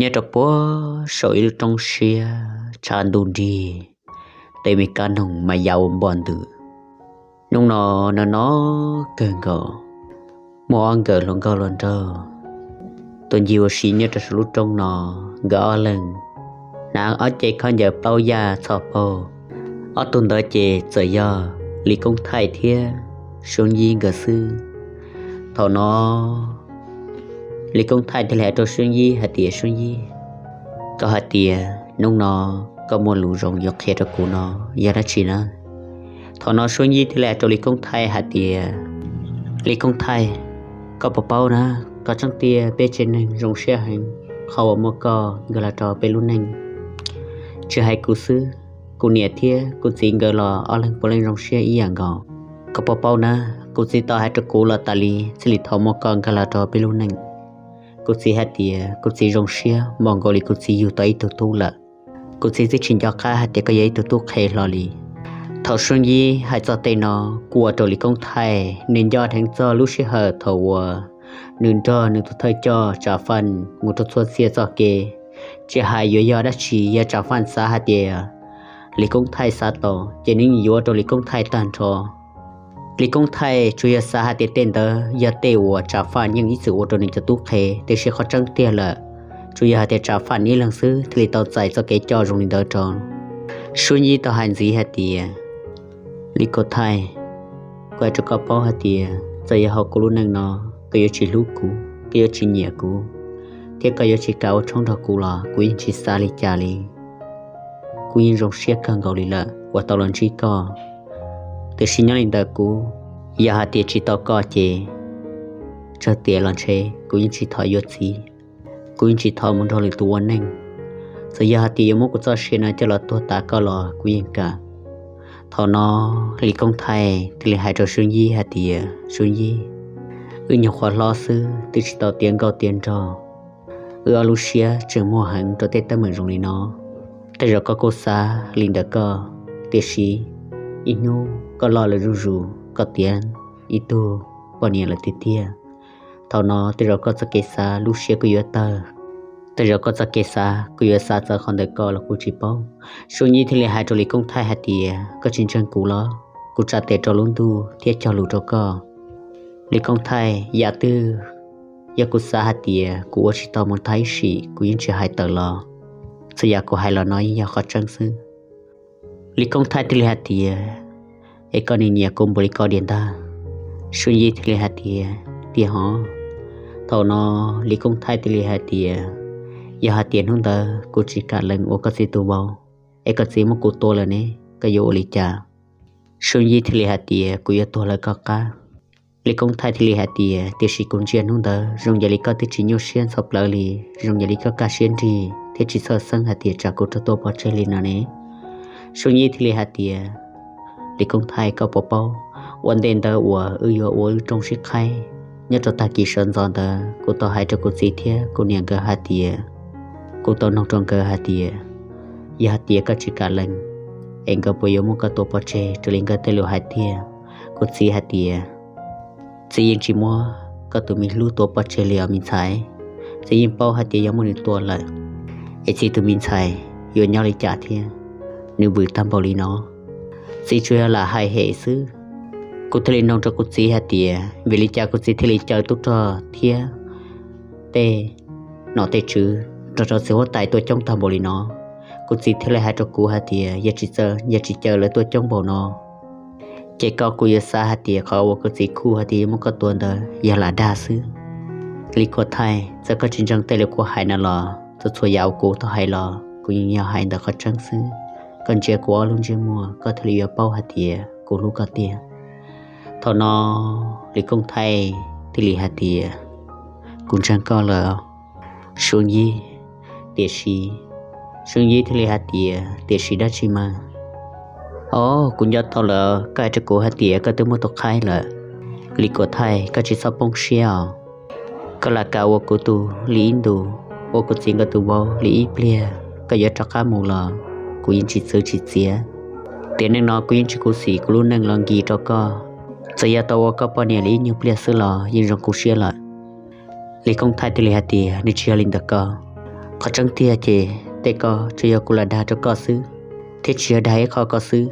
Nyob rau puag saum ib lub roob siab tshav ntuj nrig, tej me kab noog mas ya ua npoj ntws. Hnub no no no kawg nkaus, muaj ob nkawm hluas nkauj hluas nraug tuaj ncig ua si nyob rau saum lub roob no. Nkawd ob leeg hnav ob ce khaub ncaws plaub yaj txhoj paug, ob tug ntawd ces txawm yog Lis Koob Thaij thiab Suab Yib nkawd xwb. Thaum no Lis Koob Thaij thiaj li hais rau Suab Yib hais tias, Suab Yib, koj hais tias hnub no koj muaj lus zoo yuav qhia rau kuv no yog dab tsi na? Thaum no Suab Yib thiaj li hais rau Lis Koob Thaij hais tias, Lis Koob Thaij, koj puas paub na, qhov tseeb tiag peb tsev neeg zoo siab heev qhov uas muaj koj nkag los rau peb lub neej. Tsis hais kuv xwb, kuv niam thiab kuv txiv nkawd los ob leeg puav leej zoo siab ib yam nkaus. Koj puas paub na, kuv txiv tau hais rau kuv los tas li txij li thaum muaj koj nkag los rau peb lub neej. Kuv txiv hais tias kuv txiv zoo siab npaum nkaus li kuv txiv yug tau ib tug tub lawm. Kuv txiv twb tsis nco qab hais tias koj yog ib tug tub qhe hlo li. Thaum Suab Yib hais txog tej no, kuj ua rau Lis Koob Thaij nws nco dheev txog lub sij hawm thaum uas nws nrog nws tus thawj coj Tsav Faj mus rau txhua txhia txoj kev. Tsis hais yuav yog dab tsi, yog Tsav Faj xav hais tias Lis Koob Thaij xav tau, ces nws yuav rau Lis Koob Thaij tag nrho. Lis Koob Thaij tsuas yog xav hais tias tej ntawd yog tej uas Tsav Faj yeej ib txwm ua rau nws cov tub qhe, tiam sis qhov tseeb tiag lawm, tsuas yog hais tias Tsav Faj ib leeg xwb thiaj li tau txais txoj kev coj zoo li ntawd rau. Suab Yib tau hais ntxiv hais tias, Lis Koob Thaij, kuv hais rau koj paub hais tias txawm yog hauv kuv lub neej no, koj yuav tsis hlub kuv, koj yuav tsis nyiam kuv, thiab koj yuav tsis kam ua tshoob nrog kuv los kuv yeej tsis xav li cas li. Kuv yeej zoo siab kawg nkaus li lawm uas tau los ntsib koj. Tiam sis nyob li ntawm kuv, yog hais tias tsis tau koj ces tsawg tiam los ntshe kuv yeej tsis thov yuav txiv, kuv yeej tsis thov mus nrog lwm tus ua neej. Txawm yog hais tias yuav muab kuv txoj sia no coj los tuag tas koj los kuv yeej kam. Thaum no Lis Koob Thaij thiaj li hais rau Suab Yib hais tias, Suab Yib, wb nyuag qhuav hlob xwb twb tsis tau tiav nkauj tiav nraug, wb ob lub siab tseem muag heev rau tej teeb meem zoo li no. Tej zaum koj kuj xav li ntawm koj, tiam sis ib hnub koj loj lawm zuj zus, koj tiav ib tug poj niam lawm tiag tiag. Thaum no tej zaum koj txoj kev xav lub siab kuj yuav tawg, tej zaum koj txoj kev xav kuj yuav xav txawv qhov ntawm koj los kuj tsis paub. Suab Yib thiaj li hais rau Lis Koob Thaij hais tias, koj tsis ntseeg kuv los? Kuv tsa tes rau lub ntuj thiab cog lus rau koj. Lis Koob Thaij, yam twg yog kuv xav hais tias kuv ua tsis tau mus thaj ib sim kuv yeej tsis hais tawm los, txhua yam kuv hais los no yeej yog qhov tseeb xwb. Lis Koob Thaij thiaj li hais tias, es koj nim nyiam kuv npaum li ko diam ntag? Suab Yib thiaj li hais tias, tiag hov. Thaum no Lis Koob Thaij thiaj li hais tias, yog hais tias hnub ntawd kuv tsis kam lees ua koj txiv tus vauv, es koj txiv muab kuv tua lawm ne, koj yuav ua li cas? Suab Yib thiaj li hais tias, kuv yuav tuag lawv koj qab. Lis Koob Thaij thiaj li hais tias, tiam sis kuv ntsia hnub ntawd zoo yam li koj twb tsis nyuaj siab ntxhov plawv li, zoo yam li koj kaj siab nrig thiab tsis txhawj xeeb hais tias tsam kuv raug tua pov tseg li no ne. Suab Yib thiaj li hais tias, Lis Koob Thaij, koj puas paub, ua ntej ntawd uas wb yuav ua wb rooj sib qhaib, nyob rau tag kis sawv ntxov ntawd kuv tau hais rau kuv txiv thiab kuv niam nkawd hais tias, kuv tau noog rau nkawd hais tias, yog hais tias koj tsis kam lees, es nkawd puas yuav muab koj tua pov tseg raws li nkawd tej lus hais tiag? Kuv txiv hais tias, txiv yeej tsis muab koj tus me hlub tua pov tseg li os me ntxhais. Txiv yeej paub hais tias yog muab nws tua lawm, es txiv tus me ntxhais yuav nyob li cas thiab? Nws vwm tag npaum li no, txiv tsuas yog lam hais hem xwb. Kuv thiaj li noog rau kuv txiv hais tias, vim li cas kuv txiv thiaj li caw tub rog thiab tej nom tej tswv nrog rau txiv huab tais tuaj coob tag npaum li no? Kuv txiv thiaj li hais rau kuv hais tias, yog tsis txawm, yog tsis caw lawv tuaj coob npaum no, ces koj kuj yuav xav hais tias qhov uas kuv txiv khuj hais tias yuav muab koj tua ntawd yog lam dag xwb. Lis Koob Thaij, txawm koj tsis ntseeg tej lus kuv hais no los txhua txhua yam uas kuv tau hais los kuv yeej yog hais ntawm qhov tseeb xwb. Koj ntsia kuv ob lub ntsiab muag koj thiaj li yuav paub hais tias kuv hlub koj tiag. Thaum no Lis Koob Thaij thiaj li hais tias, kuv ntseeg koj lawm, Suab Yib. Tiam sis, Suab Yib thiaj li hais tias, tiam sis dab tsi mas? Os, kuv nco tau lawm, koj hais rau kuv hais tias koj twb muaj tus qhaib lawm. Lis Koob Thaij, koj tsis txhob poob siab os. Koj lam kam ua kuv tus li ib ntus, ua kuv txiv nkawd tus vauv li ib pliag, koj yuav rov qab mus los kuv yeej tsis txwv tsis txiav. Tiam neej no kuv yeej tsis khuv xim kuv lub neej los nkis rau koj. Txawm yog tau ua koj poj niam li ib nyuag pliag xwb los yeej zoo kuv siab lawm. Lis Koob Thaij thiaj li hais tias, nws tsis yog li ntawd koj. Qhov tseeb tiag ces tej ko tsuas yog kuv lam dag rau koj xwb, thiab tsis yog dag ib qho koj xwb.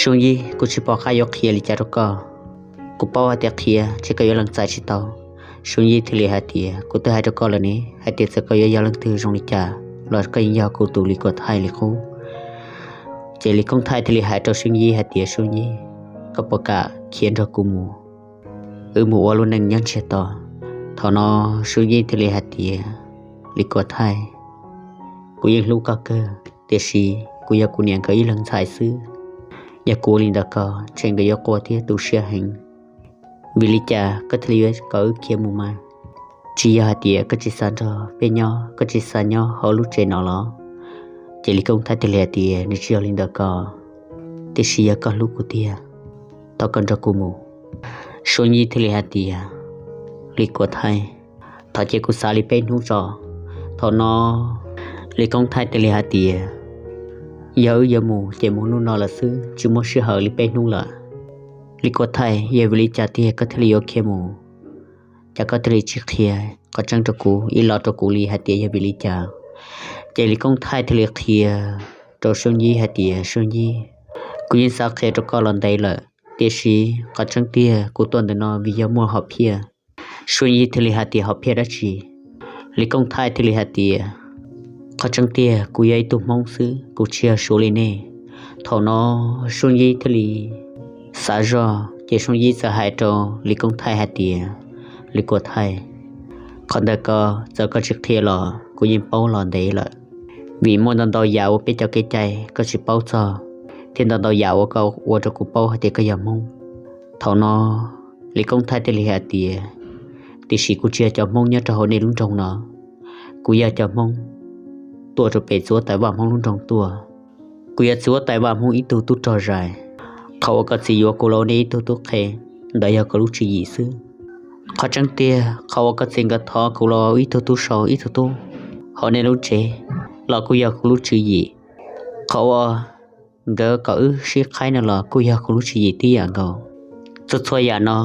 Soo Yij, kuv tsis pom qab yuav qhia li cas rau koj. Kuv paub hais tias qhia ces koj yuav lees txais tsis tau. Soo Yij thiaj li hais tias, kuv twb hais rau koj lawm ne, hais tias txawm koj yuav yog leej twg zoo li cas los koj yeej yog kuv tus Lis Kuam Thaij li qub. Ces Lis Koob Thaij thiaj li hais rau Soo Yij hais tias, Soo Yij, koj puas kam khiav nrog kuv mus, wb mus ua lub neej nyob ntsiag to? Thaum no Soo Yij thiaj li hais tias, Lis Kuam Thaij, kuv yeej hlub koj kawg, tiam sis kuv yog kuv niam nkawd ib leeg ntxhais xwb. Yog kuv ua li ntawd ko, ntshe nkawd yuav quaj thiab tu siab heev. Vim li cas koj thiaj li yuav kom wb khiav mus mas? Tsis yog hais tias koj tsis xav nrog peb nyob, koj tsis xav nyob hauv lub tsev no los? Ces Lis Koob Thaij thiaj li hais tias, nws tsis yog li ntawd ko, tiam sis yog koj hlub kuv tiag, thov koj nrog kuv mus. Soo Yij thiaj li hais tias, Lis Kuam Thaij, thov cia kuv xav li peb hnub tso. Thaum no Lis Koob Thaij thiaj li hais tias, yog wb yuav mus ces mus hnub no lawm xwb, tsis muaj sij hawm li peb hnub lawm. Lis Kuam Thaij, yog vim li cas tiag koj thiaj li yuav khiav mus? Cas koj thiaj li tsis qhia qhov tseeb rau kuv ib los rau kuv li hais tias yog vim li cas? Ces Lis Koob Thaij thiaj li qhia rau Soo Yij hais tias, Soo Yij, kuv yeej xav qhia rau koj los ntev lawm, tiam sis qhov tseeb tiag kuv tuaj ntawm no vim yog muaj hom phiaj. Soo Yij thiaj li hais tias, hom phiaj dab tsi? Lis Koob Thaij thiaj li hais tias, qhov tseeb tiag kuv yog ib tug Hmoob xwb, kuv tsis yog Suav li nej. Thaum no Soo Yij thiaj li xav zoj, ces Soo Yij txawm hais rau Lis Koob Thaij hais tias, Lis Kuam Thaij, qhov ntawd ko txawm koj tsis qhia los kuv yeej paub los ntev lawm, vim muaj ntau ntau yam uas peb cov kev cai koj tsis paub txog, thiab ntau ntau yam uas koj ua rau kuv paub hais tias koj yog Hmoob. Thaum no Lis Koob Thaij thiaj li hais tias, tiam sis kuv tsis yog cov Hmoob nyob rau hauv nej lub nroog no, kuv yog cov Hmoob tuaj rau pem txiv huab tais vaj Hmoob lub nroog tuaj. Kuv yog txiv huab tais vaj Hmoob ib tug tub rog zais. Qhov uas koj txiv yuav kuv los ua nej ib tug tub qhe, ntawd yog koj lub tswv yim xwb. Qhov tseeb tiag qhov uas koj txiv nkawd thov kuv los ua ib tug tub sau ib tug tub hauv nej lub tsev los kuj yog kuv lub tswv yim. Qhov uas nkawd kom wb sib qhaib no los kuj yog kuv lub tswv yim tib yam nkaus. Txhua txhua yam no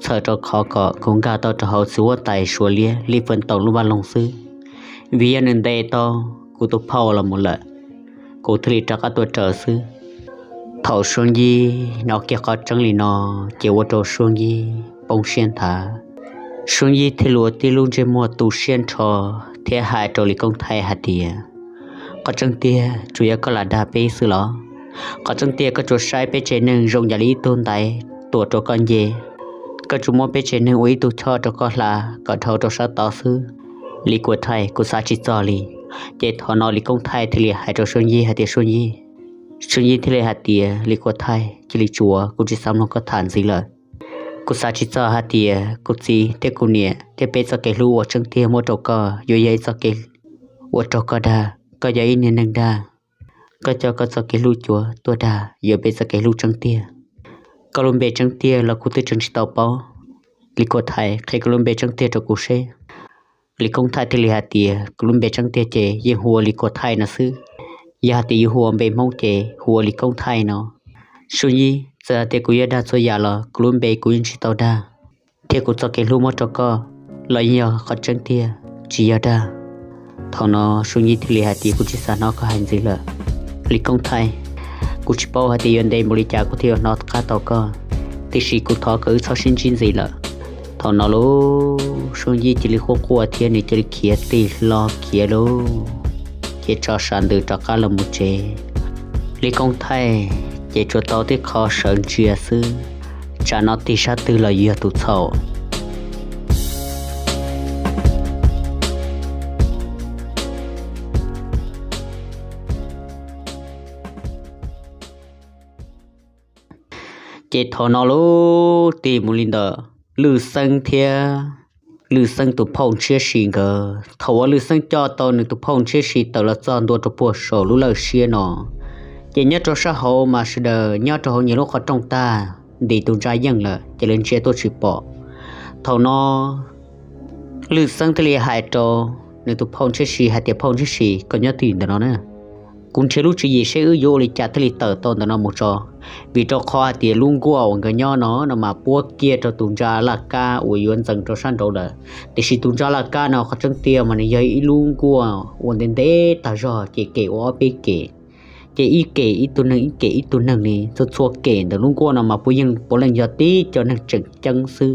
txhawm rau qhov kom kuv nkag tau rau hauv txiv huab tais Suav liab Lis Fee Toom lub vaj loog xwb. Vim yog nws ntes tau kuv tus phauj los mus lawm, kuv thiaj li rov qab tuaj raws xwb. Thaum Soo Yij hnov kiag qhov tseeb li no, ces ua rau Soo Yij poob siab nthav. Soo Yij thiaj li ua tib lub ntsej muag tu siab nrho thiab hais rau Lis Koob Thaij hais tias, qhov tseeb tiag tsuas yog koj lam dag peb xwb los? Qhov tseeb tiag koj tsuas saib peb tsev neeg zoo yam li ib tug ntaiv tuam rau koj nce, koj tsuas muab peb tsev neeg ua ib tug choj rau koj hla kom dhau rau sab tod xwb. Lis Kuam Thaij, kuv xav tsis txog li. Ces thaum no Lis Koob Thaij thiaj li hais rau Soo Yij hais tias, Soo Yij, Soo Yij thiaj li hais tias, Lis Kuam Thaij, cia li tsuav, kuv tsis xav mloog koj tham ntxiv lawm. Kuv xav tsis txog hais tias kuv txiv thiab kuv niam thiab peb txoj kev hlub uas tseeb tiag muab rau koj yuav yog ib txoj kev ua rau koj dag. Koj yog ib niag neeg dag, koj coj koj txoj kev hlub cuav tuaj dag yuav peb txoj kev hlub tseeb tiag. Koj lub npe tseeb tiag los kuv twb tseem tsis tau paub. Lis Kuam Thaij, qhia koj lub npe tseeb tiag rau kuv seb. Lis Koob Thaij thiaj li hais tias, kuv lub npe tseeb tiag ces yeej hu ua Lis Kuam Thaij no xwb. Yog hais tias yuav hu ua npe Hmoob ces hu ua Lis Koob Thaij no. Soo Yij, txawm hais tias kuv yuav dag txhua yam los kuv lub npe kuv yeej tsis tau dag, thiab kuv txoj kev hlub muab rau koj los yeej yog qhov tseeb tiag, tsis yog dag. Thaum no Soo Yij thiaj li hais tias, kuv tsis xav hnov koj hais ntxiv lawm. Lis Koob Thaij, kuv tsis paub hais tias yuav ntev npaum li cas kuv thiaj yuav hnov qab tau koj, tiam sis kuv thov kom wb txhob sib ntsib ntxiv lawm. Thaum no lauj, Soo Yij cia li quaj quaj thiab nws cia li khiav tig hlo khiav lauj, khiav tso sam ntws rov qab los mus tsev. Lis Koob Thaij ces tsuas tau tib qho sawv ntsia xwb, tsam no tig sab twg los yog tus txhaum. Ces thaum no lauj, tig mus li ntawm Lwj Xeeb thiab Lwj Xeeb tus phauj Ntshiab Si nkawd. Thaum uas Lwj Xeeb coj tau nws tus phauj Ntshiab Si tawm los txog ntua rau puag saum lub lawj siab no, ces nyob rau sab hauv mas sawv daws nyob rau hauv nyias lub qhov rooj tag, ntim tus ntsa yeej lawm ces lawv ntsia tuaj tsis pom. Thaum no Lwj Xeeb thiaj li hais rau nws tus phauj Ntshiab Si hais tias, phauj Ntshiab Si, koj nyob twj ywm ntawm no na, Kuv nrhiav lub tswv yim seb wb yuav ua li cas thiaj li tawm tau ntawm no mus tso, vim rau qhov hais tias lub nkuaj uas nkawd nyob no no mas puab kiag rau tus ntsa laj kab uas yuav ntxeev rau sab nraud lawm. Tiam sis tus ntsa laj kab no qhov tseeb tiag mas nws yog ib lub nkuaj ua ntev ntev tag zog ces kem ua ob peb kem, ces ib kem ib tug neeg, ib kem ib tug neeg li. Txhua txhua kem ntawm lub nkuaj no mas puav yeej puav leej yog tib co neeg tseem ceeb xwb.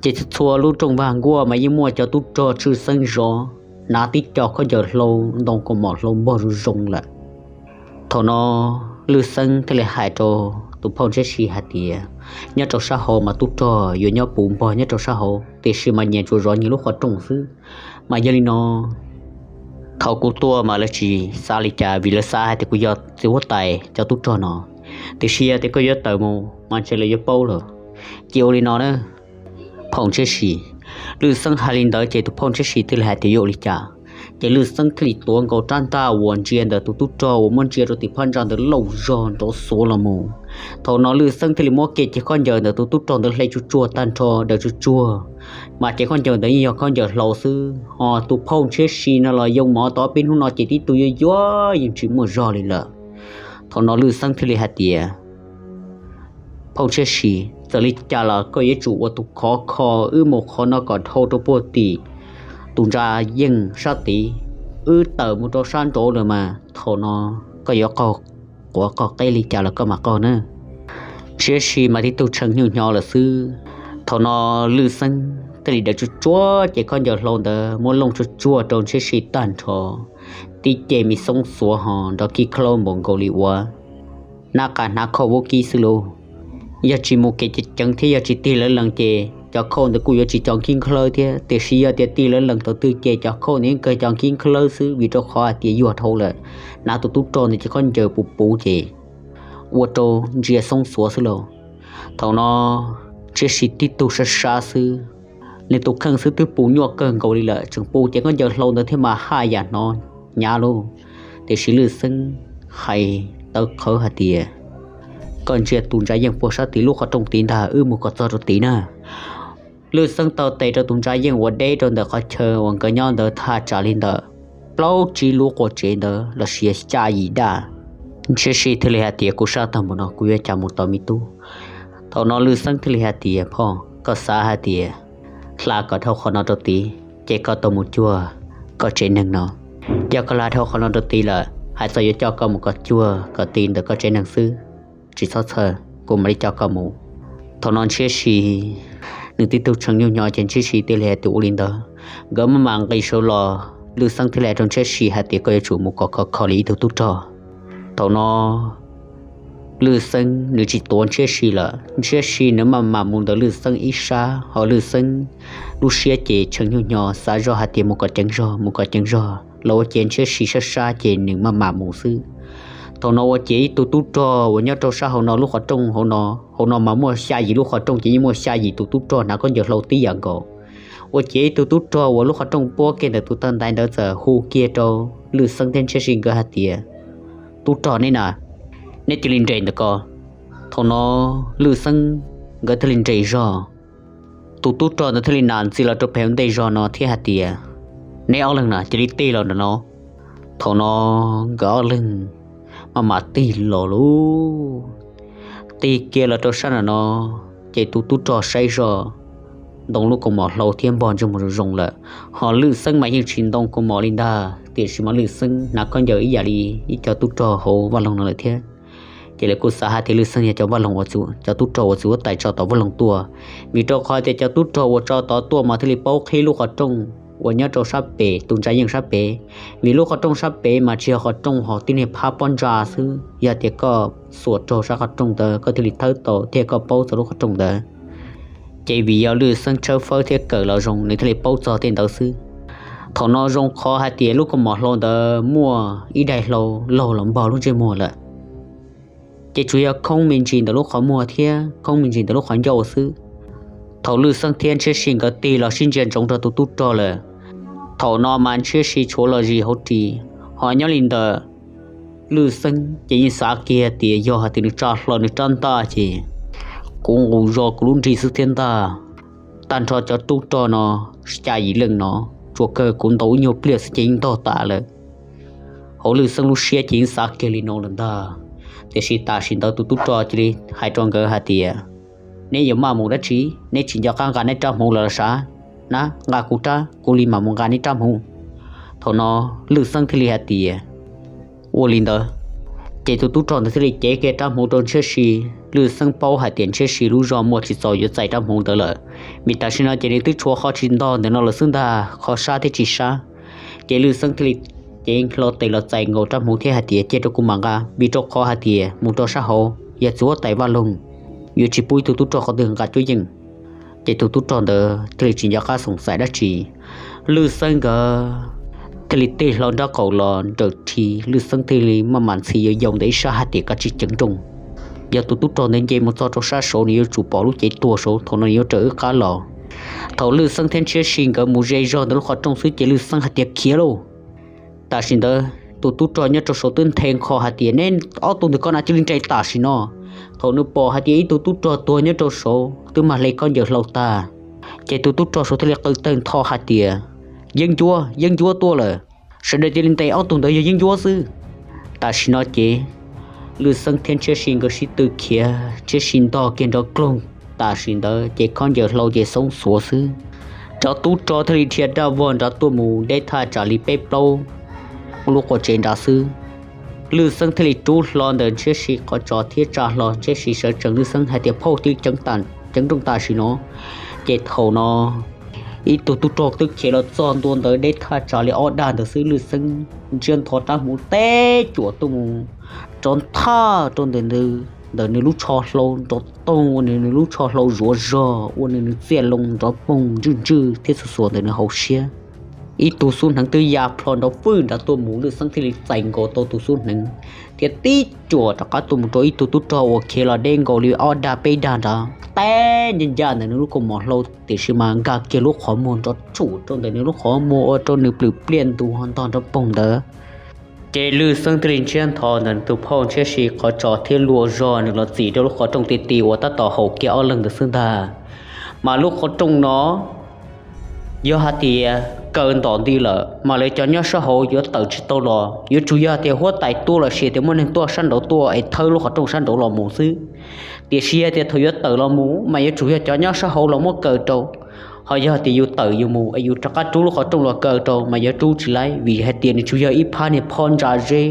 Ces txhua txhua lub rooj vag nkuaj mas yeej muaj cov tub rog tshwj xeeb zov, hnav tib co khaub ncaws hlau, ntoo kaus mom hlau npog zoo zoo lawm. Thaum no Lwj Xeeb thiaj li hais rau tus phauj Ntshiab Si hais tias, nyob rau sab hauv mas tub rog yuav nyob puv npog nyob rau sab hauv, tiam sis mas nyias tsuas zov nyias lub qhov rooj xwb. Mas yog li no, thaum kuv tuaj mas lawv tsis xav li cas, vim lawv xav hais tias kuv yog txiv huab tais cov tub rog no. Tiam sis yog tias koj yuav tawm mus mas ntshe lawv yuav paub lawm. Ces ua li no na, phauj Ntshiab Si. Lwj Xeeb hais li ntawd ces tus phauj Ntshiab Si thiaj li hais tias yuav ua li cas. Ces Lwj Xeeb thiaj li tuav nkaus rab ntaj uas ntsia ntawm tus tub rog uas muab ntsia rau tim phab ntsa ntawd lauj zog nrov xuav los mus. Thaum no Lwj Xeeb thiaj li muab kiag cev khaub ncaws ntawm tus tub rog ntawd hle tsuj tsuag tag nrho daws tsuj tsuag. Mas cev khaub ncaws ntawd yeej yog khaub ncaws hlau xwb, ho tus phauj Ntshiab Si no los yoo mov tau ob peb hnub no ces tib tug yuav yuav yeej tsis muaj zog li lawm. Thaum no Lwj Xeeb thiaj li hais tias, phauj Ntshiab Si, txawm li cas los koj yuav tsum ua tus khov kho wb mus qhov no kom dhau rau puag tim tus ntsa yeej sab tid. Wb tawm mus rau sab nraud lawm mas thaum no koj yuav qaug quav qaug qeb li cas los koj mam qaug na. Ntshiab Si mas tib tug tshee nyuj hnyo lawm xwb. Thaum no Lwj Xeeb thiaj li daws tsuj tsuag cev khaub ncaws hlau ntawd muab looj tsuj tsuag rau Ntshiab Si tag nrho, tib ce me xoob xuav ho nrov kib khlaub npaum nkaus li uas nab qa hnav khauj vaub kib xwb lauj. Yog tsis mus kev ceev ceev thiab yog tsis tig lawv lees ces cov khauj ntawd kuj yuav tsis co kib khlawb thiab, tiam sis yog tias tig lawv lees thaum twg ces cov khauj ntawd yeej kawg co kib khlawb xwb, vim rau qhov hais tias yuag dhau lawm, hnav tus tub rog ntawd cev khaub ncaws puv puv ces ua rau ntsia xoob xuav xwb lauj. Thaum no Ntshiab Si tib tug sab sab xwb, nws tus kheej xwb twb puv nyuaj kawg nkaus li lawm, tseem puv cev khaub ncaws hlau ntawd thiab mas haj yam hnov hnyav lauj. Tiam sis Lwj Xeeb hais tawv qhawv hais tias, koj ntsia tus ntsa yeej puag sab tid lub qhov rooj tid ntag, wb mus kom txog rau tid na. Lwj Xeeb taw tes rau tus ntsa yeej uas deb rau ntawm qhov chaw uas nkawd nyob ntawd thaj tsam li ntawm plaub tsib lub qua tsev ntawd los sis xya yim daj. Ntshiab Si thiaj li hais tias, kuv sab tag npaum no kuv yuav cas mus tau me tub. Thaum no Lwj Xeeb thiaj li hais tias, phauj, koj xav hais tias hla kom dhau qhov no rau tid ces koj tau mus cuag koj tsev neeg no. Yog koj hla dhau qhov no rau tid lawm, hais txog yuav coj koj mus kom cuag kom tid ntawm koj tsev neeg xwb, tsis txhob txhawj, kuv mam li coj koj mus. Thaum no Ntshiab Si nws tib tug tshee nyuj hnyo ces Ntshiab Si thiaj li hais tias ua li ntawd. Nkawd maj mam nqis saud los, Lwj Xeeb thiaj li hais rau Ntshiab Si hais tias koj yuav tsum mus kom khov kho li ib tug tub rog. Thaum no Lwj Xeeb nws tsis tuav Ntshiab Si lawm, Ntshiab Si nws maj mam mus ntawm Lwj Xeeb ib sab, ho Lwj Xeeb lub siab ces tshee nyuj hnyo xav zoj hais tias mus kom ceev zog, mus kom ceev zog los ua ciav Ntshiab Si sab sab ces nws maj mam mus xwb. Thaum no ua ciav ib tug tub rog uas nyob rau sab hauv no lub qhov rooj hauv no, hauv no mas muaj xya yim lub qhov rooj ces yeej muaj xya yim tus tub rog hnav khaub ncaws hlau tib yam nkaus. Ua ciav ib tug tub rog uas lub qhov rooj puab kiag ntawm tus tawg ntaiv ntawd txawm hu kiag rau Lwj Xeeb thiab Ntshiab Si nkawd hais tias, tub rog neb na, neb cia li nres ntawm ko. Thaum no Lwj Xeeb nkawd thiaj li nres zog. Tus tub rog ntawd thiaj li nam ntxiv los rau pem ntej zog no thiab hais tias, neb ob leeg na cia li tig los ntawm no. Thaum no nkawd ob leeg maj mam tig los lauj. Tig kiag los rau sab nram no, ces tus tub rog saib zoj ntoo lub kaus mom hlau thiab npog ntsej muag zoo zoo lawm. Ho Lwj Xeeb mas yeej tsis ntoo kaus mom li ntag, tiam sis mas Lwj Xeeb hnav khaub ncaws ib yam li ib co tub rog hauv vaj loog no lawm thiab. Ces lawv kuj xav hais tias Lwj Xeeb yog cov vaj loog, cov tub rog uas txiv huab tais tso tom vaj loog tuaj, vim rau qhov tias cov tub rog uas tso tod tuaj mas thiaj li paub qhib lub qhov rooj uas nyob rau sab pem tus ntsa yeej sab pem. Vim lub qhov rooj sab pem mas tsis yog qhov rooj, ho tib niag phab pob ntsa xwb, yog tias koj xuas raug sab qhov rooj ntawd koj thiaj li thawb tau thiab koj paub txog lub qhov rooj ntawd. Ces vim yog Lwj Xeeb tshawb fawb thiab kawm los zoo, nws thiaj li paub txog tej ntawd xwb. Thaum no zoo qhov hais tias lub kaus mom hlau ntawd muaj ib daim hlau laug los npog lub ntsej muag lawm, ces tsuas yog khoob me ntsis ntawm lub qhov muag thiab khoob me ntsis ntawm lub qhov ncauj xwb. Thaum Lwj Xeeb thiab Ntshiab Si nkawd tig los sib ntsia ntsoov rau tus tub rog lawm, thaum no mas Ntshiab Si tshuav los zis hauv ris, ho nyob li ntawm Lwj Xeeb ces yeej xav kiag tias yog hais tias nws tsa hlo nws rab ntaj ces kuv nqus zog kuv lub nrig xwb thiab ntag. Tag nrho cov tub rog no xya yim leej no, tsuas kawg kuv ntaus ib nyuag pliag xwb ces yeej ntog tas lawm. Ua Lwj Xeeb lub siab ces yeej xav kiag li no lawm ntag. Tiam sis tam sim ntawd tus tub rog cia li hais rau nkawd hais tias, neb yuav maj mus dab tsi? Neb tsis nco qab nqa neb rab hmuv los los sav? Nab, nqa kuv rab, kuv li mam mus nqa neb rab hmuv. Thaum no Lwj Xeeb thiaj li hais tias, ua li ntawd. Ces tus tub rog ntawd thiaj li cev kiag rab hmuv rau Ntshiab Si. Lwj Xeeb paub hais tias Ntshiab Si lub zog muaj tsis txaus yuav txais rab hmuv ntawd lawm, vim tam sim no ces nws twb tshuav qhov tsis ntog ntawm no lawm xwb ntag, qhov sab thiab tsis sab. Ces Lwj Xeeb thiaj li cev hlo tes los txais nkaus rab hmuv thiab hais tias, cia rau kuv mam nqa, vim rau qhov hais tias mus rau sab hauv yog txiv huab tais Vaj Loog, yuav tsis pub ib tug tub rog qhov twg nqa cuab yeej. Ces tus tub rog ntawd thiaj li tsis nco qab xoom xaim dab tsi. Lwj Xeeb nkawd thiaj li tig hlo nraub qaum los nrawm rhi, Lwj Xeeb thiaj li maj mam ntxhi yau yau ntawm ib sab hais tias, kav tsij ceev nrooj, yog tus tub rog ntawd nce mus txog rau sab saud nws yuav tsum pom lub cev tuag saud, thaum no nws yuav raws wb qab los. Thaum Lwj Xeeb thiab Ntshiab Si nkawd mus ze zog ntawm lub qhov rooj xwb ces Lwj Xeeb hais tias, khiav lauj. Tam sim ntawd tus tub rog nyob rau saud twb nthe nkho hais tias, neb ob tug ntawm ko na cia li nres tam sim no. Thaum nws pom hais tias ib tug tub rog tuag nyob rau saud twb mag hle khaub ncaws hlau tag, ces tus tub rog saud thiaj li qw tawg ntho hais tias, yeeb ncuab, yeeb ncuab tuaj lawm, sawv daws cia li ntes, ob tug ntawd yog yeeb ncuab xwb. Tam sim no ces Lwj Xeeb thiab Ntshiab Si nkawd sib tw khiav, Ntshiab Si ntog kiag nrov kloog. Tam sim ntawd ces khaub ncaws hlau ces xoob xuav xwb. Cov tub rog thiaj li dhia daj vog nrad tuaj mus deb thaj tsam li peb plaub lub quas tsev nrad xwb. Lwj Xeeb thiaj li rub hlo ntawm Ntshiab Si qhov tso thiab tsa hlo Ntshiab Si sawv tsees. Lwj Xeeb hais tias, phauj, cia li ceev nrooj tam sim no. Ces thaum no ib tug tub rog twb khiav los txog ntua ntawd deb thaj tsam li ob dag ntawd xwb, Lwj Xeeb ntsiab ntho rab hmuv teb cuam tuaj mus rov nthaj rau ntawm ntawm nws lub tsho hlau nrov toog, ua nws nws lub tsho hlau zuav zog, ua nws nws txiaj loo nrov poog ntswj ntswj thiab xuas xuas ntawm nws hauv siab. Ib tug xub hneev twb ya plho nrov fwj nrad tuaj mus, Lwj Xeeb thiaj li txais nkaus tau tus xub hneev thiab tib cuam rov qab tuaj mus rau ib tug tub rog uas khiav los deb nkaus li ob dag peb dag nrad, teb ncaj ncaj ntawm nws lub kaus mom hlau, tiam sis mas nkag kiag lub qhov muag nrov tshum rau ntawm nws lub qhov muag ua rau nws plwm pliaj ntu ho ntog nrov poog ntawd. Ces Lwj Xeeb thiaj li ntsiab ntho ntawm tus phauj Ntshiab Si qhov tso thiab luag zog nws los txim rau lub qhov rooj ti ti uas tab tom haum kiag ob leeg ntawd xwb ntag. Mas lub qhov rooj no yog hais tias kaw ntom nti lawm mas lawv cov nyob sab hauv yuav tawm tsis tau los, yuav tsum yog hais tias huab tais tuaj los sis tias muaj neeg tuaj sab nraud tuaj es thawb lub qhov rooj sab nraud los mus xwb. Tiam sis yog tias thaum yuav tawm los mus mas yuav tsum yog cov nyob sab hauv los muab kaw rau. Ho yog tias yus tawm yus mus es yus rov qab rub lub qhov rooj los kaw rau mas yuav rub tsis laib, vim hais tias nws tsuas yog ib phab niag phab ntsa zeb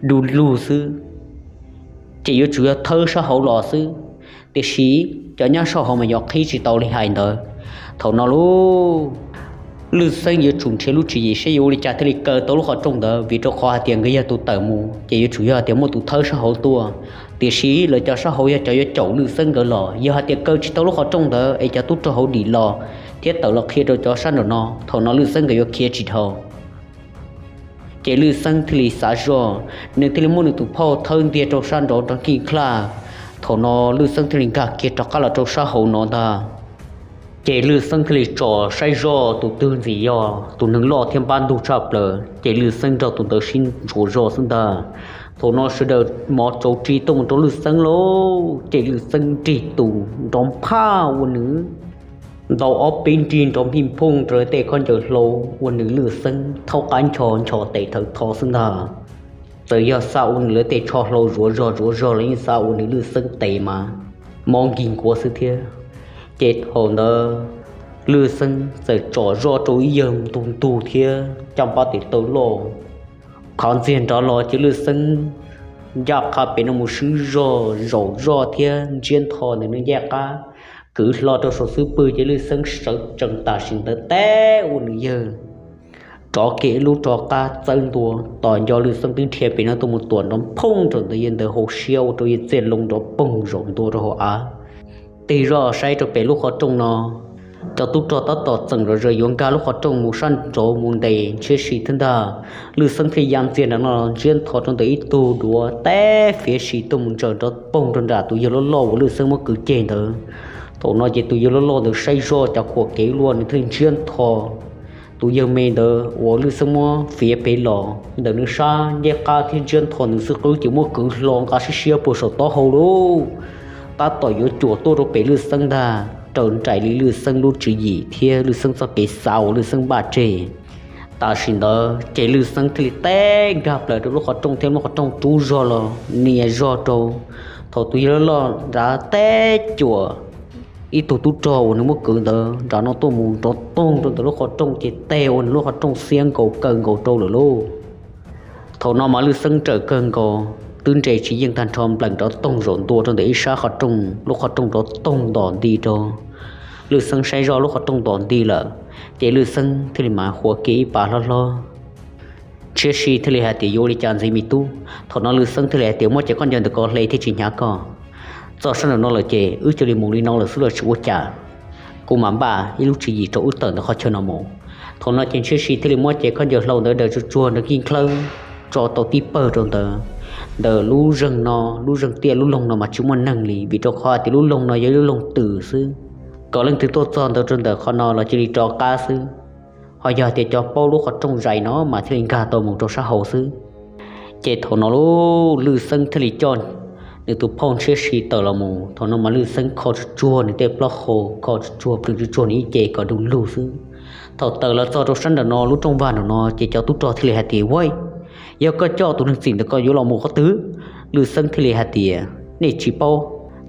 du lug xwb, ces yuav tsum yog thawb sab hauv los xwb. Tiam sis cov nyob sab hauv mas yog qhib tsis tau li hais ntawd. Thaum no lub Lwj Xeeb yuav tsum nrhiav lub tswv yim saib yuav ua li cas thiaj li kaw tau lub qhov rooj ntawd, vim rau qhov hais tias nkawd yog tus tawm mus ces yuav tsum yog hais tias muaj tus thawb sab hauv tuaj. Tiam sis lawv cov sab hauv yog cov yuav caum Lwj Xeeb nkawd los, yog hais tias kaw tsis tau lub qhov rooj ntawd es cov tub rog hauv dim los thiab tawm los qhia rau cov sab nraum no, thaum no Lwj Xeeb nkawd yuav khiav tsis dhau. Ces Lwj Xeeb thiaj li xav zoj, nws thiaj li muab nws tus phauj thawb ntiag rau sab nraud nrov nkig nklaj. Thaum no Lwj Xeeb thiaj li nkag kiag rov qab los rau sab hauv no ntag. Ces Lwj Xeeb thiaj li tsom saib zoj tus twg ntxim yog tus neeg loj thiab npab ntug tshaj plaws, ces Lwj Xeeb nrog tus ntawd sib ntsuas zog xwb ntag. Thaum no sawv daws mov tsauv ri tuaj mus rau Lwj Xeeb lauj, ces Lwj Xeeb nrig tus nrov phaj ua nws ntaus ob peb nrig nrov nphij nphooj rau lawv tej khaub ncaws hlau, ua nws Lwj Xeeb thaub qab ncho ncho tes thawv tho xwb ntag. Txawm yog xa ua nws lawv tej tsho hlau zuav zog zuav zog los yeej xa ua nws Lwj Xeeb tes mas mob nkig nkuav xwb thiab. Ces thaum ntawd Lwj Xeeb txawm tsom zoj rau ib yawg ntug ntug thiab caj npab tes taw loj, qhov ntxiag nrov los ces Lwj Xeeb ncaj qha pem no mus swb zog zaum zoj thiab ntsiab ntho ntawm nws ncej qab, kwv hlo rau saum xub pwg ces Lwj Xeeb sawv tsees tam sim ntawd teb ua nws yawg rov kiag ib lub rov qab txawb ntua, tos nco Lwj Xeeb twb dhia pem no tuaj mus tuam nrov nphooj rau ntawm yawg ntawd hauv siab ua rau yawg txiaj loo nrov poog zaum ntua rau hauv av. Tig zoj saib rau pem lub qhov rooj no, cov tub rog tab tom txeem zom zaws yuav nkag lub qhov rooj mus sab nraud mus ntes Ntshiab Si thiab ntag. Lwj Xeeb thiaj ya ntxiag nram no los ntsiab ntho rau ntawm ib tug duav teb fiav si tuaj mus ntsaws nrov poog rau nram tus yawg loj loj uas Lwj Xeeb muab kwv ceg ntawd. Thaum no ces tus yawg loj loj ntawd saib zoj cov khuam kev luaj nws thiaj li ntsiab ntho tus yawg me ntawd uas Lwj Xeeb muab fiav pem los ntawm nws sab ncej qab thiab ntsiab ntho nws xwb qwb ces muab kwv hlo nqa siab siab puag saum taub hau lauj. Tab tom yuav cuam tuaj rau pem Lwj Xeeb ntag, raws nraim li Lwj Xeeb lub tswv yim thiab Lwj Xeeb txoj kev xav uas Lwj Xeeb npaj tseg. Tam sim ntawd ces Lwj Xeeb thiaj li teb nkag plaws rau lub qhov rooj thiab lub qhov rooj rub zog los nias zog rau. Thaum tus yawg loj loj nrad teb cuam ib tug tub rog uas nws muab kwv ntawd nram no tuaj mus nrov toog rau ntawm lub qhov rooj ces teg ua nws lub qhov rooj xiab nkaus kaw nkaus rau lawm lauj. Thaum no mas Lwj Xeeb nrawm kawg nkaus, twb nres tsis yeej tag nrho npleem nrov toog zaum ntua rau ntawm ib sab qhov rooj, lub qhov rooj nrov toog ntom nti rau. Lwj Xeeb saib zoj lub qhov rooj ntom nti lawm, ces Lwj Xeeb thiaj li mas huav kiag ib pas hlob hlob. Ntshiab Si thiaj li hais tias, yuav ua li cas ntxiv me tub? Thaum no Lwj Xeeb thiaj li hais tias, muab cov khaub ncaws ntawm ko hle thiaj tsis hnyav koj. Txog sab nraum no lawm ces wb cia li mus li no lawm xwb los tsis ua cas. Kuv mam npaj ib lub tswv yim rau wb tawm ntawm qhov chaw no mus. Thaum no ces Ntshiab Si thiaj li muab cev khaub ncaws hlau ntawd daws tsuag tsuag nrog kib nklawb tso tau tib pawg rau ntawd, ntawm lub zeeg no, lub zeeg tiaj lub loog no mas tsis muaj neeg li vim rau qhov tias lub loog no yog lub loog twm xwb. Kom leej twg tuaj txog ntawd rau ntawm qhov no los cia li rov qab xwb. Ho yog tias cov paub lub qhov rooj zais no mas thiaj li nkag tau mus rau sab hauv xwb. Ces thaum no lub Lwj Xeeb thiaj li coj nws tus phauj Ntshiab Si tawm los mus. Thaum no mas Lwj Xeeb kho tsuag tsuag nws tej plaub hau, kho tsuag tsuag plhws tsuag tsuag nws ib ce kom du lug xwb. Thaum tawm los txog rau sab nraum no lub rooj vag nraum no ces cov tub rog thiaj li hais tias, ua, yog koj coj tus neeg txim ntawm ko yuav los mus qhov twg? Lwj Xeeb thiaj li hais tias, nej tsis paub,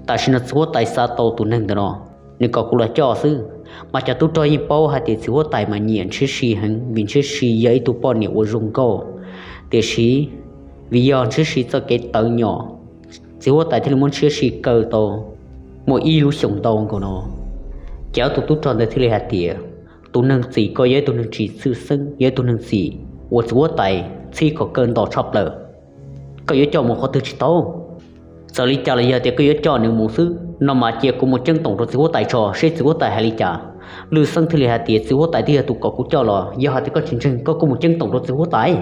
tam sim no txiv huab tais xa tau tus neeg ntawm no, nws kom kuv los coj xwb. Mas cov tub rog yeej paub hais tias txiv huab tais mas nyiam Ntshiab Si heev vim Ntshiab Si yog ib tug poj niam uas zoo nkauj. Tiam sis vim yog Ntshiab Si txoj kev tawv nyom, txiv huab tais thiaj li muab Ntshiab Si kaw tau muaj ib lub xyoos ntau nkaus no. Ces ob tug tub rog ntawd thiaj li hais tias, tus neeg txim ko yog ib tug neeg tsis txhwj xeeb, yog ib tug neeg txim uas txiv huab tais txhib kom kaw ntom tshaj plaws. Koj yuav coj mus qhov twg tsis tau? Txawm li cas los yog tias koj yuav coj nws mus xwb no mas cia kuv mus ceeb toom rau txiv huab tais tso seb txiv huab tais hais li cas. Lwj Xeeb thiaj li hais tias, txiv huab tais twb yog tus kom kuv coj los, yog hais tias koj tsis ntseeg koj kuj mus ceeb toom rau txiv huab tais.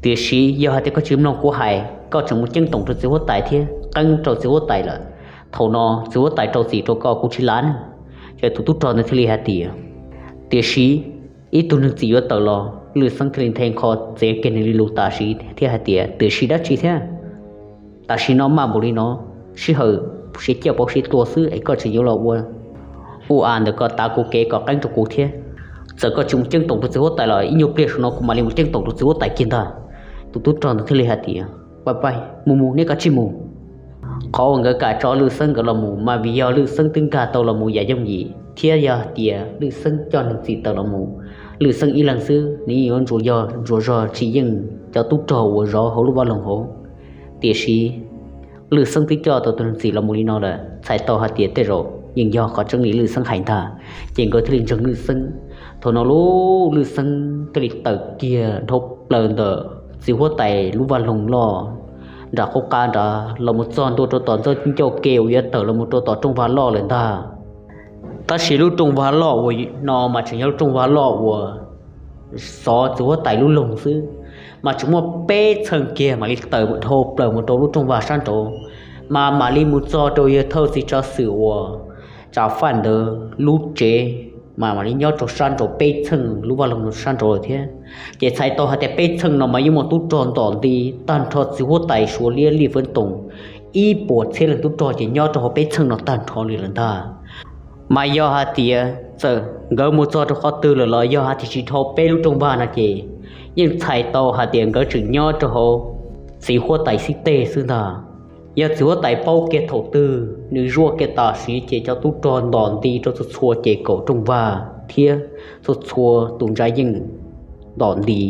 Tiam sis yog hais tias koj tsis mloog kuv hais, koj tseem mus ceeb toom rau txiv huab tais thiab qeeb rau txiv huab tais lawm, thaum no txiv huab tais rau txim rau koj kuv tsis lav ne. Ces tus tub rog ntawd thiaj li hais tias, tiam sis ib tug neeg txim yuav tawm los. Lwj Xeeb thiaj li nthe nqho txiav kiag nws li lus tam sim thiab hais tias, tiam sis dab tsi thiab? Tam sim no maj npaum li no, sij hawm siav ciaj pauv siav tuag xwb es koj tseem yuav los ua ua a ntawm ko tav kuv kev kom qeeb rau kuv thiab. Txawm koj tsis mus ceeb toom rau txiv huab tais los ib nyuag pliag saum no kuv mam li mus ceeb toom rau txiv huab tais kiag ntag. Tus tub rog ntawd thiaj li hais tias, pab pab mus mus, neb kav tsij mus. Qhov uas nkawd kam tso Lwj Xeeb nkawd los mus mas vim yog Lwj Xeeb twb nkag tau los mus yam yooj yim thiab yog tias Lwj Xeeb coj neeg txim tawm los mus, Lwj Xeeb ib leeg xwb nws yeej yuav ntsuas yog ntsuas zog tsis yeej cov tub rog uas zov hauv lub vaj loog hauv. Tiam sis Lwj Xeeb twb coj tau tus neeg txim los mus li no lawm, txhais tau hais tias tej zaum yeej yog qhov tseeb li Lwj Xeeb hais ntag. Ces nkawd thiaj li ntseeg Lwj Xeeb. Thaum no lub Lwj Xeeb thiaj li tawm kiag dhau plaws ntawm txiv huab tais lub vaj loog loj nram qub qab nrad los mus txog ntua rau tom ntxawb ncauj ke uas yuav tawm los mus rau tom rooj vag loj lawm ntag. Tab sis lub rooj vag loj uas no mas tseem yog lub rooj vag loj uas xov txiv huab tais lub loog xwb, mas tsuas muaj peb txheej kiag mam li tawm dhau plaws mus rau lub rooj vag sab nraud, mas mam li mus txog rau yawg thawj txiv tsav xwm uas Tsav Faj ntawd lub tsev, mas mam li nyob rau sab nraud peb txheej lub vaj loog sab nraud lawm thiab. Ces txhais tau hais tias peb txheej no mas yeej muaj tub rog ntom nti tag nrho txiv huab tais Suav liab Lij Fab Toom ib puas txhiab leej tub rog ces nyob rau hauv peb txheej no tag nrho li lawm ntag. Mas yog hais tias txawm nkawd mus txog rau qhov twg lawm los yog hais tias tsis dhau peb lub rooj vag no ces yeej txhais tau hais tias nkawd tseem nyob rau hauv txiv huab tais xib teg xwb ntag. Yog txiv huab tais paub kiag thaum twg nws zuaj kiag tam sim ces cov tub rog ntom nti rau txhua txhua ces kaum rooj vag thiab txhua txhua tus ntsa yeej ntom nti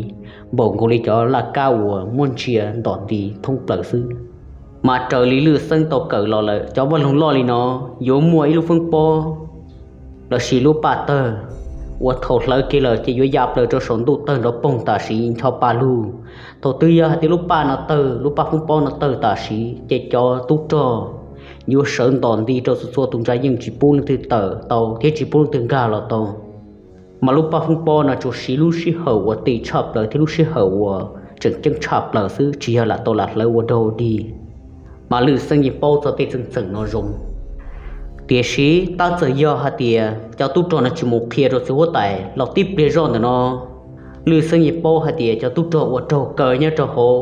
npaum nkaus li cov laj kab uas muaj ntsia ntom nti thoob plaws xwb. Mas raws li Lwj Xeeb tau kawm los lawm cov vaj loog loj li no yuav muaj ib lub foob pob lossis lub paj tawg uas thaum hlawv kiag lawm ces yuav ya plaws rau saum ntuj tawg nrov poog tam sim ncho pa lug. Thaum twg yog hais tias lub paj no tawg, lub paj foob pob no tawg tam sim ces cov tub rog yuav sawv ntom nti rau txhua txhua tus ntsa yeej tsis pub leej twg tawm tau thiab tsis pub leej twg nkag los tau. Mas lub paj foob pob no tsuas siv lub sij hawm uas ti tshaj plaws thiab lub sij hawm uas tseem ceeb tshaj plaws xwb, tsis yog lam tau lam hlawv ua dog dig. Mas Lwj Xeeb yeej paub txog tej txheej txheem no zoo. Tiam sis tab txawm yog hais tias cov tub rog no tsis mus qhia rau txiv huab tais los tib pliag zoj ntawm no, Lwj Xeeb yeej paub hais tias cov tub rog uas raug kaw nyob rau hauv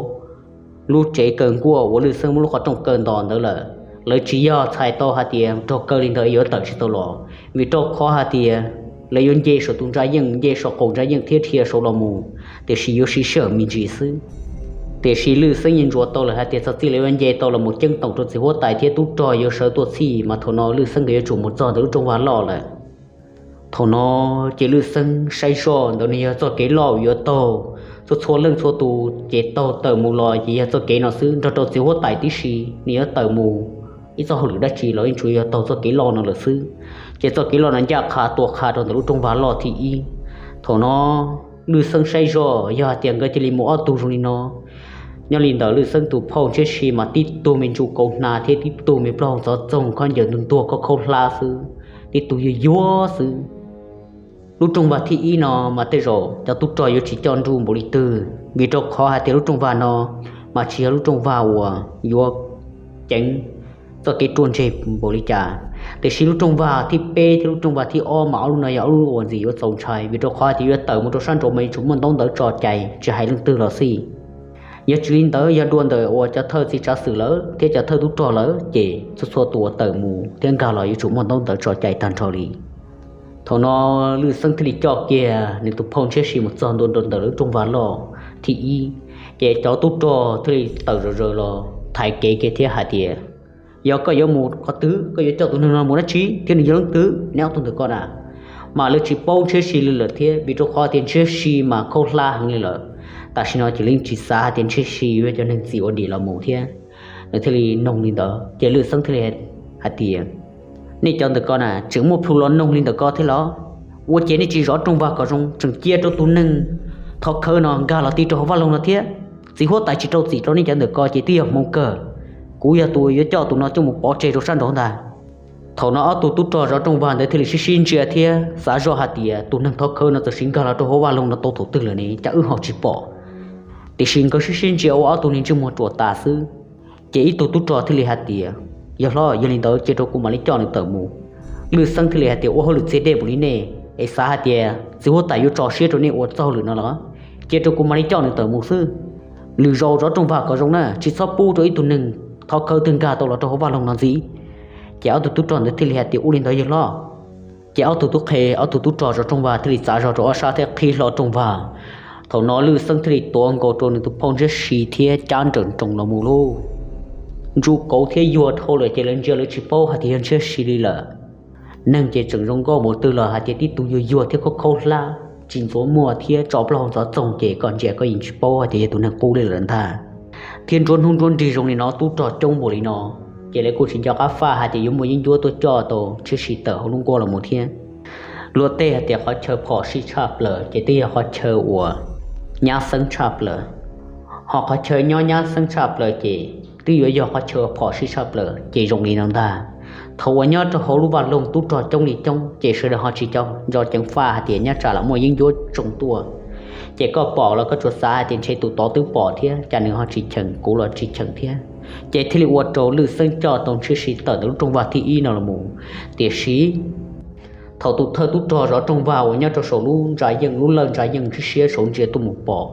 lub tsev kaw nkuaj uas Lwj Xeeb muab lub qhov rooj kaw ntos ntawd lawm, lawv tsis yog txhais tau hais tias raug kaw li ntawd yuav tawm tsis tau los, vim rau qhov hais tias lawv yuav nce saum tus ntsa yeej, nce saum qaum ntsa yeej thiab dhia saud los mus, tiam sis yuav siv sij hawm me ntsis xwb. Tiam sis Lwj Xeeb yeej ntsuas tau lawm hais tias txog txij lawv yuav nce tau los mus ceeb toom rau txiv huab tais thiab tub rog yuav sawv tuaj txhij mas thaum no Lwj Xeeb nkawd yuav tsum mus txog ntawm lub rooj vag loj lawm. Thaum no ces Lwj Xeeb saib zoj ntawd nws yog txoj kev loj yuav taug txhua txhua leej txhua tus ces taug tawm mus los ces yog txoj kev no xwb, nrog rau txiv huab tais tib si nws yuav tawm mus ib txoj hauj lwm dab tsi los yeej tsuas yog taug txoj kev loj no lawm xwb. Ces txoj kev loj no ncaj qha tua qha rau ntawm lub rooj vag loj thib ib. Thaum no Lwj Xeeb saib zoj yog hais tias nkawd cia li mus ob tug zoo li no, nyob li ntawm Lwj Xeeb tus phauj Ntshiab Si mas tib tug me ntsuj kauv hnav thiab tib tug me plaub hau ntxov txoog khaub ncaws ntuag ntuag khaub khaub hlab xwb, tib tug yuag yuag xwb. Lub rooj vag thib ib no mas tej zaum cov tub rog yuav tsis coj nruj npaum li twg, vim rau qhov hais tias lub rooj vag no mas tsis yog lub rooj vag uas yuav ceev txoj kev ruaj ntseg npaum li cas. Tiam sis lub rooj vag thib peb thiab lub rooj vag thib ob mas ob lub no yog ob lub uas ntxim yuav txaus ntshai, vim rau qhov hais tias yuav tawm mus rau sab nraud mas yuav tsum muaj ntaub ntawv tso cai tsis hais leej twg los xij. Yog tsis li ntawd, yog dua ntawm uas cov thawj txiv tsav xwm lawm thiab cov thawj tub rog lawm ces txhua txhua tus uas tawm mus thiab nkag los yuav tsum muaj ntaub ntawv tso cai tag nrho li. Thaum no Lwj Xeeb thiaj li coj kiag nws tus phauj Ntshiab Si mus txog ntua rau ntawm lub rooj vag loj thib ib, ces cov tub rog thiaj li tawm zom zaws los thaiv kev kiag thiab hais tias, yog koj yuav mus qhov twg, koj yuav coj tus neeg no mus dab tsi thiab nws yog leej twg, neb ob tug ntawm ko na? Mas lawv tsis paub Ntshiab Si li lawm thiab, vim rau qhov tias Ntshiab Si mas khaub hlab heev li lawm. Tam sim no ces lawv tsis xav hais tias Ntshiab Si yuav cov neeg txim ua dim los mus thiab. Nws thiaj li noog li ntawd ces Lwj Xeeb thiaj li hais tias, nej cov ntawm ko na tseem muaj plhu los noog li ntawm ko thiab los? Ua cas nej tsis zov rooj vag kom zoo, tseem cia rau tus neeg thov khawv no nkag los ti rau hauv vaj loog no thiab? Txiv huab tais tsis rau txim rau nej cov ntawm ko ces twb yog hmoov kawg. Kuv yog tus yuav coj tus no coj mus pov tseg rau sab nraud ntag. Thaum no ob tug tub rog zov rooj vag ntawd thiaj li sib sib ntsia thiab xav zoj hais tias tus neeg thov khawv no txawm sis nkag los rau hauv vaj loog no tau thaum twg lawm ne, cas wb ho tsis pom? Tiam sis nkawd sib sib ntsia ua ob tug niag ntsej muag ruam tas xwb. Ces ib tug tub rog thiaj li hais tias, yog hlob, yog li ntawd cia rau kuv mam li coj nws tawm mus. Lwj Xeeb thiaj li hais tias, ua hauj lwm txiag dej npaum li nej es xav hais tias txiv huab tais yuav tso siab rau nej ua txoj hauj lwm no los? Cia rau kuv mam li coj nws tawm mus xwb. Lwm zaus zov rooj vag kom zoo na, tsis txhob pub rau ib tug neeg thov khawv twg nkag tau los rau hauv vaj loog no ntxiv. Ces ob tug tub rog ntawd thiaj li hais tias, ua li ntawd yog hlob. Ces ob tug tub qhe, ob tug tub rog zov rooj vag thiaj li txav zog rau ob sab thiab qhib hlo rooj vag. Thaum no Lwj Xeeb thiaj li tuav nkaus rau nws tus phauj Ntshiab Si thiab cab nrawm nroos los mus lauj. Ntsuj kauv thiab yuag dhau lawm ces lawv ntsia lawv tsis paub hais tias yog Ntshiab Si li lawm. Neeg ces tseem zoo nkauj npaum twg los hais tias tib tug yuag yuag thiab khaub khaub hlab tsis ntxuav muag thiab tso plaub hau ntxov txoog ces koj ntsia koj yeej tsis paub hais tias yog tus neeg qub li lawm ntag. Thiab nruab hnub nruab nrig zoo li no tub rog coob npaum li no, ces lawv kuj tsis nco qab faj hais tias yuav muaj yeeb ncuab tuaj coj tau Ntshiab Si tawm hauv lub nkuaj los mus thiab. Luag tej hais tias qhov chaw phom sij tshaj plaws ces twb yog qhov chaw uas nyab xeeb tshaj plaws, ho qhov chaw nyob nyab xeeb tshaj plaws ces twb yuav yog qhov chaw phom sij tshaj plaws ces zoo li no ntag. Thaum uas nyob rau hauv lub vaj loog tub rog coob li coob ces sawv daws ho tsis nco ceev faj hais tias nyob tsam lam muaj yeeb ncuab tsoo tuaj. Ces koj pom los koj tsuas xav hais tias ntshe tus tod twb pom thiab cas nws ho tsis cheem, kuv los tsis cheem thiab. Ces thiaj li ua rau Lwj Xeeb coj tau Ntshiab Si tawm ntawm lub rooj vag thib ib no los mus. Tiam sis thaum tus thawj tub rog zov rooj vag uas nyob rau saum lub ntsa yeej, lub lawj ntsa yeej ntshiab siab saud ntsia tuaj mus pom,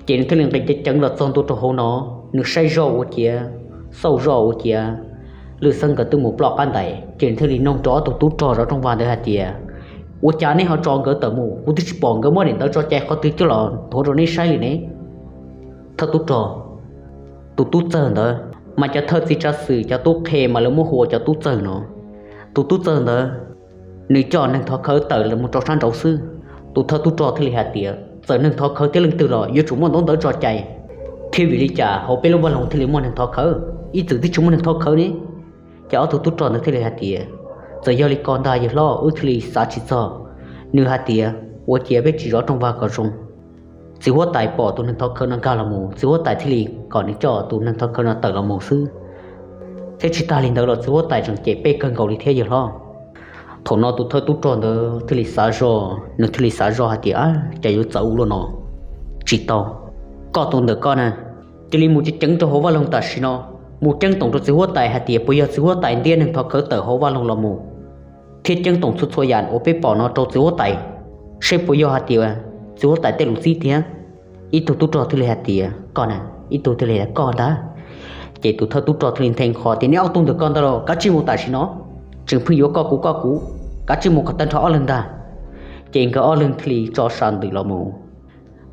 ces nws thiaj li nqis ceev ceev los txog ntua rau hauv no. Nws saib zoj ua ciav, xauj zoj ua ciav Lwj Xeeb nkawd twb mus ploj qab ntais, ces nws thiaj li noog rau ob tug tub rog zov rooj vag ntawd hais tias, ua cas neb ho tso nkawd tawm mus? Kuv twb tsis pom nkawd muab daim ntawv tso cai qhov twg coj los nthuav rau neb saib li ne. Thawj tub rog, tus tub txawg ntawd mas cov thawj txiv tsav xwm cov tub qhe mas lawv muab hu ua cov tub txawg no. Tus tub txawg ntawd nws coj neeg thov khawv tawm los mus rau sab nraud xwb. Tus thawj tub rog thiaj li hais tias txawm neeg thov khawv thiab leej twg los yuav tsum muaj ntaub ntawv tso cai, thiab vim li cas hauv peb lub vaj loog thiaj li muaj neeg thov khawv, ib txwm twb tsis muaj neeg thov khawv ne? Ces ob tug tub rog ntawd thiaj li hais tias, txawm yog li ko ntag yawg hlob, wb thiaj li xav tsis txog. Nws hais tias ua ciav peb tsis zov rooj vag kom zoo, txiv huab tais pom tus neeg thov khawv no nkag los mus, txiv huab tais thiaj li kom nws coj tus neeg thov khawv no tawm los mus xwb. Thiab tsis tas li ntawd los txiv huab tais tseem cem peb kawg nkaus li thiab yawg hlob. Thaum no tus thawj tub rog ntawd thiaj li xav zoj, nws thiaj li xav zoj hais tias, cas yuav txawv ua luaj no? Tsis tau, koj tus ntawm koj na, cia li mus ceev ceev rau hauv vaj loog tam sim no, mus ceeb toom rau txiv huab tais hais tias puas yog txiv huab tais ntiab neeg thov khawv tawm hauv vaj loog los mus, thiab ceeb toom txhua txhua yam uas peb pom no rau txiv huab tais, seb puas yog hais tias txiv huab tais tej lus txib tiag. Ib tug tub rog thiaj li hais tias, koj na. Ib tug thiaj li, koj ntag. Ces tus thawj tub rog thiaj li nthe qho tias, neb ob tug ntawm koj ntag los, kav tsij mus tam sim no, tseem pheej yuav koj kuv koj kuv, kav tsij mus kom tag nrho ob leeg ntag. Ces nkawd ob leeg thiaj li tso sas ntws los mus.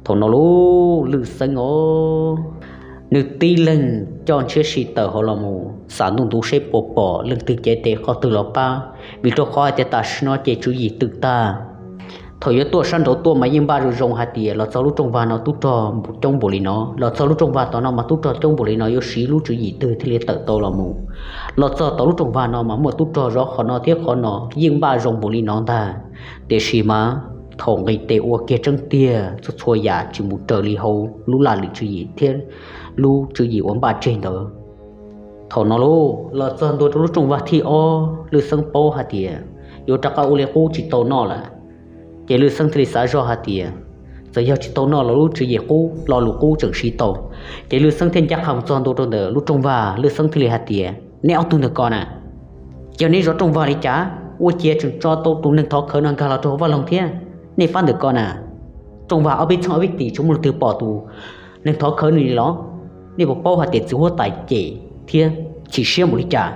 Thaum no lub Lwj Xeeb os, nws tib leeg coj ntshiab si tawm hauv los mus xam ntuj ntuv seb puas pom leej twg cev tes qhov twg los pab, vim rau qhov hais tias tam sim no ces tswv yim twm tag. Thaum yuav tuaj sab nraud tuaj mas yeej npaj zoo zoo hais tias los txog lub rooj vag no tub rog coob npaum li no, los txog lub rooj vag tom no mas tub rog coob npaum li no, yuav siv lub tswv yim twg thiaj li tawm tau los mus. Los txog tom lub rooj vag no mas muaj tub rog zov qhov no thiab qhov no, yeej npaj zoo npaum li no ntag. Tiam sis mas thaum nqis tes ua kiag tseeb tiag txhua txhua yam tsis mus raws li hauv lub laj lim tswv yim thiab lub tswv yim uas npaj tseg ntawd. Thaum no los txog ntua rau lub rooj vag thib ob, Lwj Xeeb paub hais tias yuav rov qab ua li qub tsis tau noj lawm. Ces Lwj Xeeb thiaj li xav zoj hais tias txawm yog tsis tau noj los lub tswv yim qub lo lus qub tseem siv tau. Ces Lwj Xeeb thiaj ncaj qha mus txog ntua rau ntawm lub rooj vag, Lwj Xeeb thiaj li hais tias, neb ob tug ntawm ko na, yog neb zov rooj vag li cas ua cia tseem tso tau tus neeg thov khawv no nkag los rau hauv vaj loog thiab? Nej pab ntawm ko na, rooj vag ob peb txheej ob peb tim tsis muaj leej twg pom tus neeg thov khawv no li los? Nej puas paub hais tias txiv huab tais cem thiab chim siab npaum li cas?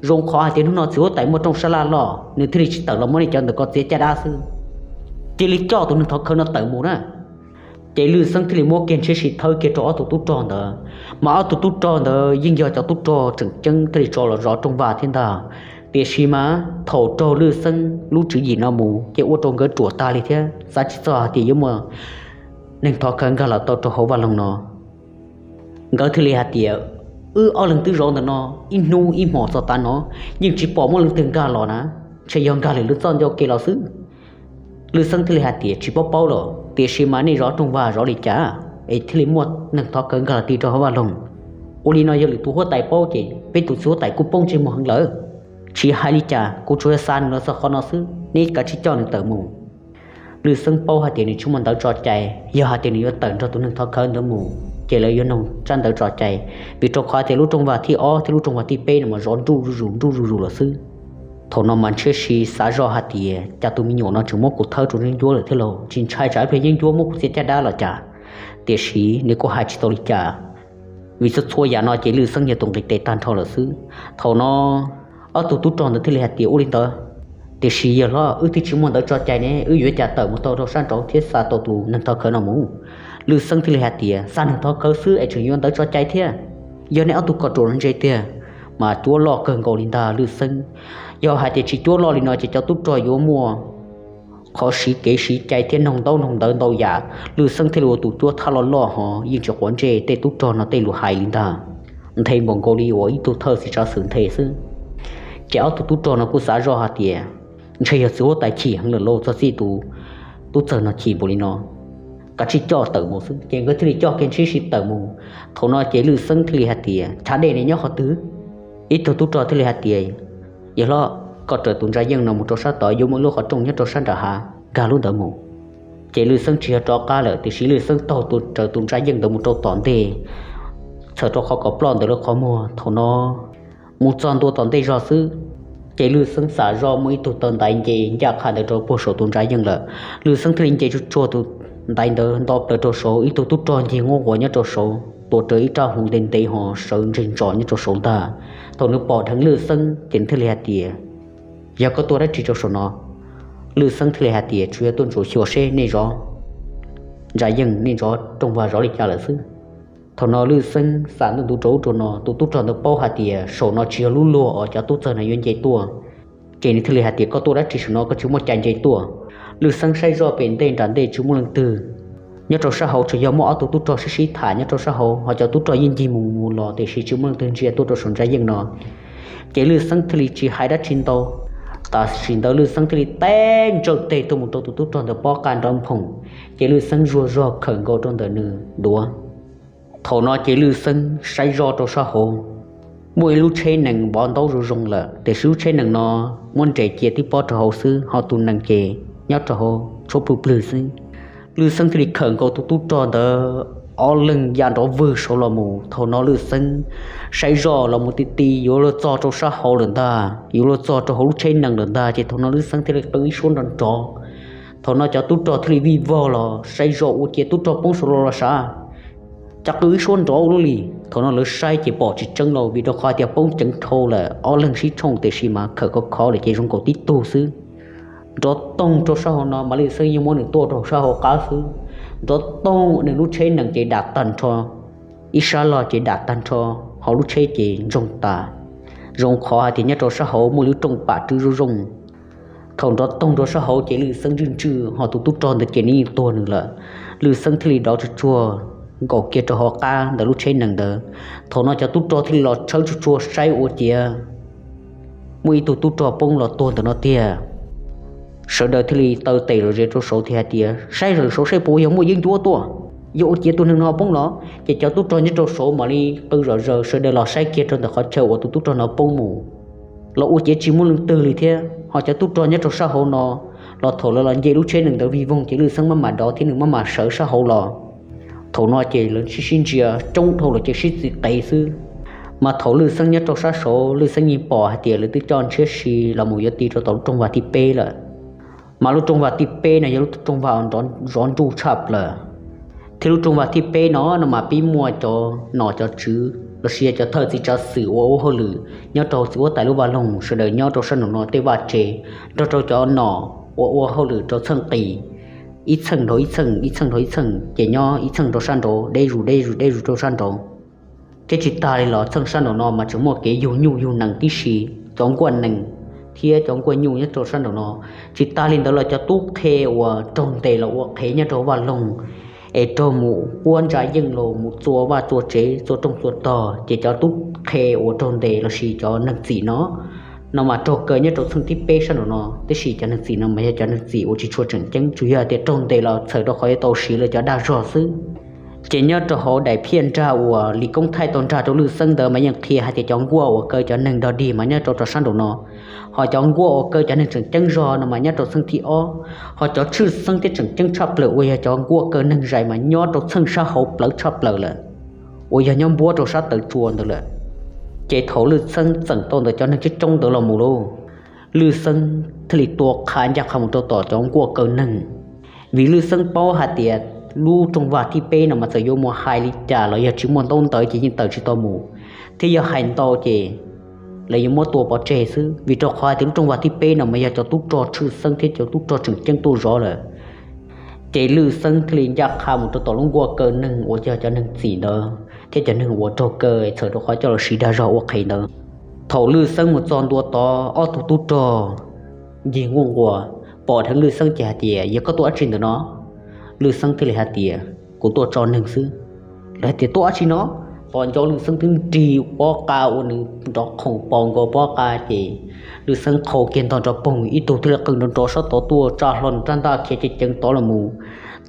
Zoo qhov hais tias hnub no txiv huab tais muaj rooj sab laj loj, nws thiaj li tsis tawm los muab nej cov ntawm ko txiav caj dab xwb. Cia li coj tus neeg thov khawv no tawm mus na. Ces Lwj Xeeb thiaj li muab kiag ntshiab si thawb kiag rau ob tug tub rog ntawd, mas ob tug tub rog ntawd yeej yog cov tub rog tseem ceeb thiaj li tso los zov rooj vag thiab ntag. Tiam sis mas thaum raug Lwj Xeeb lub tswv yim no mus ces ua rau nkawd ruam tag li thiab xav tsis txog hais tias yuav muaj neeg thov khawv nkag los tau rau hauv vaj loog no. Nkawd thiaj li hais tias, wb ob leeg twb zov ntawm no ib hnub ib hmos txog tav no, yeej tsis pom muaj leej twg nkag los na, ntshe yog nkag lwm lub txoj ncauj ke los xwb. Lwj Xeeb thiaj li hais tias, tsis paub paub los, tiam sis mas nej zov rooj vag zov li cas es thiaj li muaj neeg thov khawv nkag los ti rau hauv vaj loog? Ua li no yog lwm tus huab tais paub ces peb tus txiv huab tais kuj poob ntsej muag heev lawm. Tsis hais li cas, kuv tsuas yog xa nws los txog qhov no xwb, neb kav tsij coj nws tawm mus. Lwj Xeeb paub hais tias nws tsis muaj ntawv tso cai, yog hais tias nws yuav tawm nrog tus neeg thov khawv ntawd mus ces lawv yuav nug tsab ntawv tso cai, vim rau qhov tias lub rooj vag thib ob thiab lub rooj vag thib peb no mas zov nruj zuj zus nruj zuj zus lawm xwb. Thaum no mas ntshiab si xav zoj hais tias cas tus me nyuam no tseem muab kuv thawb rau yeeb ncuab lawm thiab lauj, tsis ntshai tsam ib pliag yeeb ncuab muab kuv txiav caj dab los cas. Tiam sis nws kuj hais tsis tau li cas, vim txhua txhua yam no ces Lwj Xeeb yog tus nqis tes tag nrho lawm xwb. Thaum no ob tug tub rog ntawd thiaj li hais tias, ua li ntawd, tiam sis yawg hlob, wb twb tsis muaj ntawv tso cai ne, wb yuav ua cas tawm mus tau rau sab nraud thiab xa tau tus neeg thov khawv no mus? Lwj Xeeb thiaj li hais tias, xa neeg thov khawv xwb es tseem yuav ntawv tso cai thiab? Yog nej ob tug kom ruam los ntse tiag mas cuab loj kawg nkaus li ntag Lwj Xeeb. Yog hais tias tsis cuab loj li no ces cov tub rog yuav muaj qhov siv kev siv cai thiab noog ntaub noog ntawv ntau yam. Lwj Xeeb thiaj li ua tus cuab thab loj loj hos yeej tsis quav ntsej tej tub rog no tej lus hais li ntag, nthe npaum nkaus li uas ib tug thawj txiv tsav xwm nthe xwb. Ces ob tug tub rog no kuj xav zoj hais tias, ntshe yog txiv huab tais chim heev lawm lauj, txog txij tus tub txawg no chim npaum li no, kav tsij coj tawm mus xwb. Ces nkawd thiaj li coj kiag ntshiab si tawm mus. Thaum no ces Lwj Xeeb thiaj li hais tias, chav dej ne nyob qhov twg? Ib tug tub rog thiaj li hais tias, yawg hlob, koj raws tus ntsa yeej no mus rau sab tod yuav muaj ib lub qhov rooj nyob rau sab nram hav, nkag lub ntawd mus. Ces Lwj Xeeb tsis yog rov qab lawm, tiam sis Lwj Xeeb taug tus raws tus ntsa yeej ntawd mus rau tom ntej, txhawm rau qhov kom ploj ntawm lawv qhov muag. Thaum no mus txog ntua tom ntej zog xwb, ces Lwj Xeeb xam zoj muaj ib tug taw ntaiv nce ncaj qha ntawd rau puag saum tus ntsa yeej lawm. Lwj Xeeb thiaj li nce tsuj tsuag tus ntaiv ntawd nto plaws rau saud, ib tug tub rog ncig nquab quas nyob rau saud tuav rawv ib rab hwv ntev ntev ho sawv ntseg ntsos nyob rau saud ntag. Thaum nws pom dheev Lwj Xeeb ces nws thiaj li hais tias, yog koj tuaj dab tsi rau saum no? Lwj Xeeb thiaj li hais tias, tsuas yog tuaj ntsuas xyuas seb nej zov ntsa yeej, nej zov rooj vag zov li cas lawm xwb. Thaum no Lwj Xeeb xam ntuj ntuv rau ub rau no, tus tub rog ntawd paub hais tias saum no tsis yog lub luag uas cov tub txawg no yuav nce tuaj. Ces nws thiaj li hais tias, koj tuaj dab tsi saum no, koj tsis muaj cai nce tuaj? Lwj Xeeb saib zoj pem ntej nram ntej tsis muaj leej twg. Nyob rau sab hauv tsuas yog muaj ob tug tub rog sib sib tham nyob rau sab hauv, ho cov tub rog yeej ncig mus mus los tiam sis tsis muaj leej twg ntsia tuaj rau saum ntsa yeej no. Ces Lwj Xeeb thiaj li tsis hais dab tsi ntau, tam sim ntawd Lwj Xeeb thiaj li teb ntsawj teg tuaj mus rau tus tub rog ntawd pob qa nrov nphoom, ces Lwj Xeeb zuag zog khawm nkaus rau ntawm nws duav. Thaum no ces Lwj Xeeb saib zoj rau sab hauv, muaj ib lub tsheb nees vov ntaub zoo zoo lawm, tiam sis lub tsheb nees no muab nres cia tib pob rau hauv xwb, ho tus nees ces nyob rau hauv tshuab plwg plwg xwb. Lwj Xeeb thiaj li khawm nkaus tus tub rog ntawd, ob leeg ya nrov vwg saud los mus. Thaum no Lwj Xeeb saib zoj los mus ti ti yuav luag txog rau sab hauv lawm ntag, yuav luag txog rau hauv lub tsheb nees lawm ntag, ces thaum no Lwj Xeeb thiaj li qw ib suab nrov nrov. Thaum no cov tub rog thiaj li vij vog los saib zoj ua cia tub rog poob saud los los sav, cas qw ib suab nrov ua luaj li. Thaum no lawv saib ces pom tsis tseeb lauj, vim rau qhov tias poob ceev dhau lawm, ob leeg sib tshooj tiam sis mas khawm khov khov lawm ces zoo nkaus tib tug xwb. Nrov toog rau sab hauv no mas Lwj Xeeb yeej muab nws tuaj rau sab hauv qab xwb. Nrov toog, nws lub tsheb nees ces dam tag nrho, ib sab log ces dam tag nrho, hauv lub tsheb ces ntsoog tas. Zoo qhov hais tias nyob rau sab hauv muaj lub rooj pam rwb zoo zoo. Thaum nrov toog rau sab hauv ces Lwj Xeeb ntswj ntswj ho tus tub rog ntawd ces nws yeej tuag nws lawm. Lwj Xeeb thiaj li dov tsuag tsuag nkaum kiag rau hauv qab ntawm lub tsheb nees ntawd. Thaum no cov tub rog thiaj li los tshawb tsuag tsuag saib ua ciav muaj ib tug tub rog poob los tuag ntawm no tiag. Sawv daws thiaj li taw tes zom zaws rau saud thiab hais tias, saib zom zaws saud saib puas yog muaj yeeb ncuab tuaj, yog ua ciav tus neeg no poob los. Ces cov tub rog nyob rau saud mam li qw zom zaws, sawv daws los saib kiag rau ntawm qhov chaw uas tus tub rog no poob mus los ua ciav tsis muaj leej twg li thiab. Ho cov tub rog nyob rau sab hauv no los thaum lawv los nce lub tsheb nees ntawd vij voog ces Lwj Xeeb maj mam dov thiab nws maj mam sawv sab hauv los. Thaum no ces lawv sib sib ntsia coob dhau los ces sib txiv qev xwb. Mas thaum Lwj Xeeb nyob rau sab saud, Lwj Xeeb yeej pom hais tias lawv twb coj ntshiab si los mus yuav ti rau tom lub rooj vag thib peb lawm. Mas lub rooj vag thib peb no yog lub rooj vag uas zov nruj tshaj plaws, thiab lub rooj vag thib peb no no mas pib muaj cov nom cov tswv los sis yog cov thawj txiv tsav xwm uas ua hauj lwm nyob rau txiv huab tais lub vaj loog sawv daws nyob rau sab nraum no tej vaj tse, nrog rau cov nom uas ua hauj lwm rau txheej qis, ib txheej dhau ib txheej, ib txheej dhau ib txheej, ces nyob ib txheej rau sab nraud, deb zus deb zus deb zus rau sab nraud. Thiab tsis tas li los txheej sab nraum no mas tseem muaj kev yug nyuj yug nees tib si, cov nkuaj nees thiab cov nkuaj nyuj nyob rau sab nraum no. Tsis tas li ntawd los cov tub qhe uas raug ntes los ua qhev nyob rau vaj loog es raug mus puab ntsa yeej los mus txua vaj txua tsev txua rooj txua tog, ces cov tub qhe uas raug ntes los sis cov neeg txim no, no mas raug kaw nyob rau txheej thib peb sab nraum no, tab sis cov neeg txim no mas yog cov neeg txim uas tsis tshua tseem ceeb, tsuas yog tias raug ntes los txhawm rau qhov yuav tau siv lawv cov dag zog xwb. Ces nyob rau hauv daim phiaj nrag uas Lis Koob Thaij tau nrag rau Lwj Xeeb ntawd mas yeej qhia hais tias cov nkuaj uas kaw cov neeg dog dig mas nyob rau rau sab nraum no, ho cov nkuaj uas kaw cov neeg tseem ceeb zog no mas nyob rau txheej thib ob. Ho cov tshwj xeeb thiab tseem ceeb tshaj plaws uas yog cov nkuaj kaw neeg zais mas nyob rau txheej sab hauv plawv tshaj plaws lawm, uas yog nyob npuab rau sab tawv tsua ntawd lawm. Ces thaum Lwj Xeeb txeem tau ntawm cov neeg coob coob ntawd los mus lauj, Lwj Xeeb thiaj li tua qha ncaj qha mus rau tom cov nkuaj kaw neeg, vim Lwj Xeeb paub hais tias lub rooj vag thib peb no mas txawm yuav mus hais li cas los yog tsis muaj ntaub ntawv ces yeej tawm tsis tau mus, thiab yog hais ntau ces lawv yuav muab tua pov tseg xwb, vim rau qhov hais tias lub rooj vag thib peb no mas yog cov tub rog tshwj xeeb thiab cov tub rog tseem ceeb tuaj zov lawm. Ces Lwj Xeeb thiaj li ncaj qha mus rau tom lub nkuaj kaw neeg uas yog cov neeg txim ntawd thiab cov neeg uas raug kaw txhawm rau qhov coj los siv dag zog ua qhev ntawd. Thaum Lwj Xeeb mus txog ntua tod, ob tug tub rog ncig nkuaj nquas pom dheev Lwj Xeeb ces hais tias, yog koj tuaj dab tsi ntawm no? Lwj Xeeb thiaj li hais tias, kuv tuaj tso neeg xwb. Lawv hais tias, tuaj dab tsi no? Pom ncauj Lwj Xeeb twb nrig pob qa uas nws nrov khoom pos nkaus pob qa ces Lwj Xeeb qhau kiag ntog nrov poog, ib tug thiaj li qw nrov nrov sab tod tuaj tsa hlo nws rab ntaj khiav ceev ceev tod los mus.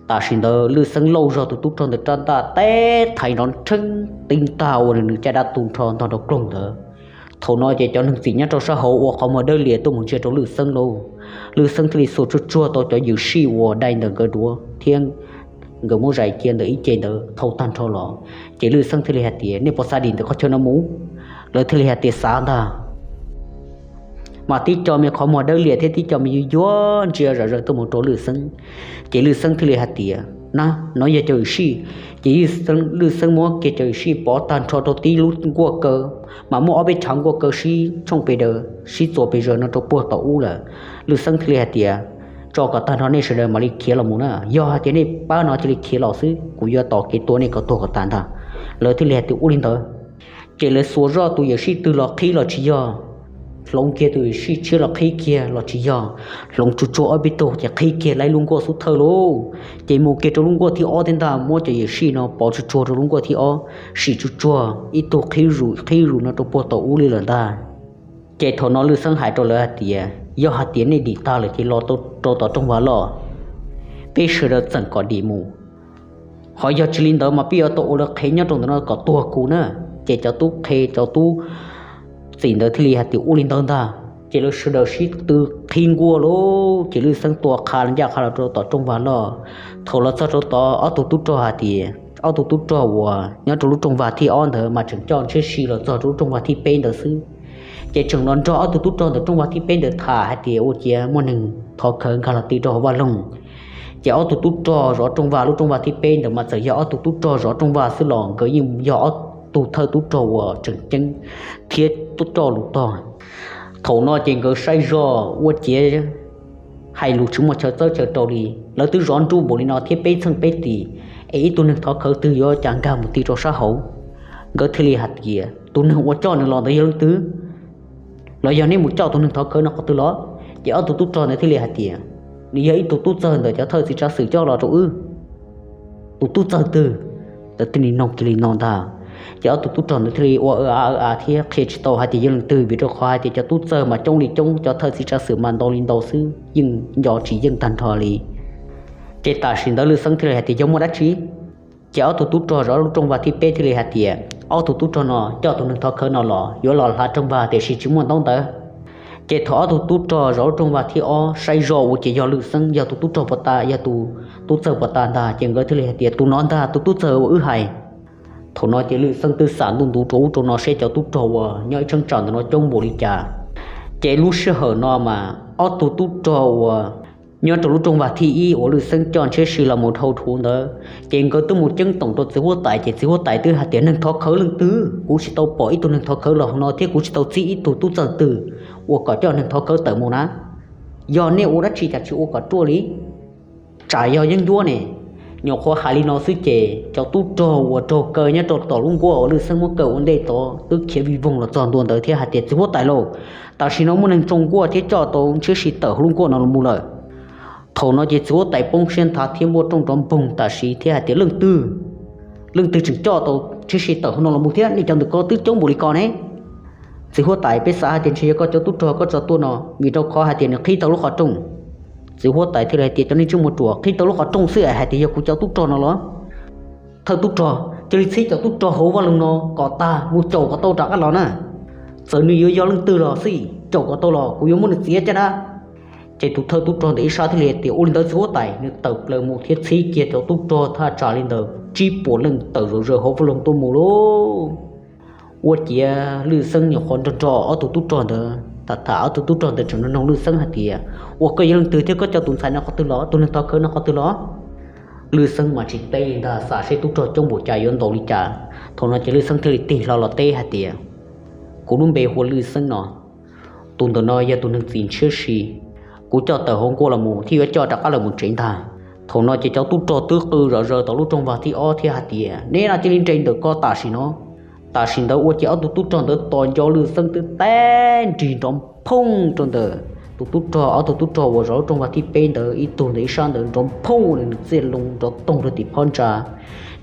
Tam sim ntawd Lwj Xeeb lauj zog tus tub rog ntawd rab ntaj teb thaiv nrov nrheeb tib ntag uas nws caj dab tu nrho ntog nrov kloog ntawd. Thaum no ces cov neeg txim nyob rau sab hauv ua qhov muag dawb lias tuaj mus ntsia rau Lwj Xeeb lauj. Lwj Xeeb thiaj li xuas tsuag tsuag tau cov yawm sij uas dai ntawm nkawd duav thiab nkawd muab zais cia ntawm ib ce ntawd thau tag nrho los. Ces Lwj Xeeb thiaj li hais tias, nej puas xav dim ntawm qhov chaw no mus? Lawv thiaj li hais tias, xav ntag. Mas tib co me qhov muag dawb lias thiab tib co me yuag yuag ntsia zom zaws tuaj mus rau Lwj Xeeb. Ces Lwj Xeeb thiaj li hais tias, na, no yog cov yawm sij. Ces Lwj Xeeb muab kiag cov yawm sij pov tag nrho rau tib lub nkuaj kaw, mas muaj ob peb tshav nkuaj kaw sib tshooj pes daws sib txuas pes zaws no rau puag tom ub lawm. Lwj Xeeb thiaj li hais tias, tso kom tag nrho nej sawv daws mam li khiav los mus na, yog hais tias nej pab no cia li khiav los xwb, kuv yuav tos kev tua nej kom tuag kom tas ntag. Lawv thiaj li hais tias, ua li ntawd. Ces lawv xuas zoj tus yawm sij twg los qhib los tsis yog, hloov kiag tus yawm sij tshiab los qhib kiag los tsis yog, hloov tsuag tsuag ob peb tug ces qhib kiag lawv lub nkuaj xub thawj lauj. Ces mus kiag rau lub nkuaj thib ob thiab ntag, muab cov yawm sij no pov tsuag tsuag rau lub nkuaj thib ob, sim tsuag tsuag ib tug qhib zus qhib zus no rau puag tom ub li lawm ntag. Ces thaum no Lwj Xeeb hais rau lawv hais tias, yog hais tias nej dim tag lawm ces los rau tom rooj vag loj, peb sawv daws txeem kom dim mus. Ho yog tsis li ntawd mas peb yuav tau ua lawv qhev nyob rau ntawm no kom tuag kuv na. Ces cov tub qhe cov tub txim ntawd thiaj li hais tias, ua li ntawd ntag. Ces lawv sawv daws sib tw qhib nkuaj lauj. Ces Lwj Xeeb tua qha ncaj qha los rau tom rooj vag loj. Thaum los txog rau tod, ob tug tub rog hais tias, ob tug tub rog uas nyob rau lub rooj vag thib ob ntawd mas tseem coj ntshiab si los txog rau lub rooj vag thib peb ntawd xwb. Ces tseem los nrog ob tug tub rog ntawm rooj vag thib peb ntawd tham hais tias ua ciav muaj neeg thov khawv nkag los ti rau hauv vaj loog. Ces ob tug tub rog zov rooj vag lub rooj vag thib peb ntawd mas txawm yog ob tug tub rog zov rooj vag xwb los nkawd yeej yog ob tug thawj tub rog uas tseem ceeb thiab tub rog lus tog. Thaum no ces nkawd saib zoj ua ciav hais lus tsis muaj chaw txawb chaw rau li. Lawv twb zov nruj npaum li no thiab peb txheej peb tim, es ib tug neeg thov khawv twg yuav cas nkag mus ti rau sab hauv. Nkawd thiaj li hais tias tus neeg uas coj nws los ntawd yog leej twg, los yog nej mus coj tus neeg thov khawv no qhov twg los? Ces ob tug tub rog ntawd thiaj li hais tias nws yog ib tug tub txawg ntawm cov thawj txiv tsav xwm coj los rau wb. Tus tub txawg twg? Lawv thiaj li noog kiag li no ntag. Ces ob tug tub rog ntawd thiaj li ua a a thiab qhia tsis tau hais tias yog leej twg, vim rau qhov hais tias cov tub txawg mas coob li coob, cov thawj txiv tsav xwm mas ntau li ntau xwb, yeej nco tsis yeej tag nrho li. Ces tam sim ntawd Lwj Xeeb thiaj li hais tias yog muaj dab tsi? Ces ob tug tub rog zov lub rooj vag thib peb thiaj li hais tias ob tug tub rog no coj tus neeg thov khawv no los yuav los hla rooj vag tiam sis tsis muaj ntaub ntawv. Ces thaum ob tug tub rog zov lub rooj vag thib ob saib zoj ua ces yog Lwj Xeeb yog tus tub rog puas ta, yog tus tub txawg puas ta ntag, ces nkawd thiaj li hais tias tus no ntag tus tub txawg uas wb hais. Thaum no ces Lwj Xeeb twb xam ntuj ntuv rau ub rau no seb cov tub rog uas nyob ib cheeb tsam ntawm no coob npaum li cas. Ces lub sij hawm no mas ob tug tub rog uas nyob rau lub rooj vag thib ib uas Lwj Xeeb coj Ntshiab Si los mus dhau thuv ntawd, ces nkawd twb mus ceeb toom rau txiv huab tais, ces txiv huab tais twb hais tias neeg thov khawv leej twg? Kuv tsis tau pom ib tug neeg thov khawv los hauv no thiab kuv tsis tau txib ib tug tub txawg twg uas kom coj neeg thov khawv tawm mus na. Yog nej ua dab tsi cas tsis ua kom ruaj li? Tsam yog yeeb ncuab ne. Nyuam qhuav hais li no xwb ces cov tub rog uas raug kaw nyob rau tom lub nkuaj uas Lwj Xeeb muab kaw ua ntej tod twb khiav vij voog los txog ntua ntawd thiab hais tias txiv huab tais lauj, tam sim no muaj neeg tsoo nkuaj thiab coj tau Ntshiab Si tawm hauv lub nkuaj no los mus lawm. Thaum no ces txiv huab tais poob siab nthav thiab npuaj rooj nrov npoog tam sim thiab hais tias leej twg, leej twg tseem coj tau Ntshiab Si tawm hauv no los mus thiab? Nej cov ntawm ko twb coob npaum li ko ne. Txiv huab tais, peb xav hais tias ntshe yog koj cov tub rog koj tso tuaj no, vim rau qhov hais tias nws qhib tau lub qhov rooj. Txiv huab tais thiaj li hais tias cov neeg ntsej muag ruam, qhib tau lub qhov rooj xwb es hais tias yog kuv cov tub rog no los? Thawj tub rog, cia li txhib cov tub rog hauv vaj loog no kom tag mus caum kom tau rov qab los na. Txawm nws yuav yog leej twg los xij, caum kom tau los kuv yuav muab nws txiav caj dab. Ces tus thawj tub rog ntawm ib sab thiaj li tias ua li ntawd txiv huab tais, nws tawm plaws mus thiab txhib kiag cov tub rog thaj tsam li ntawm tsib puas leej tawm zom zaws hauv vaj loog tuaj mus lauj. Ua ciav Lwj Xeeb nyuam qhuav nrog nrog ob tug tub rog ntawd tham tham, ob tug tub rog ntawd tseem nug nug Lwj Xeeb hais tias ua koj yog leej twg thiab koj coj tus ntxhais no qhov twg los, tus neeg thov khawv no qhov twg los? Lwj Xeeb mas tsis teb li ntag, xav seb tub rog coob npaum cas yuav ntaus li cas. Thaum no ces Lwj Xeeb thiaj li tig hlo los teb hais tias kuv lub npe hu ua Lwj Xeeb no, tus ntawm no yog tus neeg txim Ntshiab Si, kuv coj tawm hauv nkuaj los mus thiab yuav coj rov qab los mus tsev ntag. Thaum no ces cov tub rog twb qw zom zaws tom lub rooj vag thib ob thiab hais tias neb no cia li nres ntawm ko tam sim no. Tam sim ntawd ua ces ob tug tub rog ntawd tos nco Lwj Xeeb twb teb nrig nrov phooj rau ntawm tus tub rog, ob tug tub rog uas zov lub rooj vag thib peb ntawd ib tug ntawm ib sab ntawd nrov phooj, nws txiaj loo nrov toog rau tim phab ntsa.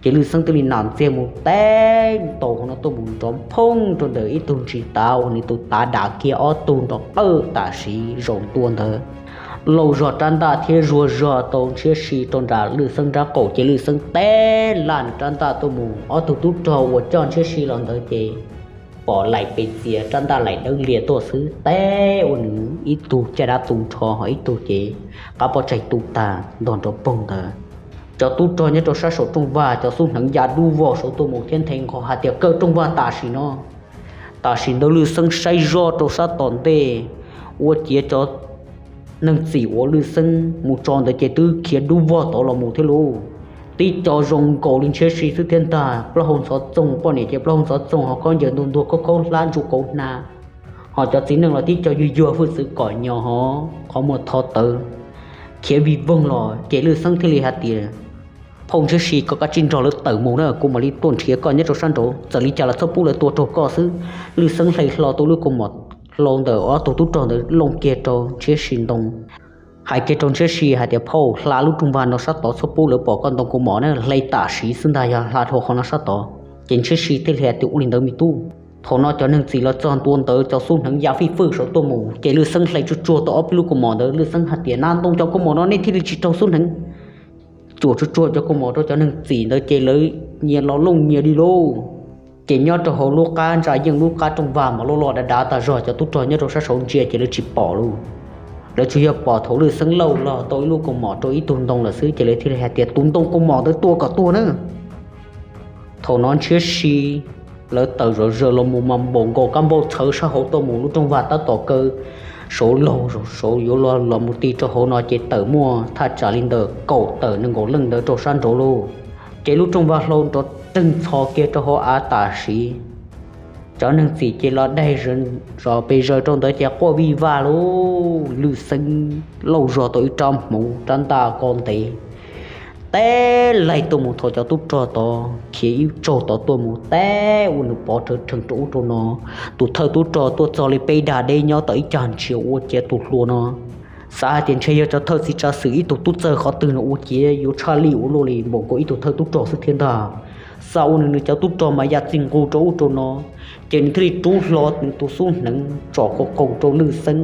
Ces Lwj Xeeb twb li nam ntxiag mus teb ntaus hauv no tuaj mus nrov phooj rau ntawm ib tug ntsis tav uas nws tus tav dam kiag ob tug nrov qawj tam sim zaum ntua ntawd. Laus zog rab ntaj thiab zuag zog tau Ntshiab Si rau nram Lwj Xeeb nrab qaum ces Lwj Xeeb teb laj nws rab ntaj tuaj mus, ob tug tub rog uas coj Ntshiab Si los ntawd ces pom laim pes txias rab ntaj laim dawb lias tuaj xwb, teb ua nws ib tug caj dab tu nrho ho ib tug ces qab pob tsaig tu tag ntog nrov poog ntawd. Cov tub rog nyob rau sab saum rooj vag cov xub hneev ya dub vog saud tuaj mus thiab nthe nqho hais tias kaw rooj vag tam sim no. Tam sim ntawd Lwj Xeeb saib zoj rau sab tom ntej, ua ciav cov neeg txim uas Lwj Xeeb mus tso ntawd ces twb khiav dub vog tod los mus thiab lauj. Tib co zoo nkaus li Ntshiab Si xwb thiab ntag, plaub hau ntxhov txoog, poj niam ces plaub hau ntxhov txoog ho khaub ncaws ntuag ntuag khaub khaub hlab ntsuj kauv hnav, ho cov txiv neej los tib co yuag yuag hwj txwv kom nyos ho qhov muag tho tawv, khiav vij voog los ces Lwj Xeeb thiaj li hais tias phauj Ntshiab Si, koj kav tsij nrog lawv tawm mus na, kuv mam li tuaj nrhiav koj nyob rau sab nraud, txawm li cas los txhob pub lawv tua raug koj xwb. Lwj Xeeb hle hlo tau lub kaus mom hlau ntawm ob tug tub rog ntawd looj kiag rau Ntshiab Si ntoo, hais kiag rau Ntshiab Si hais tias phauj, hla lub rooj vag no sab tod, txhob pub lawv pom koj ntoo kaus mom na, hle tam sim xwb ntag, yog hla dhau qhov no sab tod. Ces Ntshiab Si thiaj li hais tias ua li ntawd me tub. Thaum no cov neeg txim los txog ntua ntawd cov xub hneev ya fij fwj saud tuaj mus ces Lwj Xeeb hle tsuag tsuag tau ob peb lub kaus mom ntawd, Lwj Xeeb hais tias nab ntoo cov kaus mom no nej thiaj li tsis raug xub hneev. Tsuam tsuag tsuag cov kaus mom rau cov neeg txim ntawd ces lawv nyias los looj nyias li lauj. Ces nyob rau hauv lub qab ntsa yeej lub qab rooj vag mas loj loj dav dav tag zog, cov tub rog nyob rau sab saud ntsia ces lawv tsis pom lauj. Lawv tsuas yog pom thaum Lwj Xeeb lauj los tau ib lub kaus mom rau ib tug ntoo lawm xwb ces lawv thiaj li hais tias tus ntoo kaus mom ntawd tua kom tuag na. Thaum no Ntshiab Si lawv tawm zom zaws los mus mas npaum nkaus kab npauj txhawv sab hauv tuaj mus, lub rooj vag tab tom kaw saud laug saud yuav los mus ti rau hauv no ces tawm muaj thaj tsam li ntawm kaum tawm nees nkaum leej ntawd rau sab nraud lauj. Ces lub rooj vag hlau nrov reeg ntxhov kiag rau hauv av tam sim. Cov neeg txim ces los daig zov pes zaws rau ntawd ces quaj vij vaj lauj. Lwj Xeeb lauj zog tau ib rab hmoov rab ntaj ko ntev, teb laig tuaj mus thaum cov tub rog tod khiav ib tsaug tod tuaj mus teb ua nws pov rhawv rhees rau ub rau no. Tus thawj tub rog tuaj txog li peb dag deb nyob tom ib cag ntsiav ua ciav tus hluas no xav hais tias ntshe yog cov thawj txiv tsav xwm ib tug tub txawg qhov twg no ua ciav yuav tshaj lij ua luaj li npaum nkaus ib tug thawj tub rog xwb thiab ntag. Xa ua nws nws cov tub rog mas ya txij nqug rau ub rau no, ces nws thiaj li rub hlo nws tus xub hneev tsom qaug qaug rau Lwj Xeeb.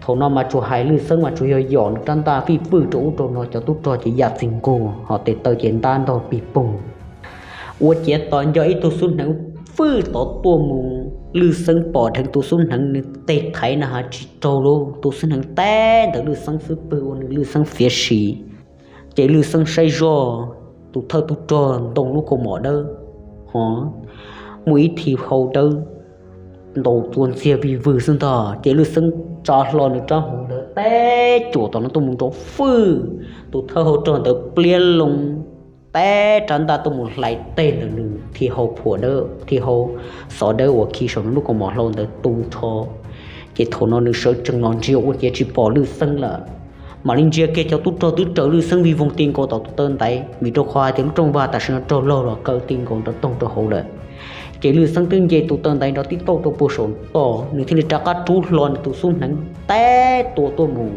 Thaum no mas tsuas hais Lwj Xeeb mas tsuas yog yom nws rab ntaj fij fwj rau ub rau no, cov tub rog ces ya txij nqug ho tes taw ces ntab ntog pig poog. Ua ciav tos nco ib tug xub hneev fwj tod tuaj mus, Lwj Xeeb pom dheev tus xub hneev nws tes thaiv na has tsis raug lauj, tus xub hneev teb ntawm Lwj Xeeb xub pwg ua nws Lwj Xeeb fiav sim. Ces Lwj Xeeb saib zoj, tus thawj tub rog ntoo lub kaus mom dawb, ho muaj ib thim hau dawb ntaus txuas ntxiag vig vwg xwb ntag. Ces Lwj Xeeb tsa hlo nws rab hmoov ntawd teb cuam tom no tuaj mus nrov fwj, tus thawj hau rog ntawd pliab loo teb rab ntaj tuaj mus hlais teg ntawm nws thim hau phuam dawb, thim hau xov dawb uas khi saum nws lub kaus mom hlau ntawd tu nrho. Ces thaum no nws sawv tsees los ntsia ua ciav tsis pom Lwj Xeeb lawm. Mam li ntsia kiag cov tub rog twb raws Lwj Xeeb vij voog ti nkaus tom tus taw ntaiv, vim rau qhov hais tias lub rooj vag tam sim no raug laug los kaw ti nkaus nrov toog rau hauv lawm. Ces Lwj Xeeb twb nce tus taw ntaiv nrov tib tauj rau puag saum toj, nws thiaj li rov qab rub hlo nws tus xub hneev teb tua tuaj mus.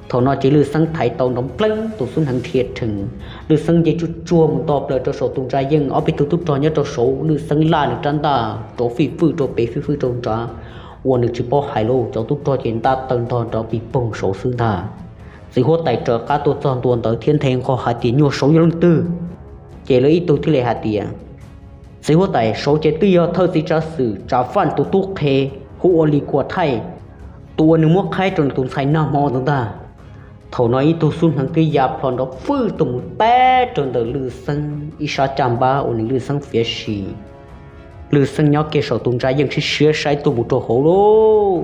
Thaum no ces Lwj Xeeb thaiv tau nrov npleeb tus xub hneev dhia rhees. Lwj Xeeb nce tsuag tsuag mus nto plaws rau saum tus ntsa yeej, ob peb tug tub rog nyob rau saud, Lwj Xeeb laj nws rab ntaj rov fij fwj rau pem fij fwj rau nrad, ua nws tsis paub hais lauj. Cov tub rog ces ntab taw ntog nrov pig poog saud xwb ntag. Txiv huab tais raws qab tuaj txog ntua ntawd thiab nthe nqho hais tias nyuag saud yog leej twg. Ces lawv ib tug thiaj li hais tias, txiv huab tais, saud ces twb yog thawj txiv tsav xwm Tsav Faj tus tub qhe hu ua Lis Kuam Thaij, tus uas nws muab qhaib rau nws tus ntxhais nag hmo ntawd ntag. Thaum no ib tug xub hneev twb ya plho nrov fwj tuaj mus teb rau ntawm Lwj Xeeb ib sab caj npab ua nws Lwj Xeeb fiav sim. Lwj Xeeb nyob kiag saum tus ntsa yeej siab siab saib tuaj mus rau hauv lauj.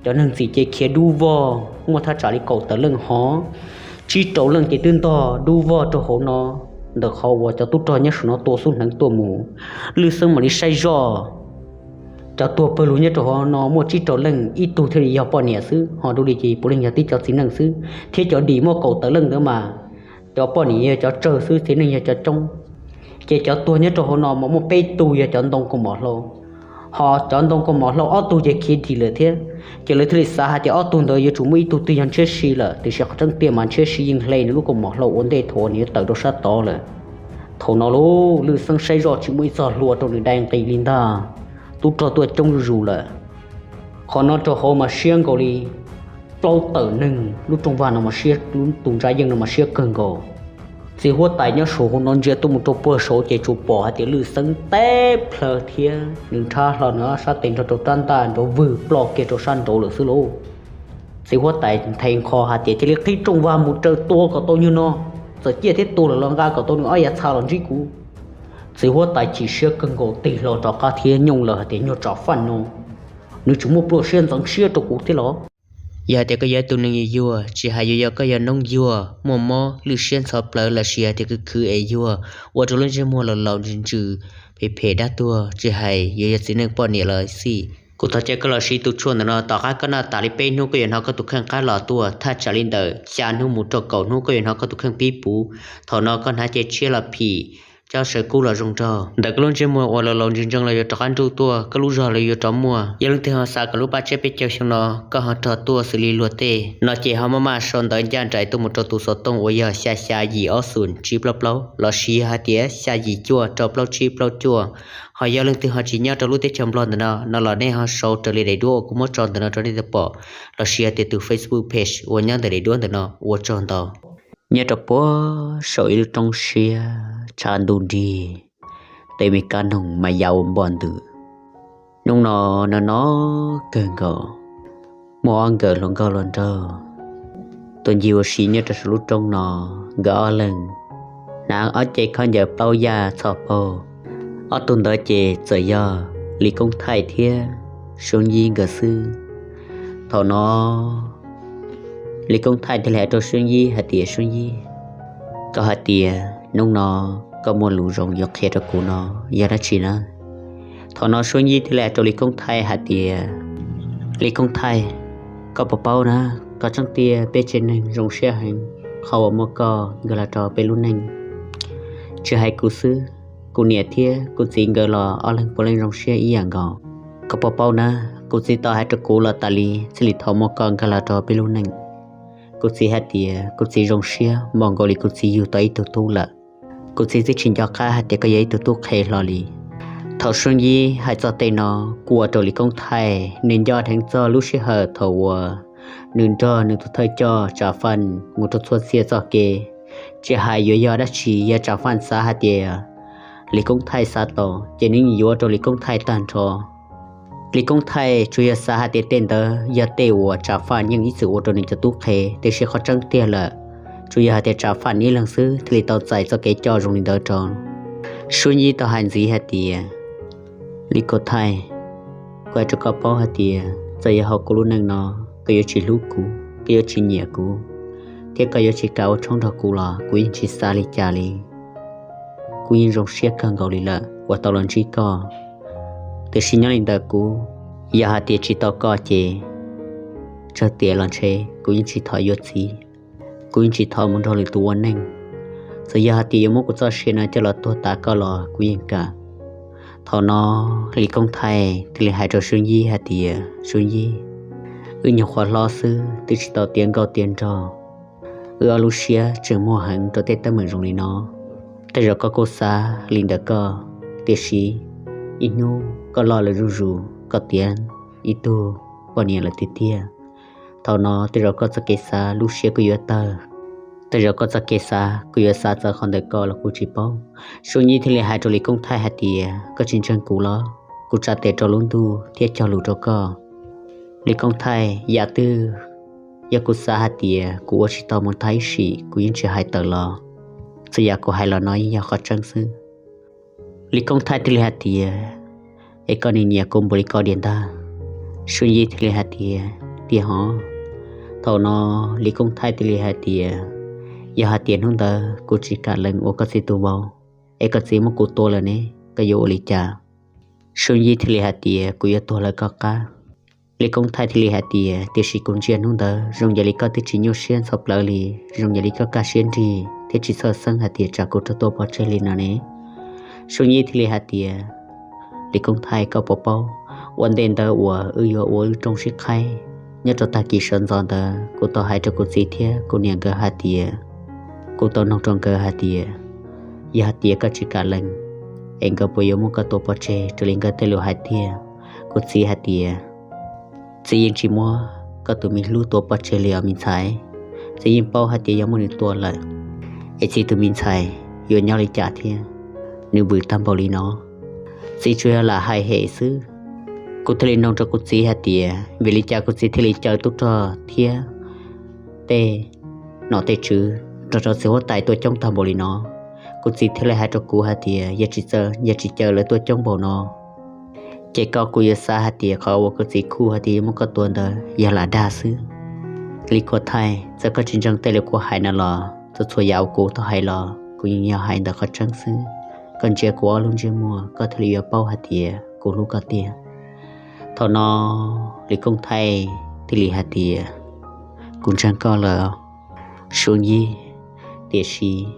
Cov neeg txim ces khiav dub vog muaj thaj tsam li kaum tawm leej hov, tsib rau leej ces twb ntog dub vog rau hauv no, ntawm qhov uas cov tub rog nyob saum no tua xub hneev tuaj mus. Lwj Xeeb mam li saib zoj, cov tuag pawg lug nyob rau hauv no muaj tsib rau leej, ib tug thiaj li yog poj niam xwb, ho dua li ces puav leej yog tib cov txiv neej xwb, thiab cov dim muaj kaum tawm leej ntawd mas cov poj niam yog cov tsawg xwb, txiv neej yog cov coob. Ces cov tuag nyob rau hauv no mas muaj peb tug yog cov ntoo kaus mom hlau, ho cov ntoo kaus mom hlau ob tug ces khiav dim lawm thiab. Ces lawv thiaj li xav hais tias ob tug ntawd yuav tsum muaj ib tug twg yog ntshiab si lawm, tiam sis qhov tseeb tiag mas ntshiab si yeej hle nws lub kaus mom hlau ua ntej thaum uas nws yuav tawm rau sab tod lawm. Thaum no lauj, Lwj Xeeb saib zoj tsis muaj ib txog hlua rau nws dai nqis li ntag. Tub rog tuaj coob zuj zus lawm. Qhov no rau hauv mas siab nkaus li plaub tawm neeg, lub rooj vag no mas siab, lub tus ntsa yeej no mas siab kawg nkaus. Txiv huab tais nyob saum hauv no ntsia tuaj mus rau puag saud ces tsuas pom hais tias Lwj Xeeb teb plhaw thiab nws nrhab hlo nws ob sab tes nrog rau rab ntaj nrov vwg ploj kiag rau sab nraud lawm xwb lauj. Txiv huab tais nthe nqho hais tias cia li qhib rooj vag mus raws tua kom tau nyuag no, txawm ciaj thiab tua lawm los nqa kom tau nws ob yav txha los ntsib kuv. Txiv huab tais chim siab kawg nkaus tig hlo rov qab thiab nyooj lawm hais tias nyuag Tsav Faj no, nws tsis muaj pluaj siab ntxeev siab rau kuv thiab los? Yog hais tias koj yog ib tug neeg yuag yuag, tsis hais yuav yog koj yog noob yuag muaj mob lwj siab ntxhov plawv lossis hais tias khwv khwv es yuag, ua rau lub ntsej muag laus laus ntsws ntsws, phem phem dab tuag, tsis hais yuav yog txiv neej poj niam los xij, kuv thov caw koj los siv tus tshuaj ntawm no, tom qab koj noj tas li peb hnub koj yuav hnov koj tus kheej qab los tuaj, thaj tsam li ntawm xya hnub mus rau kaum hnub koj yuav hnov koj tus kheej pib puv. Thaum no koj hnav cev tshiab los phim, cob saw kub los zoo nraug, ntawm koj lub ntsej muag uas laus laus ntsws ntsees los yuav rov qab nruj tuaj, koj lub zog los yuav rov muaj. Yog leej twg ho xav kom lub paj tsiab peb caug xyoo no koj ho rog tuaj xws li luag tej no ces ho maj maj sau ntawv ncaj nraim tuaj mus rau tus xov tooj uas yog xya xya yim ob xoom tsib plaub plaub lossis yog hais tias xya yim cuaj rau plaub tsib plaub cuaj. Ho yog leej twg ho tsis nyob rau lub teb chaws Nplog ntawm no no los nej ho sau raws li daim duab uas kuv muab tso ntawm no rau nej tau pom, lossis hais tias tus Facebook page uas nyob ntawm daim duab ntawm no. Ua tsaug ntau. Nyob rau puag saum ib lub roob siab tshav ntuj nrig, tej me kab noog mas ya ua npog ntws. Hnub no no no kawg nkaus, muaj ob nkawm hluas nkauj hluas nraug tuaj ncig ua si nyob rau saum lub roob no. Nkawd ob leeg hnav ob ce khaub ncaws plaub yaj txhoj paug. Ob tug ntawd ces txawm yog Lis Koob Thaij thiab Suab Yib nkawd xwb. Thaum no Lis Koob Thaij thiaj li hais rau Suab Yib hais tias, Suab Yib, koj hais tias hnub no koj muaj lus zoo yuav qhia rau kuv no yog dab tsi na? Thaum no Suab Yib thiaj li hais rau Lis Koob Thaij hais tias, Lis Koob Thaij, koj puas paub na, koj tseeb tiag peb tsev neeg zoo siab heev qhov uas muaj koj nkag los rau peb lub neej. Tsis hais kuv xwb, kuv niam thiab kuv txiv nkawd los ob leeg puav leej zoo siab ib yam nkaus. Koj puas paub na, kuv txiv tau hais rau kuv los tas li, txij li thaum muaj koj nkag los rau peb lub neej, kuv txiv hais tias kuv txiv zoo siab npaum nkaus li kuv txiv yug tau ib tug tub lawm. Kuv txiv twb tsis nco qab hais tias koj yog ib tug tub qhe hlo li. Thaum Suab Yib hais txog tej no, kuj ua rau Lis Koob Thaij nws nco dheev txog lub sij hawm thaum uas nws nrog nws tus thawj coj Tsav Faj mus rau txhua txhia txoj kev. Tsis hais yuav yog dab tsi, yog Tsav Faj xav hais tias Lis Koob Thaij xav tau, ces nws yuav rau Lis Koob Thaij tag nrho. Lis Koob Thaij tsuas yog xav hais tias tej ntawd yog tej uas Tsav Faj yeej ib txwm ua rau nws cov tub qhe, tiam sis qhov tseeb tiag lawm, tsuas yog hais tias Tsav Faj ib leeg xwb thiaj li tau txais txoj kev coj zoo li ntawd rau. Suab Yib tau hais ntxiv hais tias, Lis Koob Thaij, kuv hais rau koj paub hais tias txawm yog hauv kuv lub neej no, koj yuav tsis hlub kuv, koj yuav tsis nyiam kuv, thiab koj yuav tsis kam ua tshoob nrog kuv los kuv yeej tsis xav li cas li. Kuv yeej zoo siab kawg nkaus li lawm uas tau los ntsib koj. Tiam sis nyob li ntawm kuv, yog hais tias tsis tau koj ces tsawg tiam los ntshe kuv yeej tsis thov yuav txiv, kuv yeej tsis thov mus nrog lwm tus ua neej. Txawm yog hais tias yuav muab kuv txoj sia no coj los tuag tas koj los kuv yeej kam. Thaum no Lis Koob Thaij thiaj li hais rau Suab Yib hais tias, Suab Yib, wb nyuam qhuav hlob xwb twb tsis tau tiav nkauj tiav nraug, wb ob lub siab tseem muag heev rau tej teeb meem zoo li no. Tej zaum koj kuj xav li ntawm koj, tiam sis ib hnub koj loj lawm zuj zus, koj tiav ib tug poj niam lawm tiag tiag. Thaum no tej zaum koj txoj kev xav lub siab kuj yuav tawg, tej zaum koj txoj kev xav kuj yuav xav txawv qhov ntawm koj los kuj tsis paub. Suab Yib thiaj li hais rau Lis Koob Thaij hais tias, koj tsis ntseeg kuv los? Kuv tsa tes rau lub ntuj thiab cog lus rau koj. Lis Koob Thaij, yam twg yog kuv xav hais tias kuv ua tsis tau mus thaj ib sim kuv yeej tsis hais tawm los, txawm yam kuv hais los no yeej yog qhov tseeb xwb. Lis Koob Thaij thiaj li hais tias, es koj nim nyiam kuv npaum li ko diam ntag? Suab Yib thiaj li hais tias, tiag hov. Thaum no Lis Koob Thaij thiaj li hais tias, yog hais tias hnub ntawd kuv tsis kam lees ua koj txiv tus vauv, es koj txiv muab kuv tua lawm ne, koj yuav ua li cas? Suab Yib thiaj li hais tias, kuv yuav tuag lawv koj qab. Lis Koob Thaij thiaj li hais tias, tiam sis kuv ntsia hnub ntawd zoo yam li koj twb tsis nyuaj siab ntxhov plawv li, zoo yam li koj kaj siab nrig thiab tsis txhawj xeeb hais tias tsam kuv raug tua pov tseg li no ne. Suab Yib thiaj li hais tias, Lis Koob Thaij, koj puas paub, ua ntej ntawd uas wb yuav ua wb rooj sib qhaib, nyob rau tag kis sawv ntxov ntawd kuv tau hais rau kuv txiv thiab kuv niam nkawd hais tias, kuv tau noog rau nkawd hais tias, yog hais tias koj tsis kam lees, es nkawd puas yuav muab koj tua pov tseg raws li nkawd tej lus hais tiag? Kuv txiv hais tias, txiv yeej tsis muab koj tus me hlub tua pov tseg li os me ntxhais. Txiv yeej paub hais tias yog muab nws tua lawm, es txiv tus me ntxhais yuav nyob li cas thiab? Nws vwm tag npaum li no, txiv tsuas yog lam hais hem xwb. Kuv thiaj li noog rau kuv txiv hais tias, vim li cas kuv txiv thiaj li caw tub rog thiab tej nom tej tswv nrog rau txiv huab tais tuaj coob tag npaum li no? Kuv txiv thiaj li hais rau kuv hais tias, yog tsis txawm, yog tsis caw lawv tuaj coob npaum no, ces koj kuj yuav xav hais tias qhov uas kuv txiv khuj hais tias yuav muab koj tua ntawd yog lam dag xwb. Lis Koob Thaij, txawm koj tsis ntseeg tej lus kuv hais no los, txhua txhua yam uas kuv tau hais los kuv yeej yog hais ntawm qhov tseeb xwb. Koj ntsia kuv ob lub ntsej muag koj thiaj li yuav paub hais tias kuv hlub koj tiag. Thaum no Lis Koob Thaij thiaj li hais tias, kuv ntseeg koj lawm, Suab Yib. Tiam sis,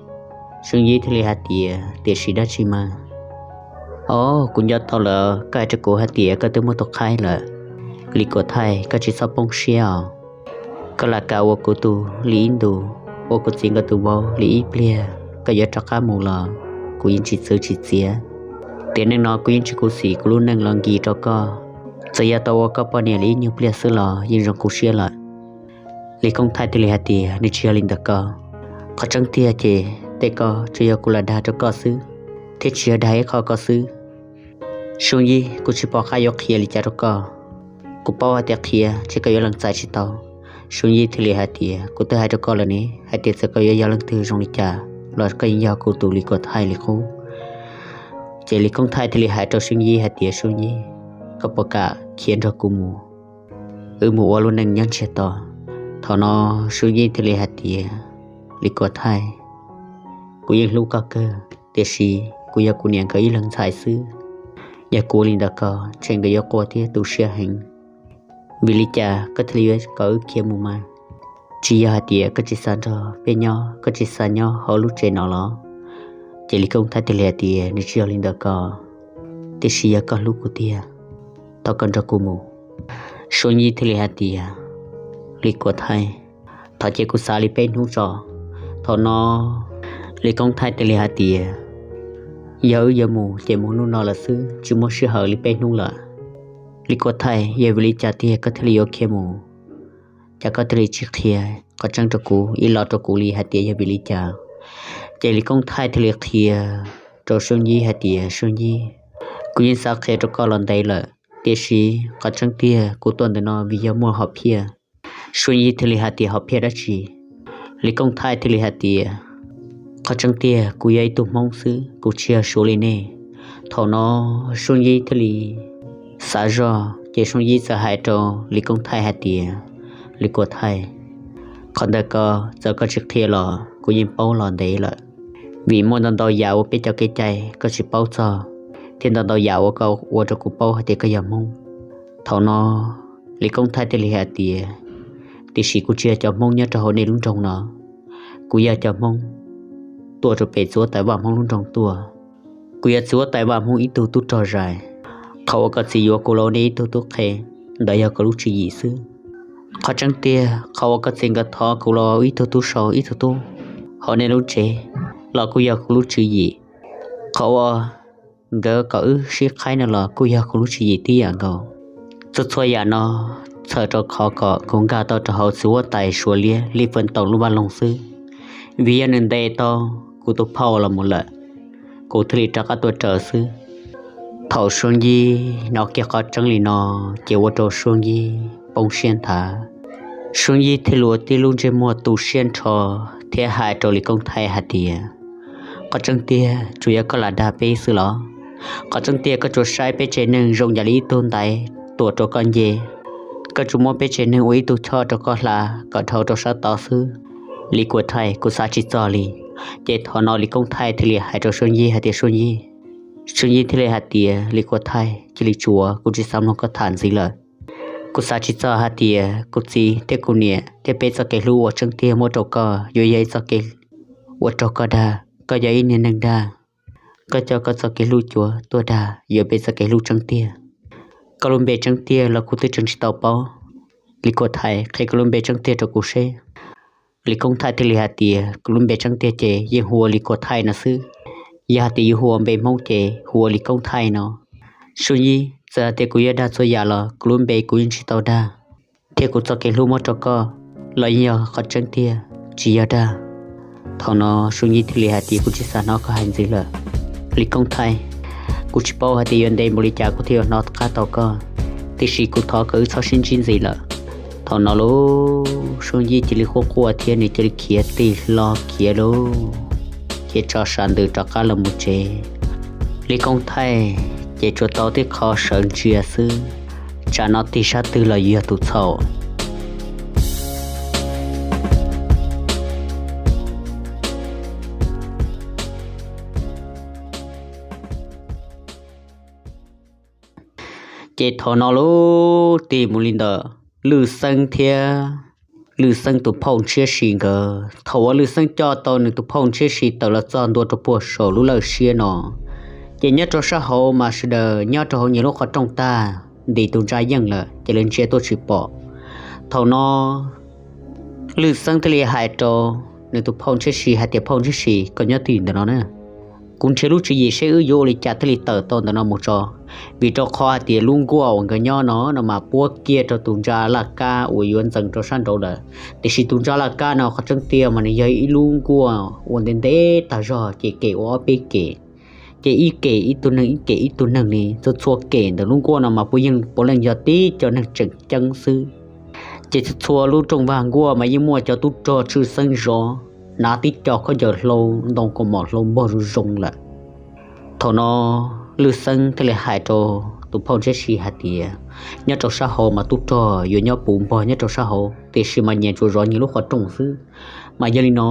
Suab Yib thiaj li hais tias, tiam sis dab tsi mas? Os, kuv nco tau lawm, koj hais rau kuv hais tias koj twb muaj tus qhaib lawm. Lis Koob Thaij, koj tsis txhob poob siab os. Koj lam kav ua kuv tus li ib ntus, ua kuv txiv nkawd tus vauv li ib pliag, koj yuav rov qab mus los kuv yeej tsis txwv tsis txiav. Tiam neej no kuv yeej tsis khuv xim kuv lub neej los nkis rau koj. Txawm yog tau ua koj poj niam li ib nyuag pliag xwb los yeej zoo kuv siab lawm. Lis Koob Thaij thiaj li hais tias, nws tsis yog li ntawd koj. Qhov tseeb tiag ces tej ko tsuas yog kuv lam dag rau koj xwb, thiab tsis yog dag ib qho koj xwb. Suab Yib, kuv tsis pom qab yuav qhia li cas rau koj. Kuv paub hais tias qhia ces koj yuav lees txais tsis tau. Suab Yib thiaj li hais tias, kuv twb hais rau koj lawm ne, hais tias txawm koj yuav yog leej twg zoo li cas los koj yeej yog kuv tus Lis Koob Thaij li qub. Ces Lis Koob Thaij thiaj li hais rau Suab Yib hais tias, Suab Yib, koj puas kam khiav nrog kuv mus, wb mus ua lub neej nyob ntsiag to? Thaum no Suab Yib thiaj li hais tias, Lis Koob Thaij, kuv yeej hlub koj kawg, tiam sis kuv yog kuv niam nkawd ib leeg ntxhais xwb. Yog kuv ua li ntawd ko ntshe nkawd yuav quaj thiab tu siab heev. Vim li cas koj thiaj li yuav kom wb khiav mus mas? Tsis yog hais tias koj tsis xav nrog peb nyob, koj tsis xav nyob hauv lub tsev no los? Ces Lis Koob Thaij thiaj li hais tias nws tsis yog li ntawd ko, tiam sis yog koj hlub kuv tiag, thov koj nrog kuv mus. Suab Yij thiaj li hais tias, Lis Kuam Thaij, thov cia kuv xav li peb hnub tso. Thaum no Lis Koob Thaij thiaj li hais tias, yog wb yuav mus ces mus hnub no lawm xwb, tsis muaj sij hawm li peb hnub lawm. Lis Kuam Thaij, yog vim li cas tiag koj thiaj li yuav khiav mus? Cas koj thiaj li tsis qhia qhov tseeb rau kuv ib los rau kuv li hais tias yog vim li cas? Ces Lis Koob Thaij thiaj li qhia rau Suab Yij hais tias, Suab Yij, kuv yeej xav qhia rau koj los ntev lawm, tiam sis qhov tseeb tiag kuv tuaj ntawm no vim yog muaj hom phiaj. Suab Yij thiaj li hais tias, hom phiaj dab tsi? Lis Koob Thaij thiaj li hais tias, qhov tseeb tiag kuv yog ib tug Hmoob xwb, kuv tsis yog Suav li nej. Thaum no Suab Yij thiaj li xav zog, ces Suab Yij txawm hais rau Lis Koob Thaij hais tias, Lis Kuam Thaij, qhov ntawd ko txawm koj tsis qhia los kuv yeej paub los ntev lawm, vim muaj ntau ntau yam uas peb cov kev cai koj tsis paub txog, thiab ntau ntau yam uas koj ua rau kuv paub hais tias koj yog Hmoob. Thaum no Lis Koob Thaij thiaj li hais tias, tiam sis kuv tsis yog cov Hmoob nyob rau hauv nej lub nroog no, kuv yog cov Hmoob tuaj rau pem txiv huab tais vaj Hmoob lub nroog tuaj. Kuv yog txiv huab tais vaj Hmoob ib tug tub rog zais. Qhov uas koj txiv yuav kuv los ua nej ib tug tub qhe, ntawd yog koj lub tswv yim xwb. Qhov tseeb tiag qhov uas koj txiv nkawd thov kuv los ib tug tub sau ib tug tub hauv nej lub tsev los kuj yog kuv lub tswv yim. Qhov uas nkawd kom wb sib qhaib no los kuj yog kuv lub tswv yim tib yam nkaus. Txhua txhua yam no txhawm rau qhov kom kuv nkag tau rau hauv txiv huab tais Suav liab Lis Fwm Toom lub vaj loog xwb, vim yog nws ntes tau kuv tus phauj los mus lawm, kuv thiaj li rov qab tuaj raws xwb. Thaum Suab Yij hnov kiag qhov tseeb li no, ces ua rau Suab Yij poob siab nthav. Suab Yij thiaj li ua tib lub ntsej muag tu siab nrho thiab hais rau Lis Koob Thaij hais tias, qhov tseeb tiag tsuas yog koj lam dag peb xwb los? Qhov tseeb tiag koj tsuas saib peb tsev neeg zoo yam li ib tug ntaiv tuam rau koj nce, koj tsuas muab peb tsev neeg ua ib tug choj rau koj hla kom dhau rau sab tod xwb. Lis Kuam Thaij, kuv xav tsis txog li. Ces thaum no Lis Koob Thaij thiaj li hais rau Suab Yij hais tias, Suab Yij, Suab Yij thiaj li hais tias, Lis Kuam Thaij, cia li tsuav, kuv tsis xav mloog koj tham ntxiv lawm. Kuv xav tsis txog hais tias kuv txiv thiab kuv niam thiab peb txoj kev hlub uas tseeb tiag muab rau koj yuav yog ib txoj kev ua rau koj dag. Koj yog ib niag neeg dag, koj coj koj txoj kev hlub cuav tuaj dag yuav peb txoj kev hlub tseeb tiag. Koj lub npe tseeb tiag los kuv twb tseem tsis tau paub. Lis Kuam Thaij, qhia koj lub npe tseeb tiag rau kuv seb. Lis Koob Thaij thiaj li hais tias, kuv lub npe tseeb tiag ces yeej hu ua Lis Kuam Thaij no xwb. Yog hais tias yuav hu ua npe Hmoob ces hu ua Lis Koob Thaij no. Suab Yij, txawm hais tias kuv yuav dag txhua yam los kuv lub npe kuv yeej tsis tau dag, thiab kuv txoj kev hlub muab rau koj los yeej yog qhov tseeb tiag, tsis yog dag. Thaum no Suab Yij thiaj li hais tias, kuv tsis xav hnov koj hais ntxiv lawm. Lis Koob Thaij, kuv tsis paub hais tias yuav ntev npaum li cas kuv thiaj yuav hnov qab tau koj, tiam sis kuv thov kom wb txhob sib ntsib ntxiv lawm. Thaum no lauj, Suab Yij cia li quaj quaj thiab nws cia li khiav tig hlo khiav lauj, khiav tso sam ntws rov qab los mus tsev. Lis Koob Thaij ces tsuas tau tib qho sawv ntsia xwb, tsam no tig sab twg los yog tus txhaum. Ces thaum no lauj, tig mus li ntawm Lwj Xeeb thiab Lwj Xeeb tus phauj Ntshiab Si nkawd. Thaum uas Lwj Xeeb coj tau nws tus phauj Ntshiab Si tawm los txog ntua rau puag saum lub lawj siab no, ces nyob rau sab hauv mas sawv daws nyob rau hauv nyias lub qhov rooj tag, ntim tus ntsa yeej lawm ces lawv ntsia tuaj tsis pom. Thaum no Lwj Xeeb thiaj li hais rau nws tus phauj Ntshiab Si hais tias, phauj Ntshiab Si, koj nyob twj ywm ntawm no na. Kuv nrhiav lub tswv yim seb wb yuav ua li cas thiaj li tawm tau ntawm no mus tso, vim rau qhov hais tias lub nkuaj uas nkawd nyob no no mas puab kiag rau tus ntsa laj kab uas yuav ntxeev rau sab nraud lawm. Tiam sis tus ntsa laj kab no qhov tseeb tiag mas nws yog ib lub nkuaj uas ntev ntev tag zog ces kem ua ob peb kem, ces ib kem ib tug neeg, ib kem ib tug neeg li. Txhua txhua kem ntawm lub nkuaj no mas puav leej yog tib co neeg tseem ceeb xwb. Ces txhua txhua lub rooj vag nkuaj mas yeej muaj cov tub rog tshwj xeeb zov, hnav tib co khaub ncaws hlau ntoo kaus mom hlau npog zoo zoo lawm. Thaum no Lwj Xeeb thiaj li hais rau tus phauj Ntshiab Si hais tias, nyob rau sab hauv mas tub rog yuav nyob puv npog nyob rau sab hauv, tiam sis mas nyias tsuas zov nyias lub qhov rooj xwb. Mas yog li no,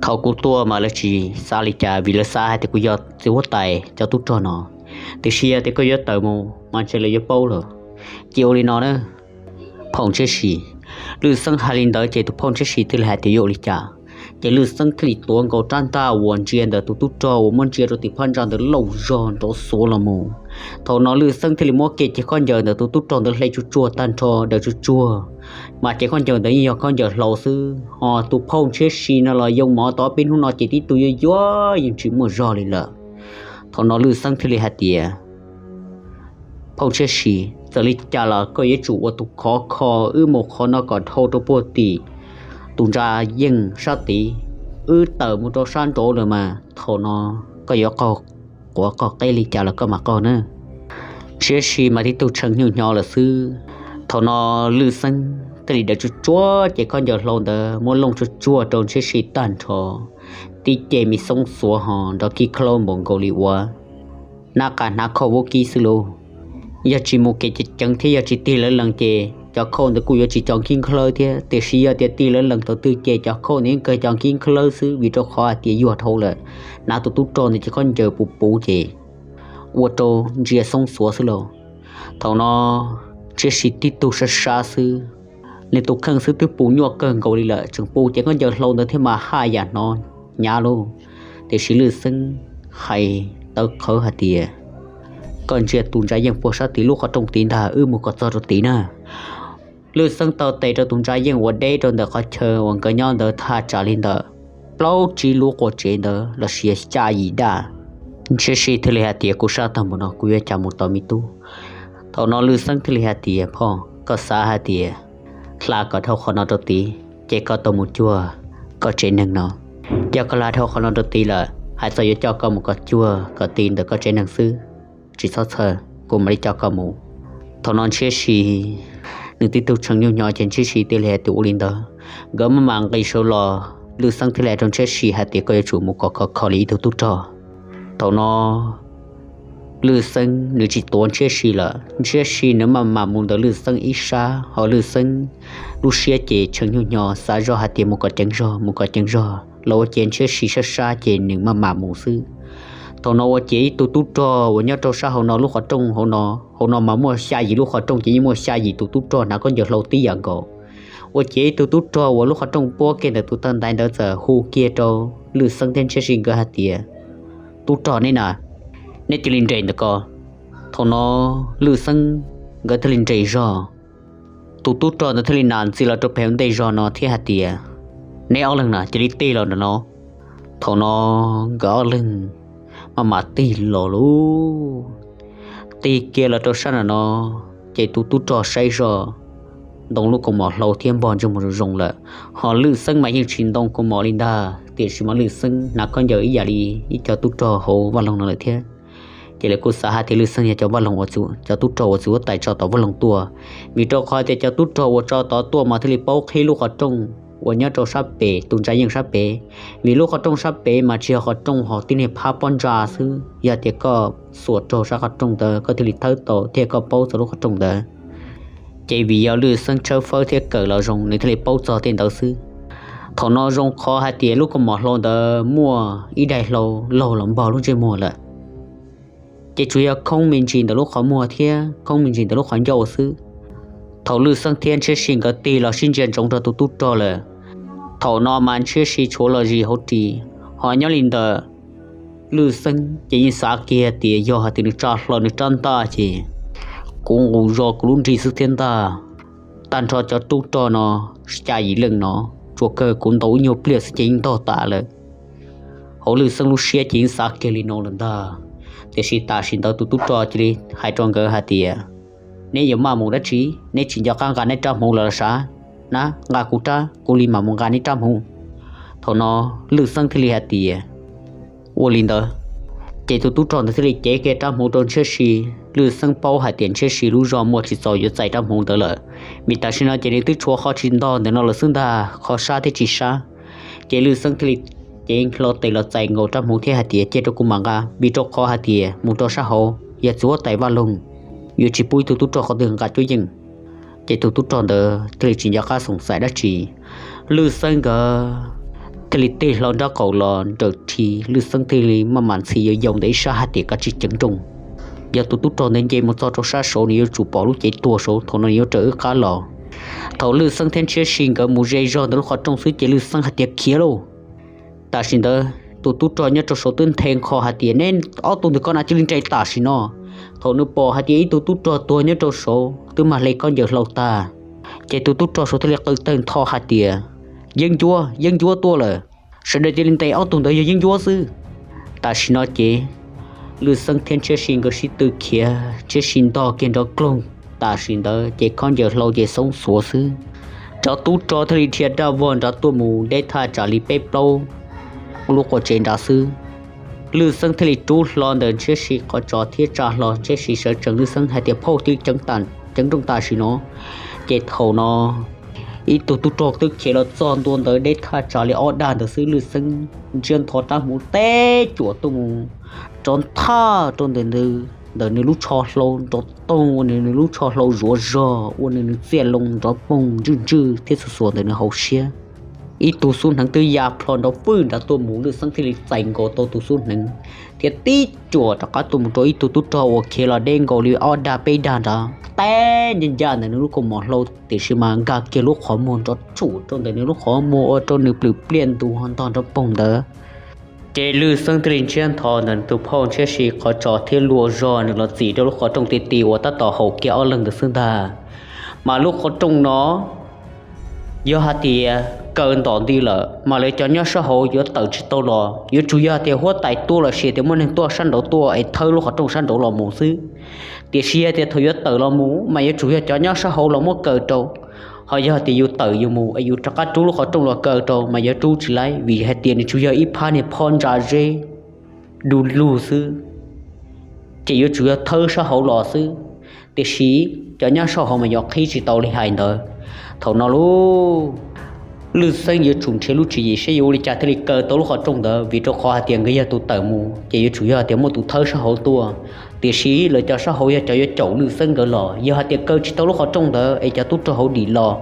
thaum kuv tuaj mas lawv tsis xav li cas vim lawv xav hais tias kuv yog txiv huab tais cov tub rog no. Tiam sis yog tias koj yuav tawm mus mas ntshe lawv yuav paub lawm. Ces ua li no na, phauj Ntshiab Si. Lwj Xeeb hais li ntawd ces tus phauj Ntshiab Si thiaj li hais tias yuav ua li cas. Ces Lwj Xeeb thiaj li tuav nkaus rab ntaj uas ntsia ntawm tus tub rog uas muab ntsia rau tim phab ntsa ntawd lauj zog nrov xuav los mus. Thaum no Lwj Xeeb thiaj li muab kiag ceg khaub ncaws ntawm tus tub rog ntawd hle tsuag tsuag tag nrho daws tsuag tsuag, mas ceg khaub ncaws ntawd yeej yog khaub ncaws hlau xwb, ho tus phauj Ntshiab Si no los yoo mov tau ob peb hnub no ces tib tug yuav yuav yeej tsis muaj zog li lawm. Thaum no Lwj Xeeb thiaj li hais tias, phauj Ntshiab Si, txawm li cas los koj yuav tsum ua tus khov kho wb mus qhov no kom dhau rau puag tim tus ntsa yeej sab tid, wb tawm mus rau sab nraud lawm mas thaum no koj yuav qaug quav qaug qeb li cas los koj mam qaug na. Ntshiab Si mas tib tug tshee nyuj hnyo lawm xwb. Thaum no Lwj Xeeb thiaj li daws tsuag tsuag ceg khaub ncaws hlau ntawd muab looj tsuag tsuag rau Ntshiab Si tag nrho, tib ce me xoob xuav ho nrov kib khlaub npaum nkaus li uas nab qa hnav khauj vaub kib xwb lauj. Yog tsis mus kev ceev ceev thiab yog tsis tig lawv lees ces cov khauj ntawd kuj yuav tsis co kib khlawb thiab, tiam sis yog tias tig lawv lees thaum twg ces cov khauj ntawd yeej kawg co kib khlawb xwb, vim rau qhov hais tias yuag dhau lawm, hnav tus tub rog ntawd ceg khaub ncaws puv puv ces ua rau ntsia xoob xuav xwb lauj. Thaum no Ntshiab Si tib tug sab sab xwb, nws tus kheej xwb twb puv nyuaj kawg nkaus li lawm, tseem puv ceg khaub ncaws hlau ntawd thiab mas haj yam hnov hnyav lauj. Tiam sis Lwj Xeeb hais tawv qhawv hais tias, koj ntsia tus ntsa yeej puag sab tid lub qhov rooj tid ntag, wb mus kom txog rau tid na. Lwj Xeeb taw tes rau tus ntsa yeej uas deb rau ntawm qhov chaw uas nkawd nyob ntawd thaj tsam li ntawm plaub tsib lub quas tsev ntawd los sis xya yim daj. Ntshiab Si thiaj li hais tias, kuv sab tag npaum no kuv yuav cas mus tau me tub. Thaum no Lwj Xeeb thiaj li hais tias, phauj, koj xav hais tias hla kom dhau qhov no rau tid ces koj tau mus cuag koj tsev neeg no. Yog koj hla dhau qhov no rau tid lawm, hais txog yuav coj koj mus kom cuag kom tid ntawm koj tsev neeg xwb, tsis txhob txhawj, kuv mam li coj koj mus. Thaum no Ntshiab Si nws tib tug tshee nyuj hnyo ces Ntshiab Si thiaj li hais tias ua li ntawd. Nkawd maj mam nqis saud los, Lwj Xeeb thiaj li hais rau Ntshiab Si hais tias, koj yuav tsum mus kom khov kho li ib tug tub rog. Thaum no Lwj Xeeb nws tsis tuav Ntshiab Si lawm, Ntshiab Si nws maj mam mus ntawm Lwj Xeeb ib sab, ho Lwj Xeeb lub siab ces tshee nyuj hnyo xav zoj hais tias mus kom ceev zog, mus kom ceev zog los ua ciav Ntshiab Si sab sab ces nws maj mam mus xwb. Thaum no ua ciav ib tug tub rog uas nyob rau sab hauv no lub qhov rooj hauv no, hauv no mas muaj xya yim lub qhov rooj ces yeej muaj xya yim tus tub rog hnav khaub ncaws hlau tib yam nkaus. Ua ciav ib tug tub rog uas lub qhov rooj puab kiag ntawm tus tawg ntaiv ntawd txawm hu kiag rau Lwj Xeeb thiab Ntshiab Si nkawd hais tias, tub rog neb na, neb cia li nres ntawm ko. Thaum no Lwj Xeeb nkawd thiaj li nres zog. Tus tub rog ntawd thiaj li nas ntxi los rau pem ntej zog no thiab hais tias, neb ob leeg na cia li tig los ntawm no. Thaum no nkawd ob leeg maj mam tig los lauj. Tig kiag los rau sab nram no, ces tus tub rog saib zoj ntoo lub kaus mom hlau thiab npog ntsej muag zoo zoo lawm. Ho Lwj Xeeb mas yeej tsis ntoo kaus mom li ntag, tiam sis mas Lwj Xeeb hnav khaub ncaws ib yam li ib co tub rog hauv vaj loog no lawm thiab. Ces lawv kuj xav hais tias Lwj Xeeb yog cov vaj loog uas, cov tub rog uas txiv huab tais tso tom vaj loog tuaj, vim rau qhov tias cov tub rog uas tso tod tuaj mas thiaj li paub qhib lub qhov rooj uas nyob rau sab pem tus ntsa yeej sab pem. Vim lub qhov rooj sab pem mas tsis yog qhov rooj, ho tib niag phab pob ntsa xwb, yog tias koj xuas raug sab qhov rooj ntawd koj thiaj li thawb tau thiab koj paub txog lub qhov rooj ntawd. Ces vim yog Lwj Xeeb tshawb fawb thiab kawm los zoo nws thiaj li paub txog tej ntawd xwb. Thaum no zoo qhov hais tias lub kaus mom hlau ntawd muaj ib daim hlau laug los npog lub ntsej muag lawm, ces tsuas yog khoob me ntsis ntawm lub qhov muag thiab khoob me ntsis ntawm lub qhov ncauj xwb. Thaum Lwj Xeeb thiab Ntshiab Si nkawd tig los sib ntsia ntsoov rau tus tub rog lawm, thaum no mas Ntshiab Si tshuav los zis hauv ris, ho nyob li ntawm Lwj Xeeb ces yeej xav kiag tias yog hais tias nws tsa hlo nws rab ntaj ces kuv nqus zog kuv lub nrig xwb thiab ntag. Tag nrho cov tub rog no xya yim leej no, tsuas kawg kuv ntaus ib nyuag pliag xwb ces yeej ntog tas lawm. Hauv Lwj Xeeb lub siab ces yeej xav kiag li no lawm ntag. Tiam sis tam sim ntawd tus tub rog cia li hais rau nkawd hais tias, neb yuav maj mus dab tsi? Neb tsis nco qab nqa neb rab hmuv los los sav? Na, nqa kuv rab, kuv li mam mus nqa neb rab hmuv. Thaum no Lwj Xeeb thiaj li hais tias, ua li ntawd. Ces tus tub rog ntawd thiaj li cev kiag rab hmuv rau Ntshiab Si. Lwj Xeeb paub hais tias Ntshiab Si lub zog muaj tsis txaus yuav txais rab hmuv ntawd lawm, vim tam sim no ces nws twb tshuav qhov tsis ntog ntawm no lawm xwb ntag, qhov sab thiab tsis sab. Ces Lwj Xeeb thiaj li cev hlo tes los txais nkaus rab hmuv thiab hais tias, cia rau kuv mam nqa, vim rau qhov hais tias mus rau sab hauv yog txiv huab tais vaj loog, yuav tsis pub ib tug tub rog qhov twg nqa cuab yeej. Ces tus tub rog ntawd thiaj li tsis nco qab xoom xaim dab tsi. Lwj Xeeb nkawd thiaj li tig hlo nraub qaum los nrawm rhi, Lwj Xeeb thiaj li maj mam ntxhi yau yau ntawm ib sab hais tias, koj tsis ceev nrooj. Yog tus tub rog ntawd nce mus txog rau sab saud nws yuav tsum pom lub cev tuag saud, thaum no nws yuav raws wb qab los. Thaum Lwj Xeeb thiab Ntshiab Si nkawd mus ze zog ntawm lub qhov rooj xwb ces Lwj Xeeb hais tias khiav lauj. Tam sim ntawd tus tub rog nyob rau saud twb nthe nkho hais tias, neb ob tug ntawm koj na cia li nres tam sim no. Thaum nws pom hais tias ib tug tub rog tuag nyob rau saud twb mag hle khaub ncaws hlau tag, ces tus tub rog saud thiaj li qw tawg ntho hais tias, yeeb ncuab, yeeb ncuab tuaj lawm, sawv daws cia li ntes, ob tug ntawd yog yeeb ncuab xwb. Tam sim no ces Lwj Xeeb thiab Ntshiab Si nkawd sib tw khiav, Ntshiab Si ntog kiag nrov kloog. Tam sim ntawd ces khaub ncaws hlau ces xoob xuav xwb. Cov tub rog thiaj li dhia daj vog nrov tuaj mus deb thaj tsam li peb plaub lub qua tsev nrad xwb. Lwj Xeeb thiaj li rub hlo ntawm Ntshiab Si qhov tsos thiab tsa hlo Ntshiab Si sawv tsees. Lwj Xeeb hais tias, phauj, cia li ceev nrooj tam sim no. Ces thaum no ib tug tub rog twb khiav los txog ntua ntawd deb thaj tsam li ob dag ntawd xwb. Lwj Xeeb ntsiab ntho rab hmuv teb cuam tuaj mus rov nthaj rau ntawm ntawm nws lub tsho hlau nrov toog, ua nws nws lub tsho hlau zuav zog, ua nws nws txiaj loo nrov poog ntswj ntswj thiab xuas xuas ntawm nws hauv siab. Ib tug xub hneev twb ya plho nrov fwj nrad tuaj mus. Lwj Xeeb thiaj li txais nkaus tau tus xub hneev thiab tib cuam rov qab tuaj mus rau ib tug tub rog uas khiav los deb nkaus li ob dag peb dag nrad, teb ncaj ncaj ntawm nws lub kaus mom hlau, tiam sis mas nkag kiag lub qhov muag nrov tshum rau ntawm nws lub qhov muag ua rau nws plwm pliaj ntu ntog nrov poog ntawd. Ces Lwj Xeeb thiaj li ntsiab ntho ntawm nws tus phauj Ntshiab Si qhov tsos thiab luag zog nws los txim rau lub qhov rooj ti ti uas tab tom haum kiag ob leeg ntawd xwb ntag. Mas lub qhov rooj no yog hais tias kaw ntom nti lawm mas lawv cov nyob sab hauv yuav tawm tsis tau los, yuav tsum yog hais tias huab tais tuaj los sis tias muaj neeg tuaj sab nraud tuaj es thawb lub qhov rooj sab nraud los mus xwb. Tiam sis yog tias thaum yuav tawm los mus mas yuav tsum yog cov nyob sab hauv los muab kaw rau, ho yog tias yus tawm yus mus es yus rov qab rub lub qhov rooj los kaw rau mas yuav rub tsis laib, vim hais tias nws tsuas yog ib phab niag phoj ntsa zeb du lug xwb, ces yuav tsum yog thawb sab hauv los xwb. Tiam sis cov nyob sab hauv mas yus qhib tsis tau li hais ntawd. Thaum no lub Lwj Xeeb yuav tsum nrhiav lub tswv yim saib yuav ua li cas thiaj li kaw tau lub qhov rooj ntawd, vim rau qhov hais tias nkawd yog tus tawm mus ces yuav tsum yog hais tias muaj tus thawb sab hauv tuaj. Tiam sis lawv cov sab hauv yog cov yuav caum Lwj Xeeb nkawd los, yog hais tias kaw tsis tau lub qhov rooj ntawd es cov tub rog hauv dim los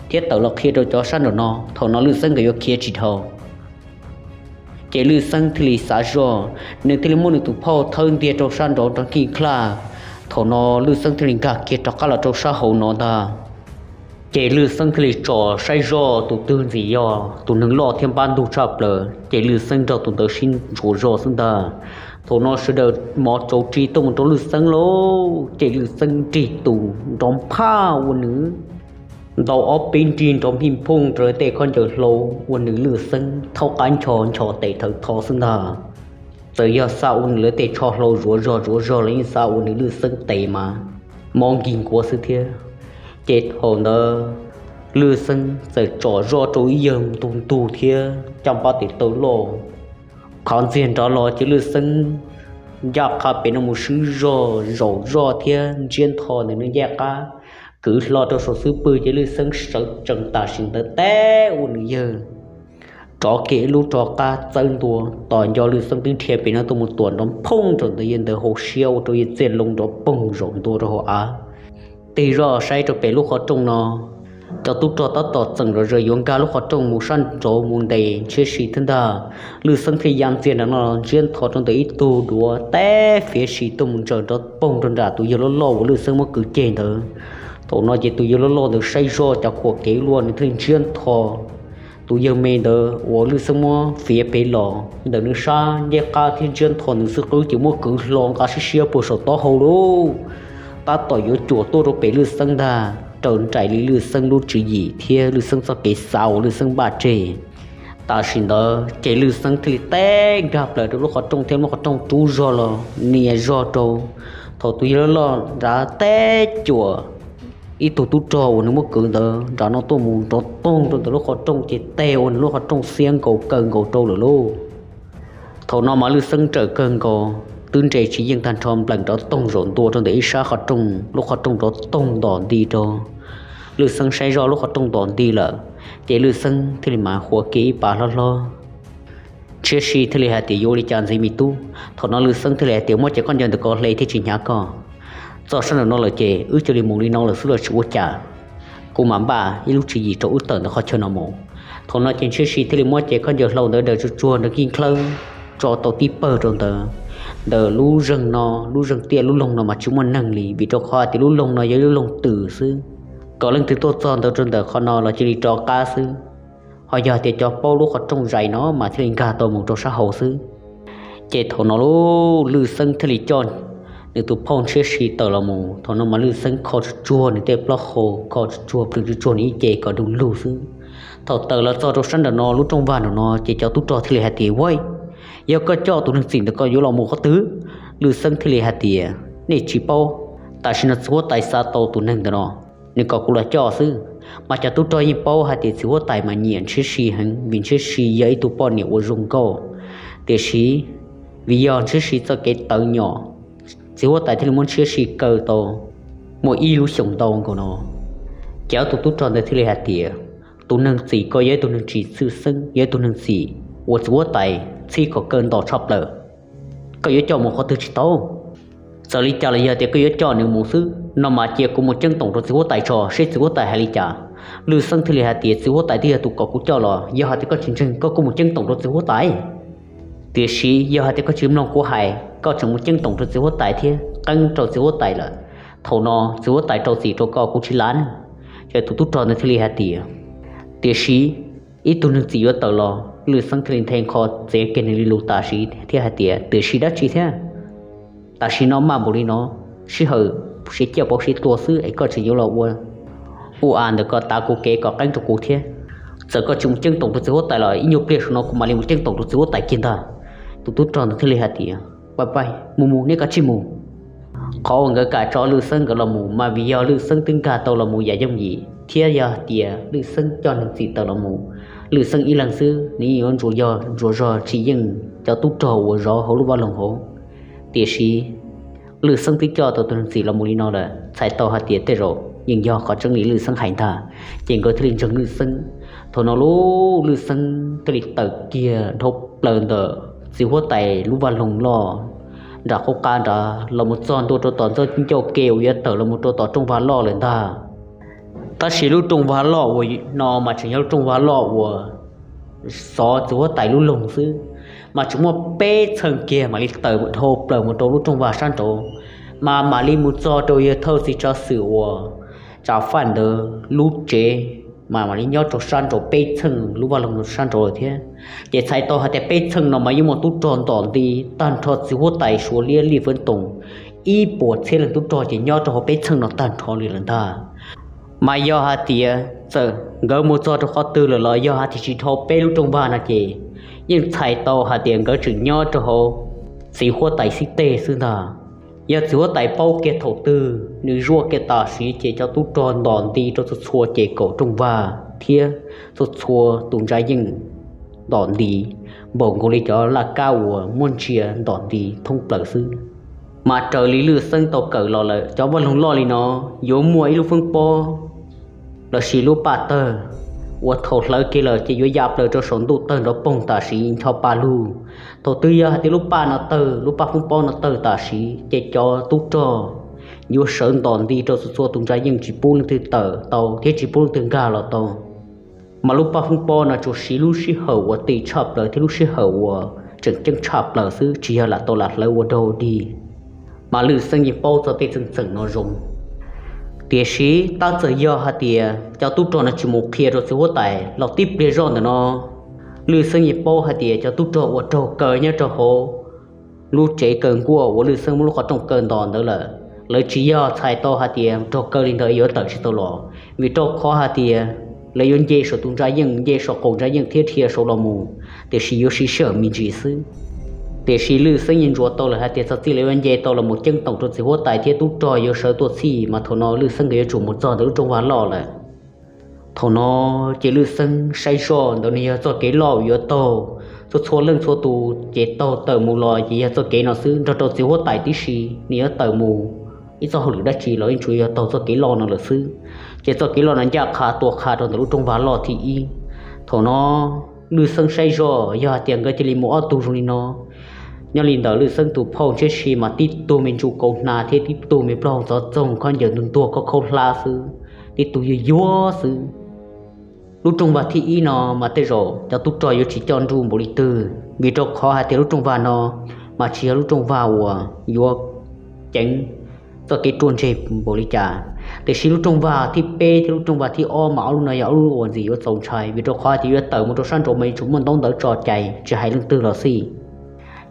thiab tawm los qhia rau cov sab nraum no, thaum no Lwj Xeeb nkawd yuav khiav tsis dhau. Ces Lwj Xeeb thiaj li xav zoj, nws thiaj li muab nws tus phauj thawb ntiag rau sab nraud nrov nkig nklag. Thaum no Lwj Xeeb thiaj li nkag kiag rov qab los rau sab hauv no ntag. Ces Lwj Xeeb thiaj li tsom saib zoj tus twg ntxim yog tus neeg loj thiab npab ntug tshaj plaws, ces Lwj Xeeb nrog tus ntawd sib ntsuas zog xwb ntag. Thaum no sawv daws mov tsauv ris tuaj mus rau Lwj Xeeb lauj, ces Lwj Xeeb nrig tus nrov phaj ua nws ntau ob peb nrig nrov phij phooj rau lawv tej khaub ncaws hlau, ua nws Lwj Xeeb thaub qab ncho ncho tes thawv tho xwb ntag. Txawm yog xa ua nws lawv tej tsho hlau zuav zog zuav zog los yeej xa ua nws Lwj Xeeb tes mas mob nkig nkuav xwb thiab. Ces thaum ntawd Lwj Xeeb txawm tsom zoj rau ib yawg ntug ntug thiab caj npab tes taw loj. Qhov ntxiag nrov los ces Lwj Xeeb ncaj qha pem no mus swb zog zaum zoj thiab ntsiab ntho ntawm nws ncaj qab, kwv hlo rau saum xub pwg ces Lwj Xeeb sawv tsees tam sim ntawd teb ua nws yawg rov kiag ib lub rov qab txawb ntua. Tos nco Lwj Xeeb twb dhia pem no tuaj mus tuam nrov phooj rau ntawm yawg ntawd hauv siab ua rau yawg txiaj loo nrov poog zaum ntua rau hauv av. Tig zoj saib rau pem lub qhov rooj no, cov tub rog tab tom txeem zom zaws yuav nkag lub qhov rooj mus sab nraud mus ntes Ntshiab Si thiab ntag. Lwj Xeeb thiaj ya ntxiag nram no los ntsiab ntho rau ntawm ib tug duav teb fiav si tuaj mus ntsaws nrov poog rau nram tus yawg loj loj uas Lwj Xeeb muab kwv ceg ntawd. Thaum no ces tus yawg loj loj ntawd saib zoj cov khuam kev luaj nws thiaj li ntsiab ntho tus yawg me ntawd uas Lwj Xeeb muab fiav pem los ntawm nws sab ncaj qab thiab ntsiab ntho nws xwb qwb ces muab kwv hlo nqa siab siab puag saum taub hau lauj. Tab tom yuav cuam tuaj rau pem Lwj Xeeb ntag, raws nraim li Lwj Xeeb lub tswv yim thiab Lwj Xeeb txoj kev xav uas Lwj Xeeb npaj tseg. Tam sim ntawd ces Lwj Xeeb thiaj li teb nkag plaws rau lub qhov rooj thiab lub qhov rooj rub zog los nias zog rau. Thaum tus yawg loj loj nrad teb cuam ib tug tub rog uas nws muab kwv ntawd nram no tuaj mus nrov toog rau ntawm lub qhov rooj ces teg ua nws lub qhov rooj xiab nkaus kaw nkaus rau lawm lauj. Thaum no mas Lwj Xeeb nrawm kawg nkaus twb nres tsis yeej tag nrho npleem nrov toog zaum ntua rau ntawm ib sab qhov rooj, lub qhov rooj nrov toog ntom nti rau. Lwj Xeeb saib zoj lub qhov rooj ntom nti lawm, ces Lwj Xeeb thiaj li mas huav kiag ib pas hlob hlob. Ntshiab Si thiaj li hais tias yuav ua li cas ntxiv me tub. Thaum no Lwj Xeeb thiaj li hais tias muab cev khaub ncaws ntawm ko hle thiaj tsis hnyav koj. Txog sab nraum no lawm ces wb cia li mus li no lawm xwb los tsis ua cas. Kuv mam npaj ib lub tswv yim rau wb tawm ntawm qhov chaw no mus. Thaum no ces Ntshiab Si thiaj li muab cev khaub ncaws hlau ntawd daws tsuag tsuag nrov nkig nklawb tso tau tib pawg rau ntawd. ntawm lub zeeg no, lub zeeg tiaj lub loog no mas tsis muaj neeg li, vim rau qhov hais tias lub loog no yog lub loog twm xwb. Kom leej twg tuaj txog ntawd rau ntawm qhov no los cia li rov qab xwb. Ho yog tias cov paub lub qhov rooj zais no mas thiaj li nkag tau mus rau sab hauv xwb. Ces thaum no lub Lwj Xeeb thiaj li coj nws tus phauj Ntshiab Si tawm los mus. Thaum no mas Lwj Xeeb kho tsuag tsuag nws tej plaub hau, kho tsuag tsuag plhws tsuag tsuag nws ib ce kom du lug xwb. Thaum tawm los txog rau sab nram no lub rooj vag nram no ces cov tub rog thiaj li hais tias, Ua, yog koj coj tus neeg txim ntawd koj yuav los mus qhov twg? Lwj Xeeb thiaj li hais tias, Nej tsis paub, tam sim no txiv huab tais xa tau tus neeg ntawd no, nws kom kuv los coj xwb. Mas cov tub rog yeej paub hais tias txiv huab tais mas nyiam Ntshiab Si heev vim Ntshiab Si yog ib tug poj niam uas zoo nkauj. Tiam sis vim yog Ntshiab Si txoj kev tawv nyom, txiv huab tais thiaj li muab Ntshiab Si kaw tau muaj ib lub xyoos ntau nkaus no. Ces ob tug tub rog ntawd thiaj li hais tias, Tus neeg txim koj yog ib tug neeg tsis txhwj xeeb, yog ib tug neeg txim uas txiv huab tais txhib kom kawg nto tshaj plaws. Koj yuav coj mus qhov twg tsis tau? Txawm li cas los yog tias koj yuav coj nws mus xwb no mas cia kuv mus ceeb toom rau txiv huab tais tso seb txiv huab tais hais li cas. Lwj Xeeb thiaj li hais tias, Txiv huab tais twb yog tus kom kuv coj los, yog hais tias koj tsis ntseeg koj kuj mus ceeb toom rau txiv huab tais. Tiam sis yog hais tias koj tsis mloog kuv hais, koj tseem mus ceeb toom rau txiv huab tais thiab qeeb rau txiv huab tais lawm, thaum no txiv huab tais rau txim rau koj kuv tsis lav ne. Ces tus tub rog ntawd thiaj li hais tias, Tiam sis ib tug neeg txim yuav tawm los. Lwj Xeeb thiaj li nthe nkho txiav kiag nws li lus tam sim thiab hais tias, Tiam sis dab tsi thiab? Tam sim no maj npaum li no, sij hawm siav ciaj pauv siav tuag xwb es koj tseem yuav los ua ua a ntawm ko tav kuv kev kom qeeb rau kuv thiab. Txawm koj tsis mus ceeb toom rau txiv huab tais los ib nyuag pliag saum no kuv mam li mus ceeb toom rau txiv huab tais kiag ntag. Tus tub rog ntawd thiaj li hais tias, Pab pab, mus mus, neb kav tsij mus. Qhov uas nkawd kam tso Lwj Xeeb nkawd los mus mas vim yog Lwj Xeeb twb nkag tau los mus yam yooj yim thiab yog hais tias Lwj Xeeb coj neeg txim tawm los mus, Lwj Xeeb ib leeg xwb nws yeej yuav ntsuas yog ntsuas zog tsis yeej cov tub rog uas zov hauv lub vaj loog hauv. Tiam sis Lwj Xeeb twb coj tau tus neeg txim los mus li no lawm, txhais tau hais tias tej zaum yeej yog qhov tseeb li Lwj Xeeb hais ntag. Ces nkawd thiaj li ntseeg Lwj Xeeb. Thaum no lub Lwj Xeeb thiaj li tawm kiag dhau plaws ntawm txiv huab tais lub vaj loog loj nram qub qab nrad los mus txog ntua rau tom ntxawj ncauj ke uas yuav tawm los mus rau tom rooj vag loj lawm ntag. Tab sis lub rooj vag loj uas no mas tseem yog lub rooj vag loj uas xov txiv huab tais lub loog xwb, mas tseem muaj peb txheej kiag mam li tawm dhau plaws mus rau lub rooj vag sab nraud, mas mam li mus txog rau yawg thawj txiv tsav xwm uas Tsav Faj ntawd lub tsev, mas mam li nyob rau sab nraud peb txheej lub vaj loog sab nraud lawm thiab. Ces txhais tau hais tias peb txheej no mas yeej muaj tub rog ntom nti tag nrho txiv huab tais Suav liab Lij Fab Toom ib puas txhiab leej tub rog ces nyob rau hauv peb txheej no tag nrho li lawm ntag. Mas yog hais tias txawm nkawd mus txog rau qhov twg lawm los yog hais tias tsis dhau peb lub rooj vag no ces yeej txhais tau hais tias nkawd tseem nyob rau hauv txiv huab tais xib teg xwb ntag. Yog txiv huab tais paub kiag thaum twg nws zuaj kiag tam sim ces cov tub rog ntom nti rau txhua txhua ces kaum rooj vag thiab txhua txhua tus ntsa yeej ntom nti npaum nkaus li cov laj kab uas muaj ntsia ntom nti thoob plaws xwb. Mas raws li Lwj Xeeb tau kawm los lawm cov vaj loog loj li no yuav muaj ib lub foob pob lossis lub paj tawg uas thaum hlawv kiag lawm ces yuav ya plaws rau saum ntuj tawg nrov poog tam sim ncho pa lug. Thaum twg yog hais tias lub paj no tawg, lub paj foob pob no tawg tam sim ces cov tub rog yuav sawv ntom nti rau txhua txhua tus ntsa yeej tsis pub leej twg tawm tau thiab tsis pub leej twg nkag los tau. Mas lub paj foob pob no tsuas siv lub sij hawm uas tiv tshaj plaws thiab lub sij hawm uas tseem ceeb tshaj plaws xwb, tsis yog lam tau lam hlawv ua dog dig. Mas Lwj Xeeb yeej paub txog tej txheej txheem no zoo. Tiam sis tab txawm yog hais tias cov tub rog no tsis mus qhia rau txiv huab tais los tib pliag zoj ntawm no, Lwj Xeeb yeej paub hais tias cov tub rog uas raug kaw nyob rau hauv lub tsev kaw nkuaj uas Lwj Xeeb muab lub qhov rooj kaw ntos ntawd lawm, lawv tsis yog txhais tau hais tias raug kaw li ntawd yuav tawm tsis tau los, vim rau qhov hais tias lawv yuav nce saum tus ntsa yeej, nce saum qaum ntsa yeej thiab dhia saud los mus, tiam sis yuav siv sij hawm me ntsis xwb. Tiam sis Lwj Xeeb yeej ntsuas tau lawm hais tias txog txij lawv yuav nce tau los mus ceeb toom rau txiv huab tais thiab tub rog yuav sawv tuaj txhij mas thaum no Lwj Xeeb nkawd yuav tsum mus txog ntawm lub rooj vag loj lawm. Thaum no ces Lwj Xeeb saib zoj ntawd nws yog txoj kev loj yuav taug, txhua txhua leej txhua tus ces taug tawm mus los ces yog txoj kev no xwb, nrog rau txiv huab tais tib si nws yuav tawm mus ib txoj hauj lwm dab tsi los yeej tsuas yog taug txoj kev loj no lawm xwb. Ces txoj kev loj no ncaj qha tua qha rau ntawm lub rooj vag loj thib ib. Thaum no Lwj Xeeb saib zoj yog hais tias nkawd cia li mus ob tug zoo li no, nyob li ntawm Lwj Xeeb tus phauj Ntshiab Si mas tib tug me ntsuj kauv hnav thiab tib tug me plaub hau ntxov txoog khaub ncaws ntuag ntuag khaub khaub hlab xwb, tib tug yuag yuag xwb. Lub rooj vag thib ib no mas tej zaum cov tub rog yuav tsis coj nruj npaum li twg, vim rau qhov hais tias lub rooj vag no mas tsis yog lub rooj vag uas yuav ceev txoj kev ruaj ntseg npaum li cas. Tiam sis lub rooj vag thib peb thiab lub rooj vag thib ob mas ob lub no yog ob lub uas ntxim yuav txaus ntshai, vim rau qhov tias yuav tawm mus rau sab nraud mas yuav tsum muaj ntaub ntawv tso cai tsis hais leej twg los xij.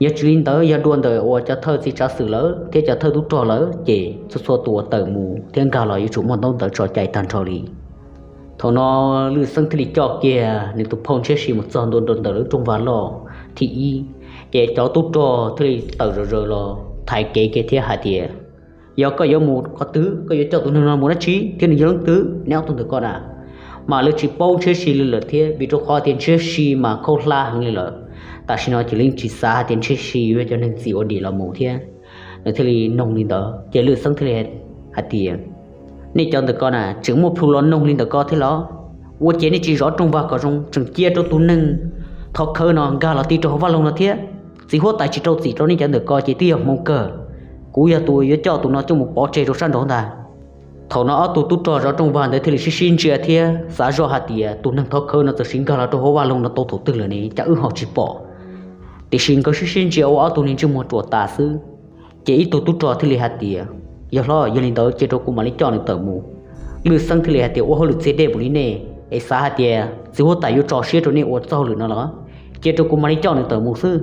Yog tsis li ntawd, yog dua ntawm uas cov thawj txiv tsav xwm lawm thiab cov thawj tub rog lawm ces txhua txhua tus uas tawm mus thiab nkag los yuav tsum muaj ntaub ntawv tso cai tag nrho li. Thaum no Lwj Xeeb thiaj li coj kiag nws tus phauj Ntshiab Si mus txog ntua rau ntawm lub rooj vag loj thib ib, ces cov tub rog thiaj li tawm zom zaws los thaiv kev kiag thiab hais tias, Yog koj yuav mus qhov twg, koj yuav coj tus neeg no mus dab tsi thiab nws yog leej twg, neb ob tug ntawm ko na? Mas lawv tsis paub Ntshiab Si li lawm thiab, vim rau qhov tias Ntshiab Si mas khaub hlab heev li lawm. Tam sim no ces lawv yeej tsis xav hais tias Ntshiab Si yuav yog cov neeg txim ua dim los mus thiab. Nws thiaj li noog li ntawd ces Lwj Xeeb thiaj li hais tias, Nej cov ntawm ko na tseem muaj plhu los noog li ntawm ko thiab los? Ua cas nej tsis zov rooj vag kom zoo, tseem cia rau tus neeg thov khawv no nkag los ti rau hauv vaj loog no thiab? Txiv huab tais tsis rau txim rau nej cov ntawm ko ces twb yog hmoov kawg. Kuv yog tus yuav coj tus no coj mus pov tseg rau sab nraud ntag. Thaum no ob tug tub rog zov rooj vag ntawd thiaj li sib sib ntsia thiab xav zoj hais tias tus neeg thov khawv no txawm sim nkag los rau hauv vaj loog no tau thaum twg lawm ne, cas wb ho tsis pom? Tiam sis nkawd sib sib ntsia ua ob tug niag ntsej muag ruam tas xwb. Ces ib tug tub rog thiaj li hais tias, Yog hlob, yog li ntawd cia rau kuv mam li coj nws tawm mus. Lwj Xeeb thiaj li hais tias, Ua hauj lwm txiag dej npaum li nej es xav hais tias txiv huab tais yuav tso siab rau nej ua txoj hauj lwm no los? Cia rau kuv mam li coj nws tawm mus xwb.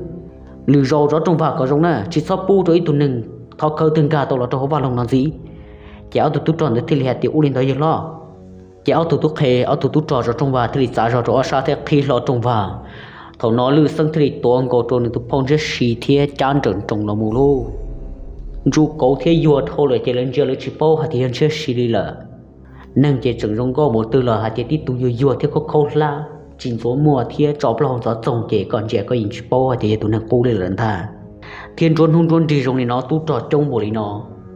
Lwm zaus zov rooj vag kom zoo na, tsis txhob pub rau ib tug neeg thov khawv twg nkag tau los rau hauv vaj loog no ntxiv. Ces ob tug tub rog ntawd thiaj li hais tias, Ua li ntawd yawg hlob. Ces ob tug tub qhe, ob tug tub rog zov rooj vag thiaj li txav zog rau ob sab thiab qhib hlo rooj vag. Thaum no Lwj Xeeb thiaj li tuav nkaus rau nws tus phauj Ntshiab Si thiab cab nrawm nroos los mus lauj. Ntsuj kauv thiab yuag dhau lawm ces lawv ntsia lawv tsis paub hais tias yog Ntshiab Si li lawm. Neeg ces tseem zoo nkauj npaum twg los hais tias tib tug yuag yuag thiab khaub khaub hlab tsis ntxuav muag thiab tso plaub hau ntxov txoog ces koj ntsia koj yeej tsis paub hais tias yog tus neeg qub li lawm ntag. Thiab nruab hnub nruab nrig zoo li no tub rog coob npaum li no,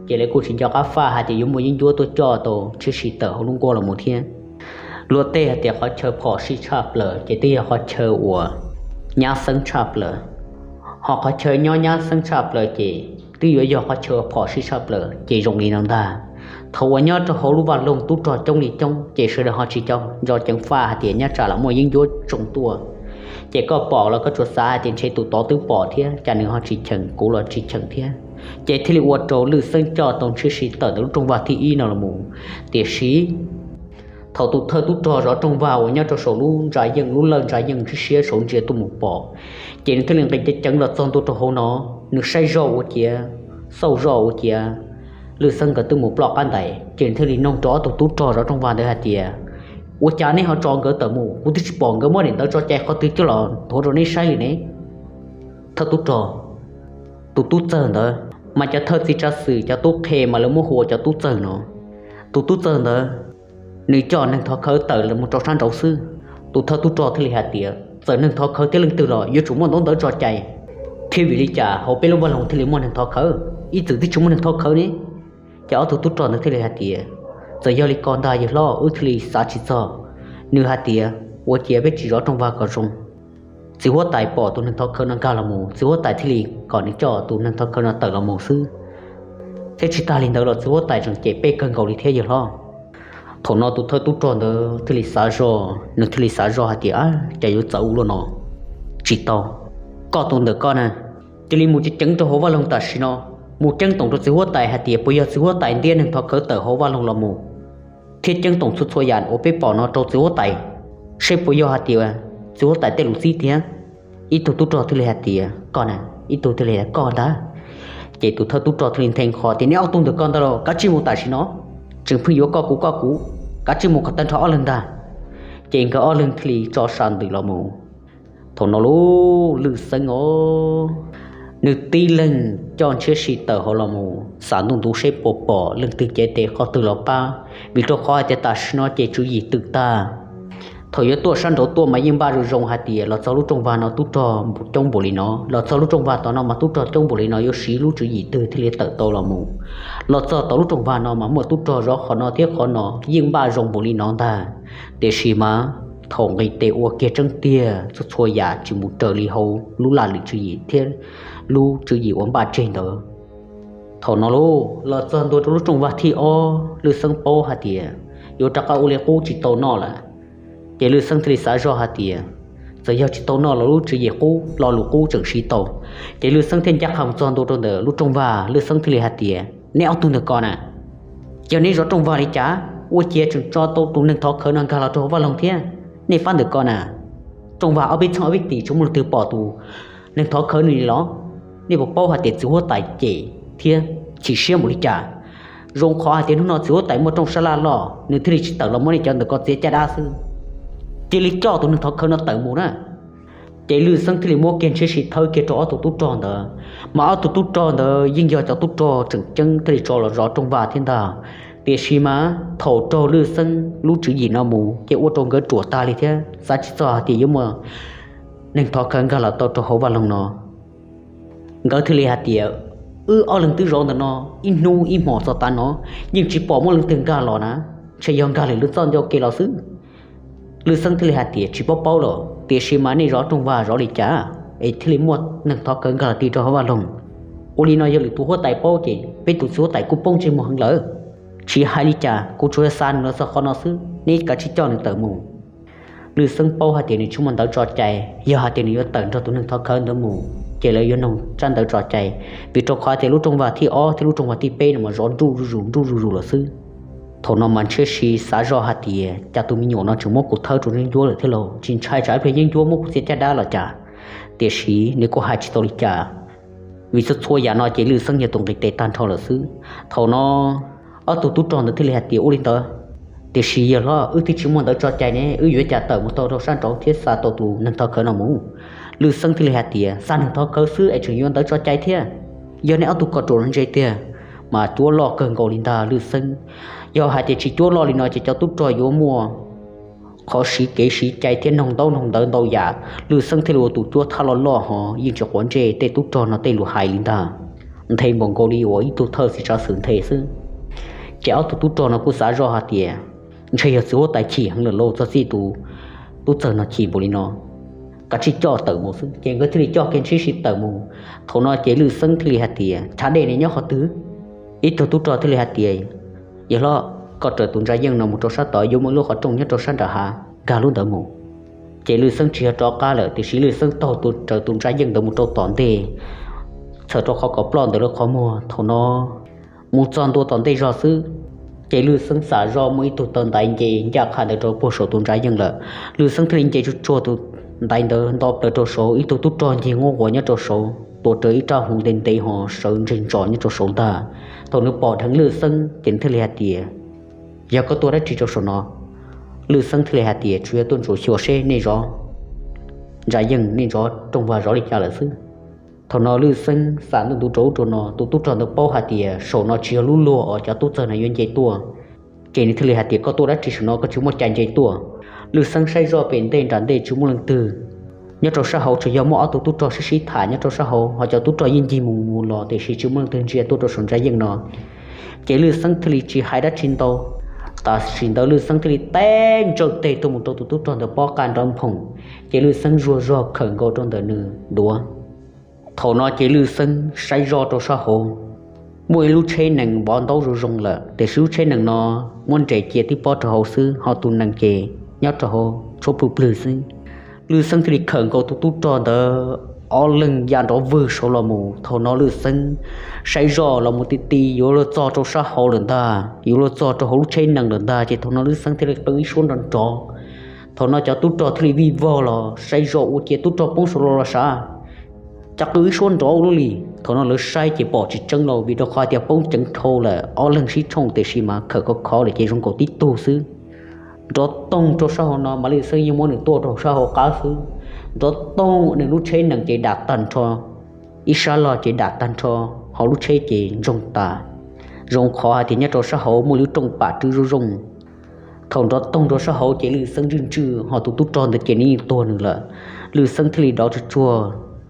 ces lawv kuj tsis nco qab faj hais tias yuav muaj yeeb ncuab tuaj coj tau Ntshiab Si tawm hauv lub nkuaj los mus thiab. Luag tej hais tias qhov chaw phom sij tshaj plaws ces twb yog qhov chaw uas nyab xeeb tshaj plaws, ho qhov chaw nyob nyab xeeb tshaj plaws ces twb yuav yog qhov chaw phom sij tshaj plaws ces zoo li no ntag. Thaum uas nyob rau hauv lub vaj loog tub rog coob li coob ces sawv daws ho tsis nco ceev faj hais tias nyab tsam los muaj yeeb ncuab tsoo tuaj. Ces koj pom los koj tsuas xav hais tias ntshe tus tod twb pom thiab cas nws ho tsis cheem, kuv los tsis cheem thiab. Ces thiaj li ua rau Lwj Xeeb coj tau Ntshiab Si tawm ntawm lub rooj vag thib ib no los mus. Tiam sis thaum tus thawj tub rog zov rooj vag uas nyob rau saum lub ntsa yeej, lub lawj ntsa yeej ntshiab siab saud ntsia tuaj mus pom, ces nws thiaj li nqis ceev ceev los txog ntua rau hauv no. Nws saib zoj ua ciav, xauj zoj ua ciav Lwj Xeeb nkawd twb mus ploj qab ntais, ces nws thiaj li noog rau ob tug tub rog zov rooj vag ntawd hais tias, Ua cas neb ho tso nkawd tawm mus? Kuv twb tsis pom nkawd muab daim ntawv tso cai qhov twg coj los nthuav rau neb saib li ne. Thawj tub rog, tus tub txawg ntawd mas cov thawj txiv tsav xwm cov tub qhe mas lawv muab hu ua cov tub txawg no. Tus tub txawg ntawd, nws coj neeg thov khawv tawm los mus rau sab nraud xwb. Tus thawj tub rog thiaj li hais tias, Txawm neeg thov khawv thiab leej twg los yuav tsum muaj ntaub ntawv tso cai, thiab vim li cas hauv peb lub vaj loog thiaj li muaj neeg thov khawv, ib txwm twb tsis muaj neeg thov khawv ne? Ces ob tug tub rog ntawd thiaj li hais tias, Txawm yog li ko ntag yawg hlob, wb thiaj li xav tsis txog. Nws hais tias ua ciav peb tsis zov rooj vag kom zoo, txiv huab tais pom tus neeg thov khawv no nkag los mus, txiv huab tais thiaj li kom nws coj tus neeg thov khawv no tawm los mus xwb. Thiab tsis tas li ntawd los txiv huab tais tseem cem peb kawg nkaus li thiab yawg hlob. Thaum no tus thawj tub rog ntawd thiaj li xav zoj, nws thiaj li xav zoj hais tias, Cas yuav txawv ua luaj no? Tsis tau. Koj tus ntawm koj na, cia li mus ceev ceev rau hauv vaj loog tam sim no, mus ceeb toom rau txiv huab tais hais tias puas yog txiv huab tais ntiab neeg thov khawv tawm hauv vaj loog los mus, thiab ceeb toom txhua txhua yam uas peb pom no rau txiv huab tais, seb puas yog hais tias txiv huab tais tej lus txib tiag. Ib tug tub rog thiaj li hais tias, Koj na. Ib tug thiaj li, Koj ntag. Ces tus thawj tub rog thiaj li nthe nqho tias, Neb ob tug ntawm koj ntag los, kav tsij mus tam sim no. Tseem pheej yuav koj kuv koj kuv, kav tsij mus kom tag nrho ob leeg ntag. Ces nkawd ob leeg thiaj li tso sa ntws los mus. Thaum no lub Lwj Xeeb os, nws tib leeg coj Ntshiab Si tawm hauv los mus xam ntuj ntuv seb puas pom leej twg cev tes qhov twg los pab, vim rau qhov hais tias tam sim no ces tswv yim twm tag. Thaum yuav tuaj sab nraud tuaj mas yeej npaj zoo zoo hais tias los txog lub rooj vag no tub rog coob npaum li no, los txog lub rooj vag tom no mas tub rog coob npaum li no yuav siv lub tswv yim twg thiaj li tawm tau los mus. Los txog tom lub rooj vag no mas muaj tub rog zov qhov no thiab qhov no, yeej npaj zoo npaum li no ntag. Tiam sis mas thaum nqis tes ua kiag tseeb tiag txhua txhua yam tsis mus raws li hauv lub laj lwm tswv yim thiab lub tswv yim uas npaj tseg ntawd. Thaum no los txog ntua rau lub rooj vag thib ob, Lwj Xeeb paub hais tias yuav rov qab ua li qub tsis tau noj lawm. Ces Lwj Xeeb thiaj li xav zoj hais tias, Txawm yog tsis tau noj los lub tswv yim qub lo lus qub tseem siv tau. Ces Lwj Xeeb thiaj ncaj qha mus txog ntua rau ntawm lub rooj vag, Lwj Xeeb thiaj li hais tias, neb ob tug ntawm ko na, yog neb zov rooj vag li cas ua ciav tseem tso tau tus neeg thov khawv no nkag los rau hauv vaj loog thiab? Nej pab ntawm ko na, rooj vag ob peb txheej ob peb tim tsis muaj leej twg pom tus neeg thov khawv no li los? Nej puas paub hais tias txiv huab tais cem thiab chim siab npaum li cas? Zoo qhov hais tias hnub no txiv huab tais muaj rooj sab laj loj nws thiaj li tsis tawm los muab nej cov ntawm ko txiav caj dab xwb. Cia li coj tus neeg thov khawv no tawm mus na. Ces Lwj Xeeb thiaj li muab kiag ntshiab si thawb kiag rau ob tug tub rog ntawd, mas ob tug tub rog ntawd yeej yog cov tub rog tseem ceeb thiaj li tso los zov rooj vag thiab ntag. Tiam sis mas thaum raug Lwj Xeeb lub tswv yim no mus ces ua rau nkawd ruam tag li thiab xav tsis txog hais tias yuav muaj neeg thov khawv nkag los tau rau hauv vaj loog no. Nkawd thiaj li hais tias, wb ob leeg twb zov ntawm no ib hnub ib hmos txog tav no yeej tsis pom muaj leej twg nkag los na, ntshe yog nkag lwm lub txoj ncauj ke los xwb. Lwj Xeeb thiaj li hais tias, tsis paub paub los, tiam sis mas nej zov rooj vag zov li cas es thiaj li muaj neeg thov khawv nkag los ti rau hauv vaj loog? Ua li no yog lwm tus huab tais paub ces peb tus txiv huab tais kuj poob ntsej muag heev lawm. Tsis hais li cas, kuv tsuas yog xav nws los txog qhov no xwb, neb kav tsij coj nws tawm mus. Lwj Xeeb paub hais tias nws tsis muaj ntawv tso cai, yog hais tias nws yuav tawm nrog tus neeg thov khawv ntawd mus ces lawv yuav nug tsab ntawv tso cai, vim rau qhov tias lub rooj vag thib ob thiab lub rooj vag thib peb no mas zov nruj zuj zus nruj zuj zus lawm xwb. Thaum no mas ntshiab si xav zoj hais tias cas tus me nyuam no tseem muab kuv thawb rau yeeb ncuab lawm thiab lauj, tsis ntshai tsam ib pliag yeeb ncuab muab kuv txiav caj dab los cas. Tiam sis nws kuj hais tsis tau li cas, vim txhua txhua yam no ces Lwj Xeeb yog tus nqis tes tag nrho lawm xwb. Thaum no ob tug tub rog ntawd thiaj li hais tias, ua li ntawd, tiam sis yawg hlob, wb twb tsis muaj ntawv tso cai ne, wb yuav ua cas tawm mus tau rau sab nraud thiab xa tau tus neeg thov khawv no mus? Lwj Xeeb thiaj li hais tias, xa neeg thov khawv xwb es tseem yuav ntawv tso cai thiab? Yog nej ob tug ko ruam ntse tiag mas cuab loj kawg nkaus li ntag Lwj Xeeb. Yog hais tias tsis cuab loj li no ces cov tub rog yuav muaj qhov siv kev siv cai thiab noog ntaub noog ntawv ntau yam. Lwj Xeeb thiaj li ua tus cuab thab loj loj hos yeej tsis quav ntsej tej tub rog no tej lus hais li ntag. Nthe npaum nkaus li uas ib tug thawj txiv tsav xwm nthe xwb. Ces ob tug tub rog no kuj xav zoj hais tias, ntshe yog txiv huab tais chim heev lawm lauj, txog txij tus tub txawg no chim npaum li no, kav tsij coj tawm mus xwb. Ces nkawd thiaj li coj kiag ntshiab si tawm mus. Thaum no ces Lwj Xeeb thiaj li hais tias, chav dej ne nyob qhov twg? Ib tug tub rog thiaj li hais tias, yawg hlob, koj raws tus ntsa yeej no mus rau sab tod yuav muaj ib lub qhov rooj nyob rau sab nram hav, nkag lub ntawd mus. Ces Lwj Xeeb tsis yog rov qab lawm, tiam sis Lwj Xeeb taug raws tus ntsa yeej ntawd mus rau tom ntej, txhawm rau qhov kom ploj ntawm lub qhov muag. Thaum no mus txog ntua tom ntej zog xwb, ces Lwj Xeeb xam zoj muaj ib tug taw ntaiv nce ncaj qha ntawd rau puag saum tus ntsa yeej lawm. Lwj Xeeb thiaj li nce tsuag tsuag tus ntaiv ntawd nto plaws rau saud, ib tug tub rog ncig nquab quav nyob rau saud tua raws ib rab hwv ntev ntev hos sawv ntseg ntsos nyob rau saud ntag. Thaum nws pom dheev Lwj Xeeb ces nws thiaj li hais tias, yog koj tuaj dab tsi rau saum no? Lwj Xeeb thiaj li hais tias, tsuas yog tuaj ntsuas xyuas seb nej zov ntsa yeej nej zov rooj vag zov li cas lawm xwb. Thaum no Lwj Xeeb xam ntuj ntuv rau ub rau no, tus tub rog ntawd paub hais tias saum no tsis yog lub luag uas cov tub txawg no yuav nce tuaj, ces nws thiaj li hais tias, koj tuaj dab tsi saum no, koj tsis muaj cai nce tuaj? Lwj Xeeb saib zoj pem ntej nram ntej tsis muaj leej twg. Nyob rau sab hauv tsuas yog muaj ob tug tub rog sib sib tham nyob rau sab hauv, ho cov tub rog yeej ncig mus mus los tiam sis tsis muaj leej twg ntsia tuaj rau saum ntsa yeej no. Ces Lwj Xeeb thiaj li tsis hais dab tsi ntau, tam sim ntawd Lwj Xeeb thiaj li teb ntsawj teg tuaj mus rau tus tub rog ntawd pob qab nrov nphoom, ces Lwj Xeeb zuag zog khawm nkaus rau ntawm nws duav. Thaum no ces Lwj Xeeb saib zoj rau sab hauv, muaj ib lub tsheb nees vov ntaub zoo zoo lawm, tiam sis lub tsheb nees no muab nres cia tib pob rau hauv xwb, ho tus nees ces nyob rau hauv tshuab plwg plwg xwb. Lwj Xeeb thiaj li khawm nkaus tus tub rog ntawd ob leeg ya nrov vwg saud los mus. Thaum no Lwj Xeeb saib zoj los mus ti ti yuav luag txog rau sab hauv lawm ntag, yuav luag txog rau hauv lub tsheb nees lawm ntag, ces thaum no Lwj Xeeb thiaj li qw ib suab nrov nrov. Thaum no cov tub rog thiaj li vij vog los saib zoj ua ciav tub rog poob saud los los sav, cas qw ib suab nrov ua luaj li. Thaum no lawv saib ces pom tsis tseeb lauj, vim rau qhov tias poob ceev dhau lawm, ob leeg sib tshooj tiam sis mas khawm khov khov lawm ces zoo nkaus tib tug xwb. Nrov toog rau sab hauv no mas Lwj Xeeb yeej muab nws tuaj rau sab hauv qab xwb. Nrov toog, nws lub tsheb nees ces dam tag nrho, ib sab log ces dam tag nrho, ho lub tsheb ces ntsoog tas. Zoo qhov hais tias nyob rau sab hauv muaj lub rooj pam rwb zoo zoo. Thaum nrov toog rau sab hauv ces Lwj Xeeb ntswj ntswj ho tus tub rog ntawd ces nws yeej tuag nws lawm. Lwj Xeeb thiaj li dov tsuag tsuag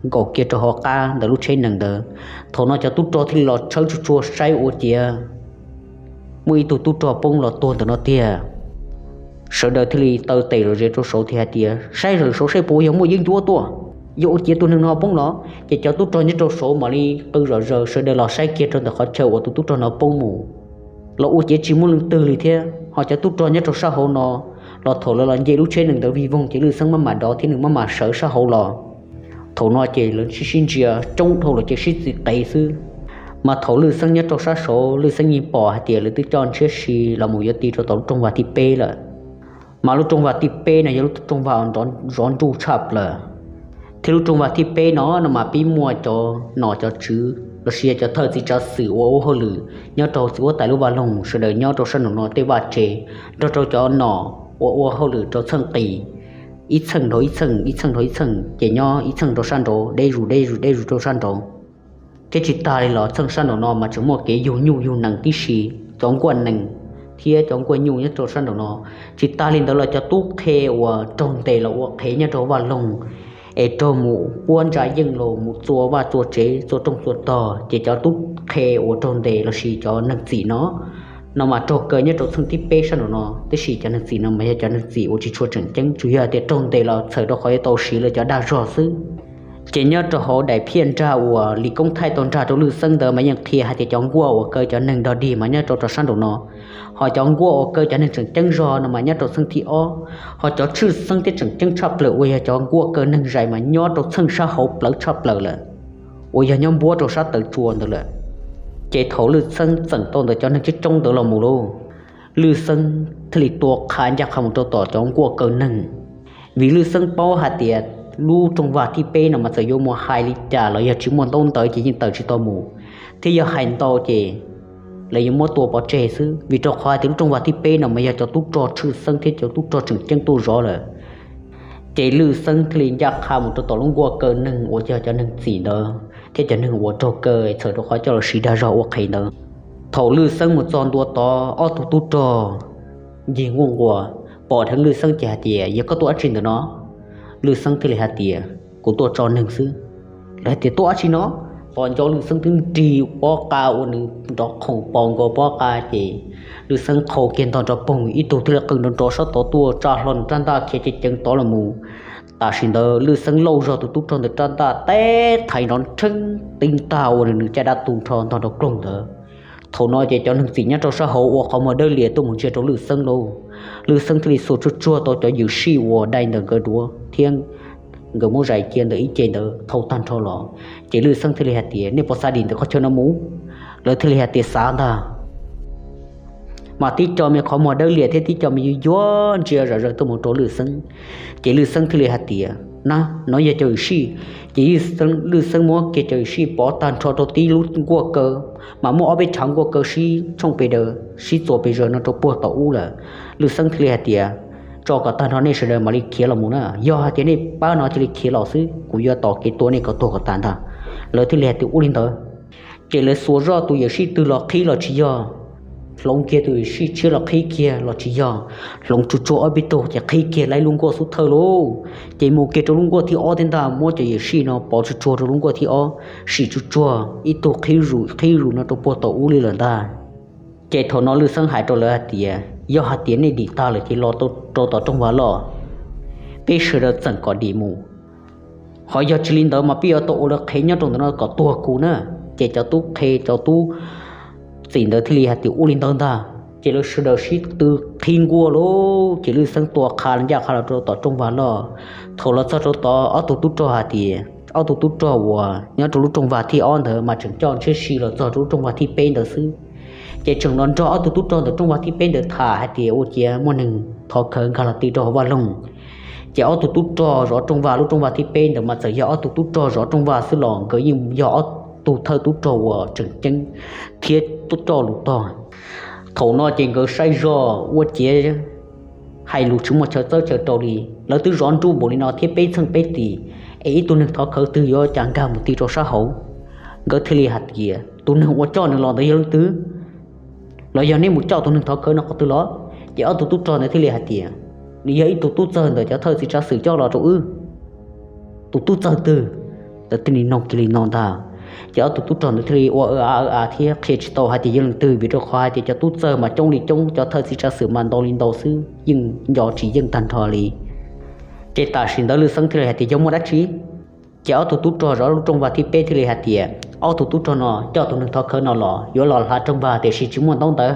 nkaum kiag rau hauv qab ntawm lub tsheb nees ntawd. Thaum no cov tub rog thiaj li los tshawb tsuag tsuag saib ua ciav muaj ib tug tub rog poob los tuag ntawm no tiag. Sawv daws thiaj li taw tes zom zaws rau saud thiab hais tias, saib zom zaws saud saib puas yog muaj yeeb ncuab tuaj, yog ua ciav tus neeg no poob los. Ces cov tub rog nyob rau saud mam li qw zom zaws, sawv daws los saib kiag rau ntawm qhov chaw uas tus tub rog no poob mus, los ua ciav tsis muaj leej twg li thiab. Ho cov tub rog nyob rau sab hauv no Los thaum lawv los nce lub tsheb nees ntawd vij voog ces Lwj Xeeb maj mam dov thiab nws maj mam sawv sab hauv los. Thaum no ces lawv sib sib ntsia coob dhau los ces sib txiv qev xwb. Mas thaum Lwj Xeeb nyob rau sab saud, Lwj Xeeb yeej pom hais tias lawv twb coj ntshiab si los mus yuav ti rau tom lub rooj vag thib peb lawm. Mas lub rooj vag thib peb no yog lub rooj vag uas zov nruj tshaj plaws, thiab lub rooj vag thib peb no no mas pib muaj cov nom cov tswv los sis yog cov thawj txiv tsav xwm uas ua hauj lwm nyob rau txiv huab tais lub vaj loog sawv daws nyob rau sab nraum no tej vaj tse, nrog rau cov nom uas ua hauj lwm rau txheej qis, ib txheej dhau ib txheej, ib txheej dhau ib txheej, ces nyob ib txheej rau sab nraud, deb zus deb zus deb zus rau sab nraud. Thiab tsis tas li los txheej sab nraum no mas tseem muaj kev yug nyuj yug nees tib si, cov nkuaj nees thiab cov nkuaj nyuj nyob rau sab nraum no. Tsis tas li ntawd los cov tub qhe uas raug ntes los ua qhev nyob rau vaj loog es raug mus puab ntsa yeej los mus txua vaj txua tsev txua rooj txua tog, ces cov tub qhe uas raug ntes los sis cov neeg txim no no mas raug kaw nyob rau txheej thib peb sab nraum no, tab sis cov neeg txim no mas yog cov neeg txim uas tsis tshua tseem ceeb, tsuas yog tias raug ntes los txhawm rau qhov yuav tau siv lawv cov dag zog xwb. Ces nyob rau hauv daim phiaj nrag uas Lis Koob Thaij tau nrag rau Lwj Xeeb ntawd mas yeej qhia hais tias cov nkuaj uas kaw cov neeg dog dig mas nyob rau rau sab nraum no, ho cov nkuaj uas kaw cov neeg tseem ceeb zog no mas nyob rau txheej thib ob, ho cov tshwj xeeb thiab tseem ceeb tshaj plaws uas yog cov nkuaj kaw neeg zais mas nyob rau txheej sab hauv plawv tshaj plaws lawm, uas yog nyob npuab rau sab tawv tsua ntawd lawm. Ces thaum Lwj Xeeb txeem tau ntawm cov neeg coob coob ntawd los mus lauj, Lwj Xeeb thiaj li tua qha ncaj qha mus rau tom cov nkuaj kaw neeg, vim Lwj Xeeb paub hais tias lub rooj vag thib peb no mas txawm yuav mus hais li cas los yog tsis muaj ntaub ntawv ces yeej tawm tsis tau mus, thiab yog hais ntau ces lawv yuav muab tua pov tseg xwb, vim rau qhov hais tias lub rooj vag thib peb no mas yog cov tub rog tshwj xeeb thiab cov tub rog tseem ceeb tuaj zov lawm. Ces Lwj Xeeb thiaj li ncaj qha mus rau tom lub nkuaj kaw neeg uas yog cov neeg txim ntawd thiab cov neeg uas raug kaw txhawm rau qhov coj los siv dag zog ua qhev ntawd. Thaum Lwj Xeeb mus txog ntua tod, ob tug tub rog ncig nkuaj nquas pom dheev Lwj Xeeb ces hais tias, Yog koj tuaj dab tsi ntawm no? Lwj Xeeb thiaj li hais tias, Kuv tuaj tso neeg xwb. Lawv hais tias, Tuaj dab tsi no? Pom nco Lwj Xeeb twb nrig pob qa uas nws nrov khoom pos nkaus pob qa ces Lwj Xeeb qhau kiag ntog nrov poog, ib tug thiaj li qw nrov nrov sab tod tuaj tsa hlo nws rab ntaj khiav ceev ceev tod los mus. Tam sim ntawd Lwj Xeeb lauj zog tus tub rog ntawd rab ntaj teb thaiv nrov nrheeb tib ntag ua nws caj dab tu nrho ntog nrov kloog ntawd. Thaum no ces cov neeg txim nyob rau sab hauv ua qhov muag dawb lias tuaj mus ntsia rau Lwj Xeeb lauj. Lwj Xeeb thiaj li xuas tsuag tsuag tau cov ywm sij uas dai ntawm nkawd duav thiab nkawd muab zais cia ntawm ib ce ntawd thau tag nrho los. Ces Lwj Xeeb thiaj li hais tias, Nej puas xav dim ntawm qhov chaw no mus? Lawv thiaj li hais tias, Xav ntag. Mas tib co me qhov muag dawb lias thiab tib co me yuag yuag ntsia zom zaws tuaj mus rau Lwj Xeeb. Ces Lwj Xeeb thiaj li hais tias, Na, no yog cov ywm sij. Ces Lwj Xeeb muab kiag cov ywm sij pov tag nrho rau tib lub nkuaj kaw, mas muaj ob peb tshav nkuaj kaw sib tshooj pes daws sib txuas pes zaws no rau puag tom ub lawm. Lwj Xeeb thiaj li hais tias, Tso kom tag nrho nej sawv daws mam li khiav los mus na, yog hais tias nej pab no cia li khiav los xwb, kuv yuav tos kev tua nej kom tuag kom tas ntag. Lawv thiaj li hais tias, Ua li ntawd. Ces lawv xuas zoj tus ywm sij twg los qhib los tsis yog, hloov kiag tus ywm sij tshiab los qhib kiag los tsis yog, hloov tsuag tsuag ob peb tug ces qhib kiag lawv lub nkuaj xub thawj lauj. Ces mus kiag rau lub nkuaj thib ob thiab ntag, muab cov ywm sij no pov tsuag tsuag rau lub nkuaj thib ob, sim tsuag tsuag ib tug qhib zus qhib zus no rau puag tom ub li lawm ntag. Ces thaum no Lwj Xeeb hais rau lawv hais tias, Yog hais tias nej dim tag lawm ces los rau tom rooj vag loj, peb sawv daws txeem kom dim mus. Ho yog tsis li ntawd mas peb yuav tau ua lawv qhev nyob rau ntawm no kom tuag kuv na. Ces cov tub qhe cov tub txim ntawd thiaj li hais tias, Ua li ntawd ntag. Ces lawv sawv daws sib tw qhib nkuaj lauj. Ces Lwj Xeeb tua qha ncaj qha los rau tom rooj vag loj. Thaum los txog rau tod, ob tug tub rog hais tias, ob tug tub rog uas nyob rau lub rooj vag thib ob ntawd mas tseem coj ntshiab si los txog rau lub rooj vag thib peb ntawd xwb. Ces tseem los nrog ob tug tub rog ntawm rooj vag thib peb ntawd tham hais tias ua ciav muaj neeg thov khawv nkag los ti rau hauv vaj loog. Ces ob tug tub rog zov rooj vag lub rooj vag thib peb ntawd mas txawm yog ob tug tub rog zov rooj vag xwb los nkawd yeej yog ob tug thawj tub rog uas tseem ceeb thiab coj lus tog. Thaum no ces nkawd saib zog ua ciav hais lus tsis muaj chaw txawb chaw rau li. Lawv twb zov nruj npaum li no thiab peb txheej peb tim, es ib tug neeg thov khawv twg yuav cas nkag mus ti rau sab hauv. Nkawd thiaj li hais tias, Tus neeg uas coj nws los ntawd yog leej twg? Los yog neb mus coj tus neeg thov khawv no qhov twg los? Ces ob tug tub rog ntawd thiaj li hais tias, Nws yog ib tug tub txawg ntawm cov thawj txiv tsav xwm coj los rau wb. Tus tub txawg twg? Lawv thiaj li nug kiag li no ntag. Ces ob tug tub rog ntawd thiaj li ua a a thiab qhia tsis tau hais tias yog leej twg, vim rau qhov hais tias cov tub txawg mas coob li coob, cov thawj txiv tsav xwm mas ntau li ntau xwb, yeej nco tsis yeej tag nrho li. Ces tam sim ntawd Lwj Xeeb thiaj li hais tias, Yog muaj dab tsi? Ces ob tug tub rog zov lub rooj vag thib peb thiaj li hais tias, Ob tug tub rog no coj tus neeg thov khawv no los yuav los hla rooj vag tiam sis tsis muaj ntaub ntawv.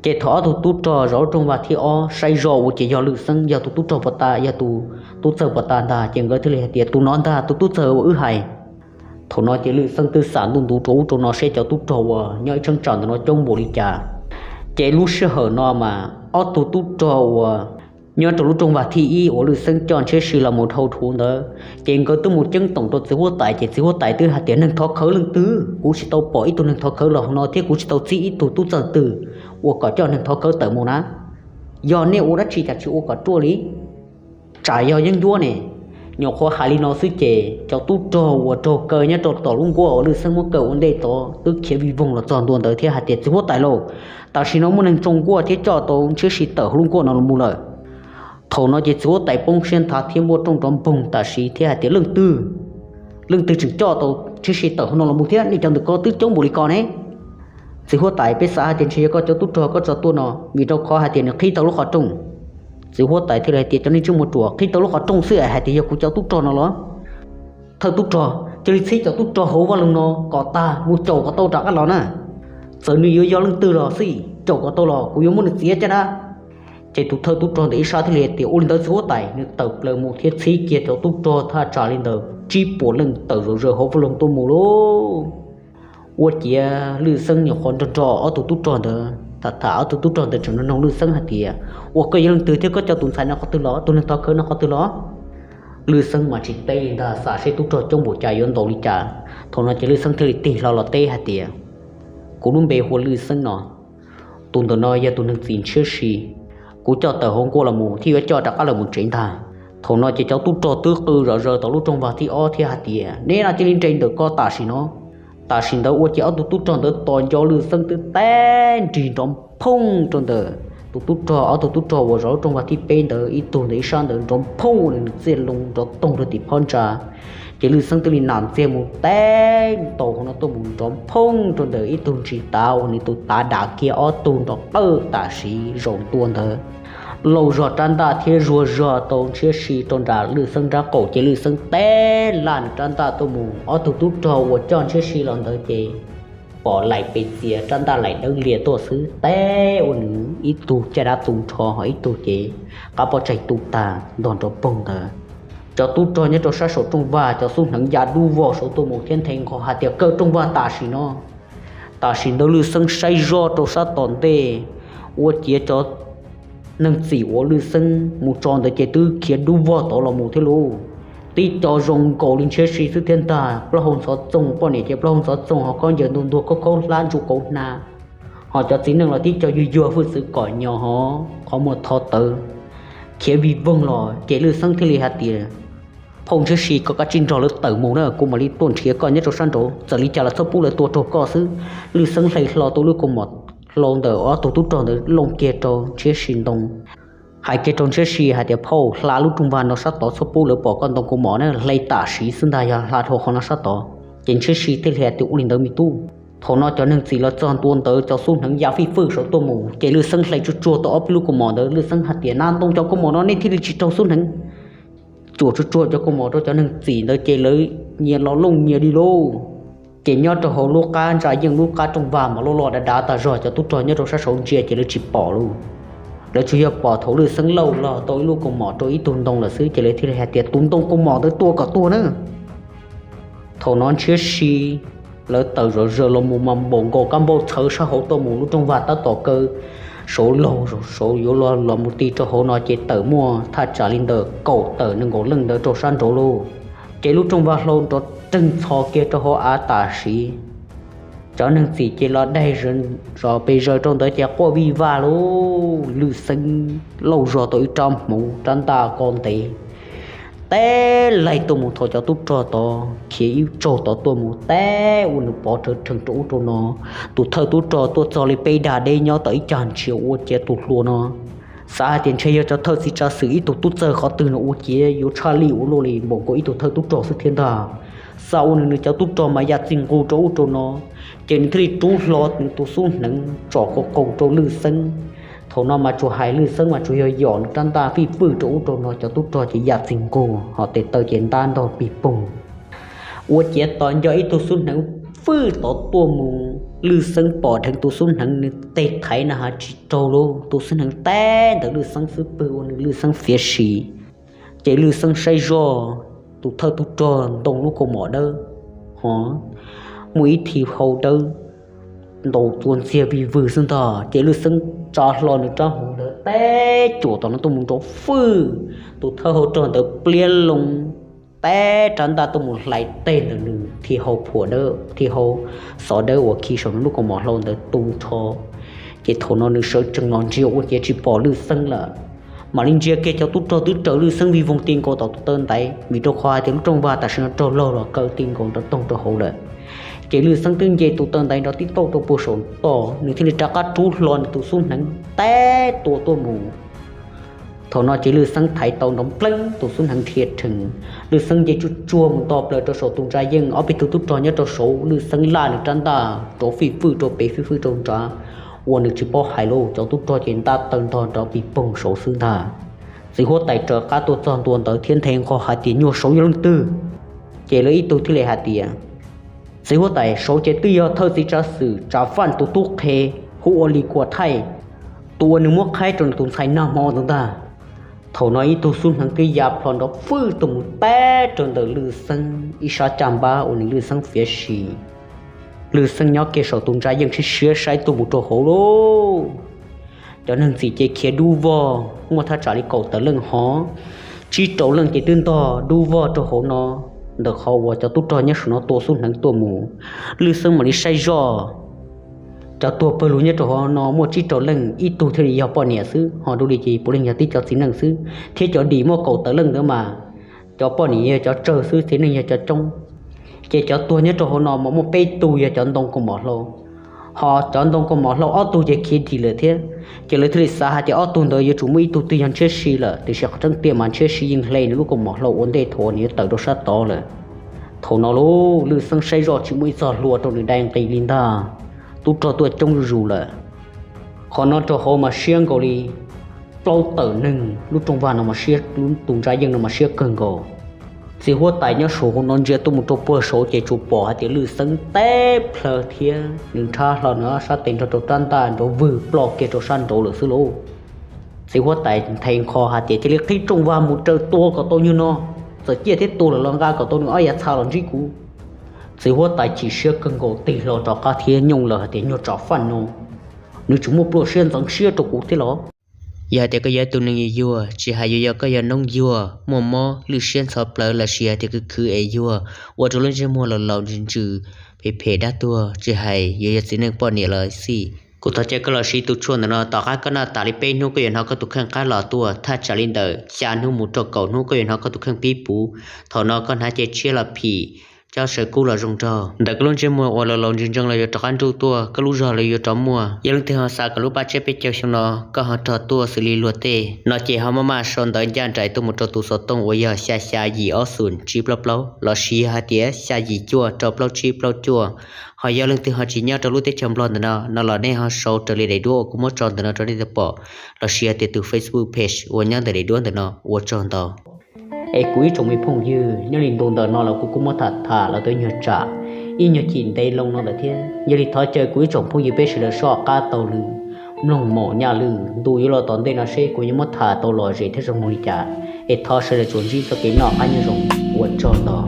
Ces thaum ob tug tub rog zov lub rooj vag thib ob saib zoj ua ces yog Lwj Xeeb yog tus tub rog puag ta, yog tus tub txawg puag ta ntag, ces nkawd thiaj li hais tias, tus no ntag tus tub txawg uas wb hais. Thaum no ces Lwj Xeeb twb xam ntuj ntuv rau ub rau no seb cov tub rog uas nyob ib cheeb tsam ntawm no coob npaum li cas. Ces lub sij hawm no mas ob tug tub rog uas nyob rau lub rooj vag thib ib uas Lwj Xeeb coj Ntshiab Si los mus dhau thuv ntawd, ces nkawd twb mus ceeb toom rau txiv huab tais, ces txiv huab tais twb hais tias, neeg thov khawv leej twg? Kuv tsis tau pom ib tug neeg thov khawv los hauv no thiab kuv tsis tau txib ib tug tub txawg twg uas kom coj neeg thov khawv tawm mus na. Yog nej ua dab tsi cas tsis ua kom ruaj li? Tsam yog yeeb ncuab ne. Nyuam qhuav hais li no xwb ces cov tub rog uas raug kaw nyob rau tom lub nkuaj uas Lwj Xeeb muab kaw ua ntej tod twb khiav vij voog los txog ntua ntawd thiab hais tias, txiv huab tais lauj, tam sim no muaj neeg tsoo nkuaj thiab coj tau Ntshiab Si tawm hauv lub nkuaj no los mus lawm. Thaum no ces txiv huab tais poob siab nthav thiab npuaj rooj nrov npoog tam sim thiab hais tias, leej twg? Leej twg tseem coj tau Ntshiab Si tawm hauv no los mus thiab? Nej cov ntawm ko twb coob npaum li ko ne. Txiv huab tais, peb xav hais tias ntshe yog koj cov tub rog koj tso tuaj no, vim rau qhov hais tias nws qhib tau lub qhov rooj. Txiv huab tais thiaj li hais tias, cov neeg ntsej muag ruam, qhib tau lub qhov rooj xwb es hais tias yog kuv cov tub rog no los? Thawj tub rog, cia li txhib cov tub rog hauv vaj loog no kom tag mus caum kom tau rov qab los na. Txawm nws yuav yog leej twg los xij, caum kom tau los kuv yuav muab nws txiav caj dab. Ces tus thawj tub rog ntawm ib sab thiaj li hais tias, ua li ntawd txiv huab tais. Nws tawm plaws mus thiab txhib kiag cov tub rog thaj tsam li ntawd tsib puas leej tawm zom zaws hauv vaj loog tuaj mus lauj. Ua ciav Lwj Xeeb nyuam qhuav nrog nrog ob tug tub rog ntawd, tham tham ob tug tub rog ntawd tseem nug nug Lwj Xeeb hais tias, ua koj yog leej twg thiab koj coj tus ntxhais no qhov twg los, tus neeg thov khawv no qhov twg los? Lwj Xeeb mas tsis teb li ntag, xav seb tub rog coob npaum cas yuav ntaus li cas. Thaum no ces Lwj Xeeb thiaj li tig hlo los teb hais tias, kuv lub npe hu ua Lwj Xeeb no, tus ntawm no yog tus neeg txim Ntshiab Si, kuv coj tawm hauv nkuaj los mus thiab yuav coj rov qab los mus tsev ntag. Thaum no ces cov tub rog twb qw zom zaws tom lub rooj vag thib ob thiab hais tias, neb no cia li nres ntawm ko tam sim no. Tam sim ntawd ua ces ob tug tub rog ntawd tos nco Lwj Xeeb twb teb nrig nrov phooj rau ntawm tus tub rog, ob tug tub rog uas zov lub rooj vag thib peb ntawd, ib tug ntawm ib sab ntawd nrov phooj ua nws txiaj loo nrov toog rau tim phab ntsa. Ces Lwj Xeeb twb li nam ntxiag mus teb ntaus hauv no tuaj mus nrov phooj rau ntawm ib tug ntsis tav uas nws tus tav dam kiag ob tug nrov qawj tam sim zaum ntua ntawd. Lauj zog rab ntaj thiab zuag zog tau Ntshiab Si rau nram Lwj Xeeb nrab qaum ces Lwj Xeeb teb laj nws rab ntaj tuaj mus, ob tug tub rog uas coj Ntshiab Si los ntawd ces pom laim pes txias rab ntaj laim dawb lias tuaj xwb, teb ua nws ib tug caj dab tu nrho ho ib tug ces qab pob tsaig tu tag ntog nrov poog ntawd. Cov tub rog nyob rau sab saum rooj vag cov xub hneev ya dub vog saud tuaj mus thiab nthe nqho hais tias kaw rooj vag tam sim no. Tam sim ntawd Lwj Xeeb saib zoj rau sab tom ntej, ua ciav cov neeg txim uas Lwj Xeeb mus tso ntawd ces twb khiav dub vog tod los mus thiab lauj. Tib co zoo nkaus li Ntshiab Si xwb thiab ntag, plaub hau ntxhov txoog, poj niam ces plaub hau ntxhov txoog ho khaub ncaws ntuag ntuag khaub khaub hlab ntsuj kauv hnav, ho cov txiv neej los tib co yuag yuag hwj txwv kom nyos ho qhov muag tho tawv, khiav vij voog los ces Lwj Xeeb thiaj li hais tias, phauj Ntshiab Si, koj kav tsij nrog lawv tawm mus na, kuv mam li tuaj nrhiav koj nyob rau sab nraud, txawm li cas los txhob pub lawv tua raug koj xwb. Lwj Xeeb hle hlo tau lub kaus mom hlau ntawm ob tug tub rog ntawd looj kiag rau Ntshiab Si ntoo, hais kiag rau Ntshiab Si hais tias, phauj, hla lub rooj vag no sab tod, txhob pub lawv pom koj ntoo kaus mom na, hle tam sim xwb ntag, yog hla dhau qhov no sab tod. Ces Ntshiab Si thiaj li hais tias, ua li ntawd me tub. Thaum no cov neeg txim los txog ntua ntawd cov xub hneev ya fij fwj saud tuaj mus ces Lwj Xeeb hle tsuag tsuag tau ob peb lub kaus mom ntawd, Lwj Xeeb hais tias, na ntoo cov kaus mom no nej thiaj li tsis raug xub hneev. Cuam tsuag tsuag cov kaus mom rau cov neeg txim ntawd ces lawv nyias los looj nyias li lauj. Ces nyob rau hauv lub qab ntsa yeej lub qab rooj vag mas loj loj dav dav tas zog, cov tub rog nyob rau sab saud ntsia ces lawv tsis pom lauj. Lawv tsuas yog pom thaum Lwj Xeeb lauj los tau ib lub kaus mom rau ib tug ntoo lawm xwb ces lawv thiaj li hais tias, tus ntoo kaus mom ntawd tua kom tuag na. Thaum no Ntshiab Si lawv tawm zom zaws los mus mas npaum nkaus kab npauj txhawv sab hauv tuaj mus, lub rooj vag tab tom kaw saud laug saud yuav los los mus ti rau hauv no ces tawm muaj thaj tsam li ntawm kaum tawm nees nkaum leej ntawd rau sab nraud lauj. Ces lub rooj vag hlau nrov reeg ntxhov kiag rau hauv av tam sim. Cov neeg txim ces los daig zos pes zaws rau ntawd ces quaj vij vag lauj. Lwj Xeeb lauj zog tau ib rab hmuv rab ntaj ko ntev teb laig tuaj mus thaum cov tub rog tod khiav ib tsaug tod tuaj mus teb ua nws pov rhawv rhees rau ub rau no. Tus thawj tub rog tuaj txog li peb dag deb nyob tom ib cag ntsia ua ciav tus hluas no xav hais tias ntshe yog cov thawj txiv tsav xwm ib tug tub txawg qhov twg no ua ciav yuav tshaj lij ua luaj li npaum nkaus ib tug thawj tub rog xwb thiab ntag. Xav ua nws nws cov tub rog mas ya txij nqug rau ub rau no, ces nws thiaj li rub hlo nws tus xub hneev tsom qaug qaug rau Lwj Xeeb. Thaum no mas tsuas hais Lwj Xeeb mas tsuas yog yom nws rab ntaj fij fwj rau ub rau no, cov tub rog ces ya txij nqug ho tes taw ces ntab ntog pig poog. Ua ciav tos nco ib tug xub hneev fwj tod tuaj mus Lwj Xeeb pom dheev tus xub hneev nws tes thaiv na has tsis raug lauj, tus xub hneev teb ntawm Lwj Xeeb xub pwg ua nws Lwj Xeeb fiav sim. Ces Lwj Xeeb saib zoj, tus thawj tub rog ntoo lub kaus mom dawb, hos muaj ib thij hau dawb ntaus txuas ntxiag vij vwg xwb ntag. Ces Lwj Xeeb tsa hlo nws rab hmuv ntawd teb cuam tom no tuaj mus nrov fwj, tus thawj hau rog ntawd pliab loo teb rab ntaj tuaj mus hlais teg ntawm nws thij hau phuam dawb, thij hau xov dawb uas khi saum nws lub kaus mom hlau ntawd tu nrho. Ces thaum no nws sawv tsees los ntsia ua ciav tsis pom Lwj Xeeb lawm, mam li ntsia kiag cov tub rog twb raws Lwj Xeeb vij voog ti nkaus tom tus taw ntaiv, vim rau qhov hais tias lub rooj vag tam sim no raug laug los kaw ti nkaus nrov toog rau hauv lawm. Ces Lwj Xeeb twb nce tus taw ntaiv nrov tib tauj rau puag saum toj, nws thiaj li rov qab rub hlo nws tus xub hneev teb tua tuaj mus. Thaum no ces Lwj Xeeb thaiv tau nrov npleeb tus xub hneev dhia rhees, Lwj Xeeb nce tsuj tsuag mus nto plaws rau saum tus ntsa yeej, ob peb tug tub rog nyob rau saud, Lwj Xeeb laj nws rab ntaj rov fij fwj rau pem fij fwj rau nrad, ua nws tsis paub hais lauj, cov tub rog ces ntab taw ntog nrov pis poog saud xwb ntag. Txiv huab tais raws qab tuaj txog ntua ntawd thiab nthe nqho hais tias nyuag saud yog leej twg. Ces lawv ib tug thiaj li hais tias, txiv huab tais, saud ces twb yog thawj txiv tsav xwm Tsav Faj tus tub qhe hu ua Lis Kuam Thaij, tus uas nws muab qhaib rau nws tus ntxhais nag hmo ntawd ntag. Thaum no ib tug xub hneev twb ya plho nrov fwj tuaj mus teb rau ntawm Lwj Xeeb ib sab caj npab uas nws Lwj Xeeb fiav sim. Lwj Xeeb nyob kiag saum tus ntsa yeej siab siab saib tuaj mus rau hauv lauj. Cov neeg ntxim ces khiav dub vog muaj thaj tsam li kaum tawm leej hov, tsib rau leej ces twb ntog dub vog rau hauv no, ntawm qhov uas cov tub rog nyob saum no tua xub hneev tuaj mus. Lwj Xeeb mam li saib zoj, cov tuag pawg lug nyob rau hauv no muaj tsib rau leej, ib tug thiaj li yog poj niam xwb, ho dua li ces puav leej yog tib cov txiv neej xwb, thiab cov dim muaj kaum tawm leej ntawd mas cov poj niam yog cov tsawg xwb, txiv neej yog cov coob. Ces cov tuag nyob rau hauv no mas muaj peb tug yog cov ntoo kaus mom hlau, ho cov ntoo kaus mom hlau ob tug ces khiav dim lawm thiab. Ces lawv thiaj li xav hais tias ob tug ntawd yuav tsum muaj ib tug twg yog ntshiab si lawm, tiam sis qhov tseeb tiag mas ntshiab si yeej hle nws lub kaus mom hlau ua ntej thaum uas nws yuav tawm rau sab tod lawm. Thaum no lauj, Lwj Xeeb saib zoj tsis muaj ib txog hlua rau nws dai nqis li ntag, tub rog tuaj coob zuj zus lawm. Qhov no rau hauv mas siab nkaus li plaub tawm neeg, lub rooj vag no mas siab, lub tus ntsa yeej no mas siab kawg nkaus. Txiv huab tais nyob saum hauv no ntsia tuaj mus rau puag saud ces tsuas pom hais tias Lwj Xeeb teb plhaw thiab nws nrhab hlo nws ob sab tes nrog rau rab ntaj nrov vwg ploj kiag rau sab nraud lawm xwb lauj. Txiv huab tais nthe nqho hais tias cia li qhib rooj vag mus raws tua kom tau nyuag no, txawm ciaj thiab tua lawm los nqa kom tau nws ob yav txha los ntsib kuv. Txiv huab tais chim siab kawg nkaus tig hlo rov qab thiab nyooj lawm hais tias nyuag Tsav Faj no, nws tseem muaj pluaj siab ntxeev siab rau kuv thiab los? Yog hais tias koj yog ib tug neeg yuag yuag, tsis hais yuav yog koj yog noob yuag muaj mob lwj siab ntxhov plawv lossis hais tias khwv khwv es yuag, ua rau lub ntsej muag laus laus ntsws ntsws, phem phem dab tuag, tsis hais yuav yog txiv neej poj niam los xij, kuv thov caw koj los siv tus tshuaj ntawm no, tom qab koj noj tas li peb hnub koj yuav hnov koj tus kheej qab los tuaj, thaj tsam li ntawm xya hnub mus rau kaum hnub koj yuav hnov koj tus kheej pib puv. Thaum no koj hnav cev tshiab los phim, cob saw kub los zoo nraug, ntawm koj lub ntsej muag uas laus laus ntsws ntsees los yuav rov qab nruj tuaj, koj lub zog los yuav rov muaj. Yog leej twg ho xav kom lub paj tsiab peb caug xyoo no koj ho rog tuaj xws li luag tej no ces ho maj maj sau ntawv ncaj nraim tuaj mus rau tus xov tooj uas yog xya xya yim ob xoom tsib plaub plaub lossis yog hais tias xya yim cuaj rau plaub tsib plaub cuaj. Ho yog leej twg ho tsis nyob rau lub teb chaws Nplog ntawm no no los nej ho sau raws li daim duab uas kuv muab tso ntawm no rau nej tau pom, lossis hais tias tus Facebook page uas nyob ntawm daim duab ntawm no. Ua tsaug ntau. Es kuv ib tsoom me phooj ywg, nyob li ntu ntawm no los kuv kuj muab tham tham los tau ib nyuag tsam, ib nyuag chim ntev loo no lawm thiab. Yog li thov caw kuv ib tsoom phooj ywg peb sawv daws soj qab taug lw, mloog maum nyaj lw, ntu yuav los tom ntej no seb kuv yuav muab tham tau lom zem thiab zoo mloog li cas. Es thov sawv daws tsuas ntsib txoj kev noj qab nyob zoo, ua tsaug ntau.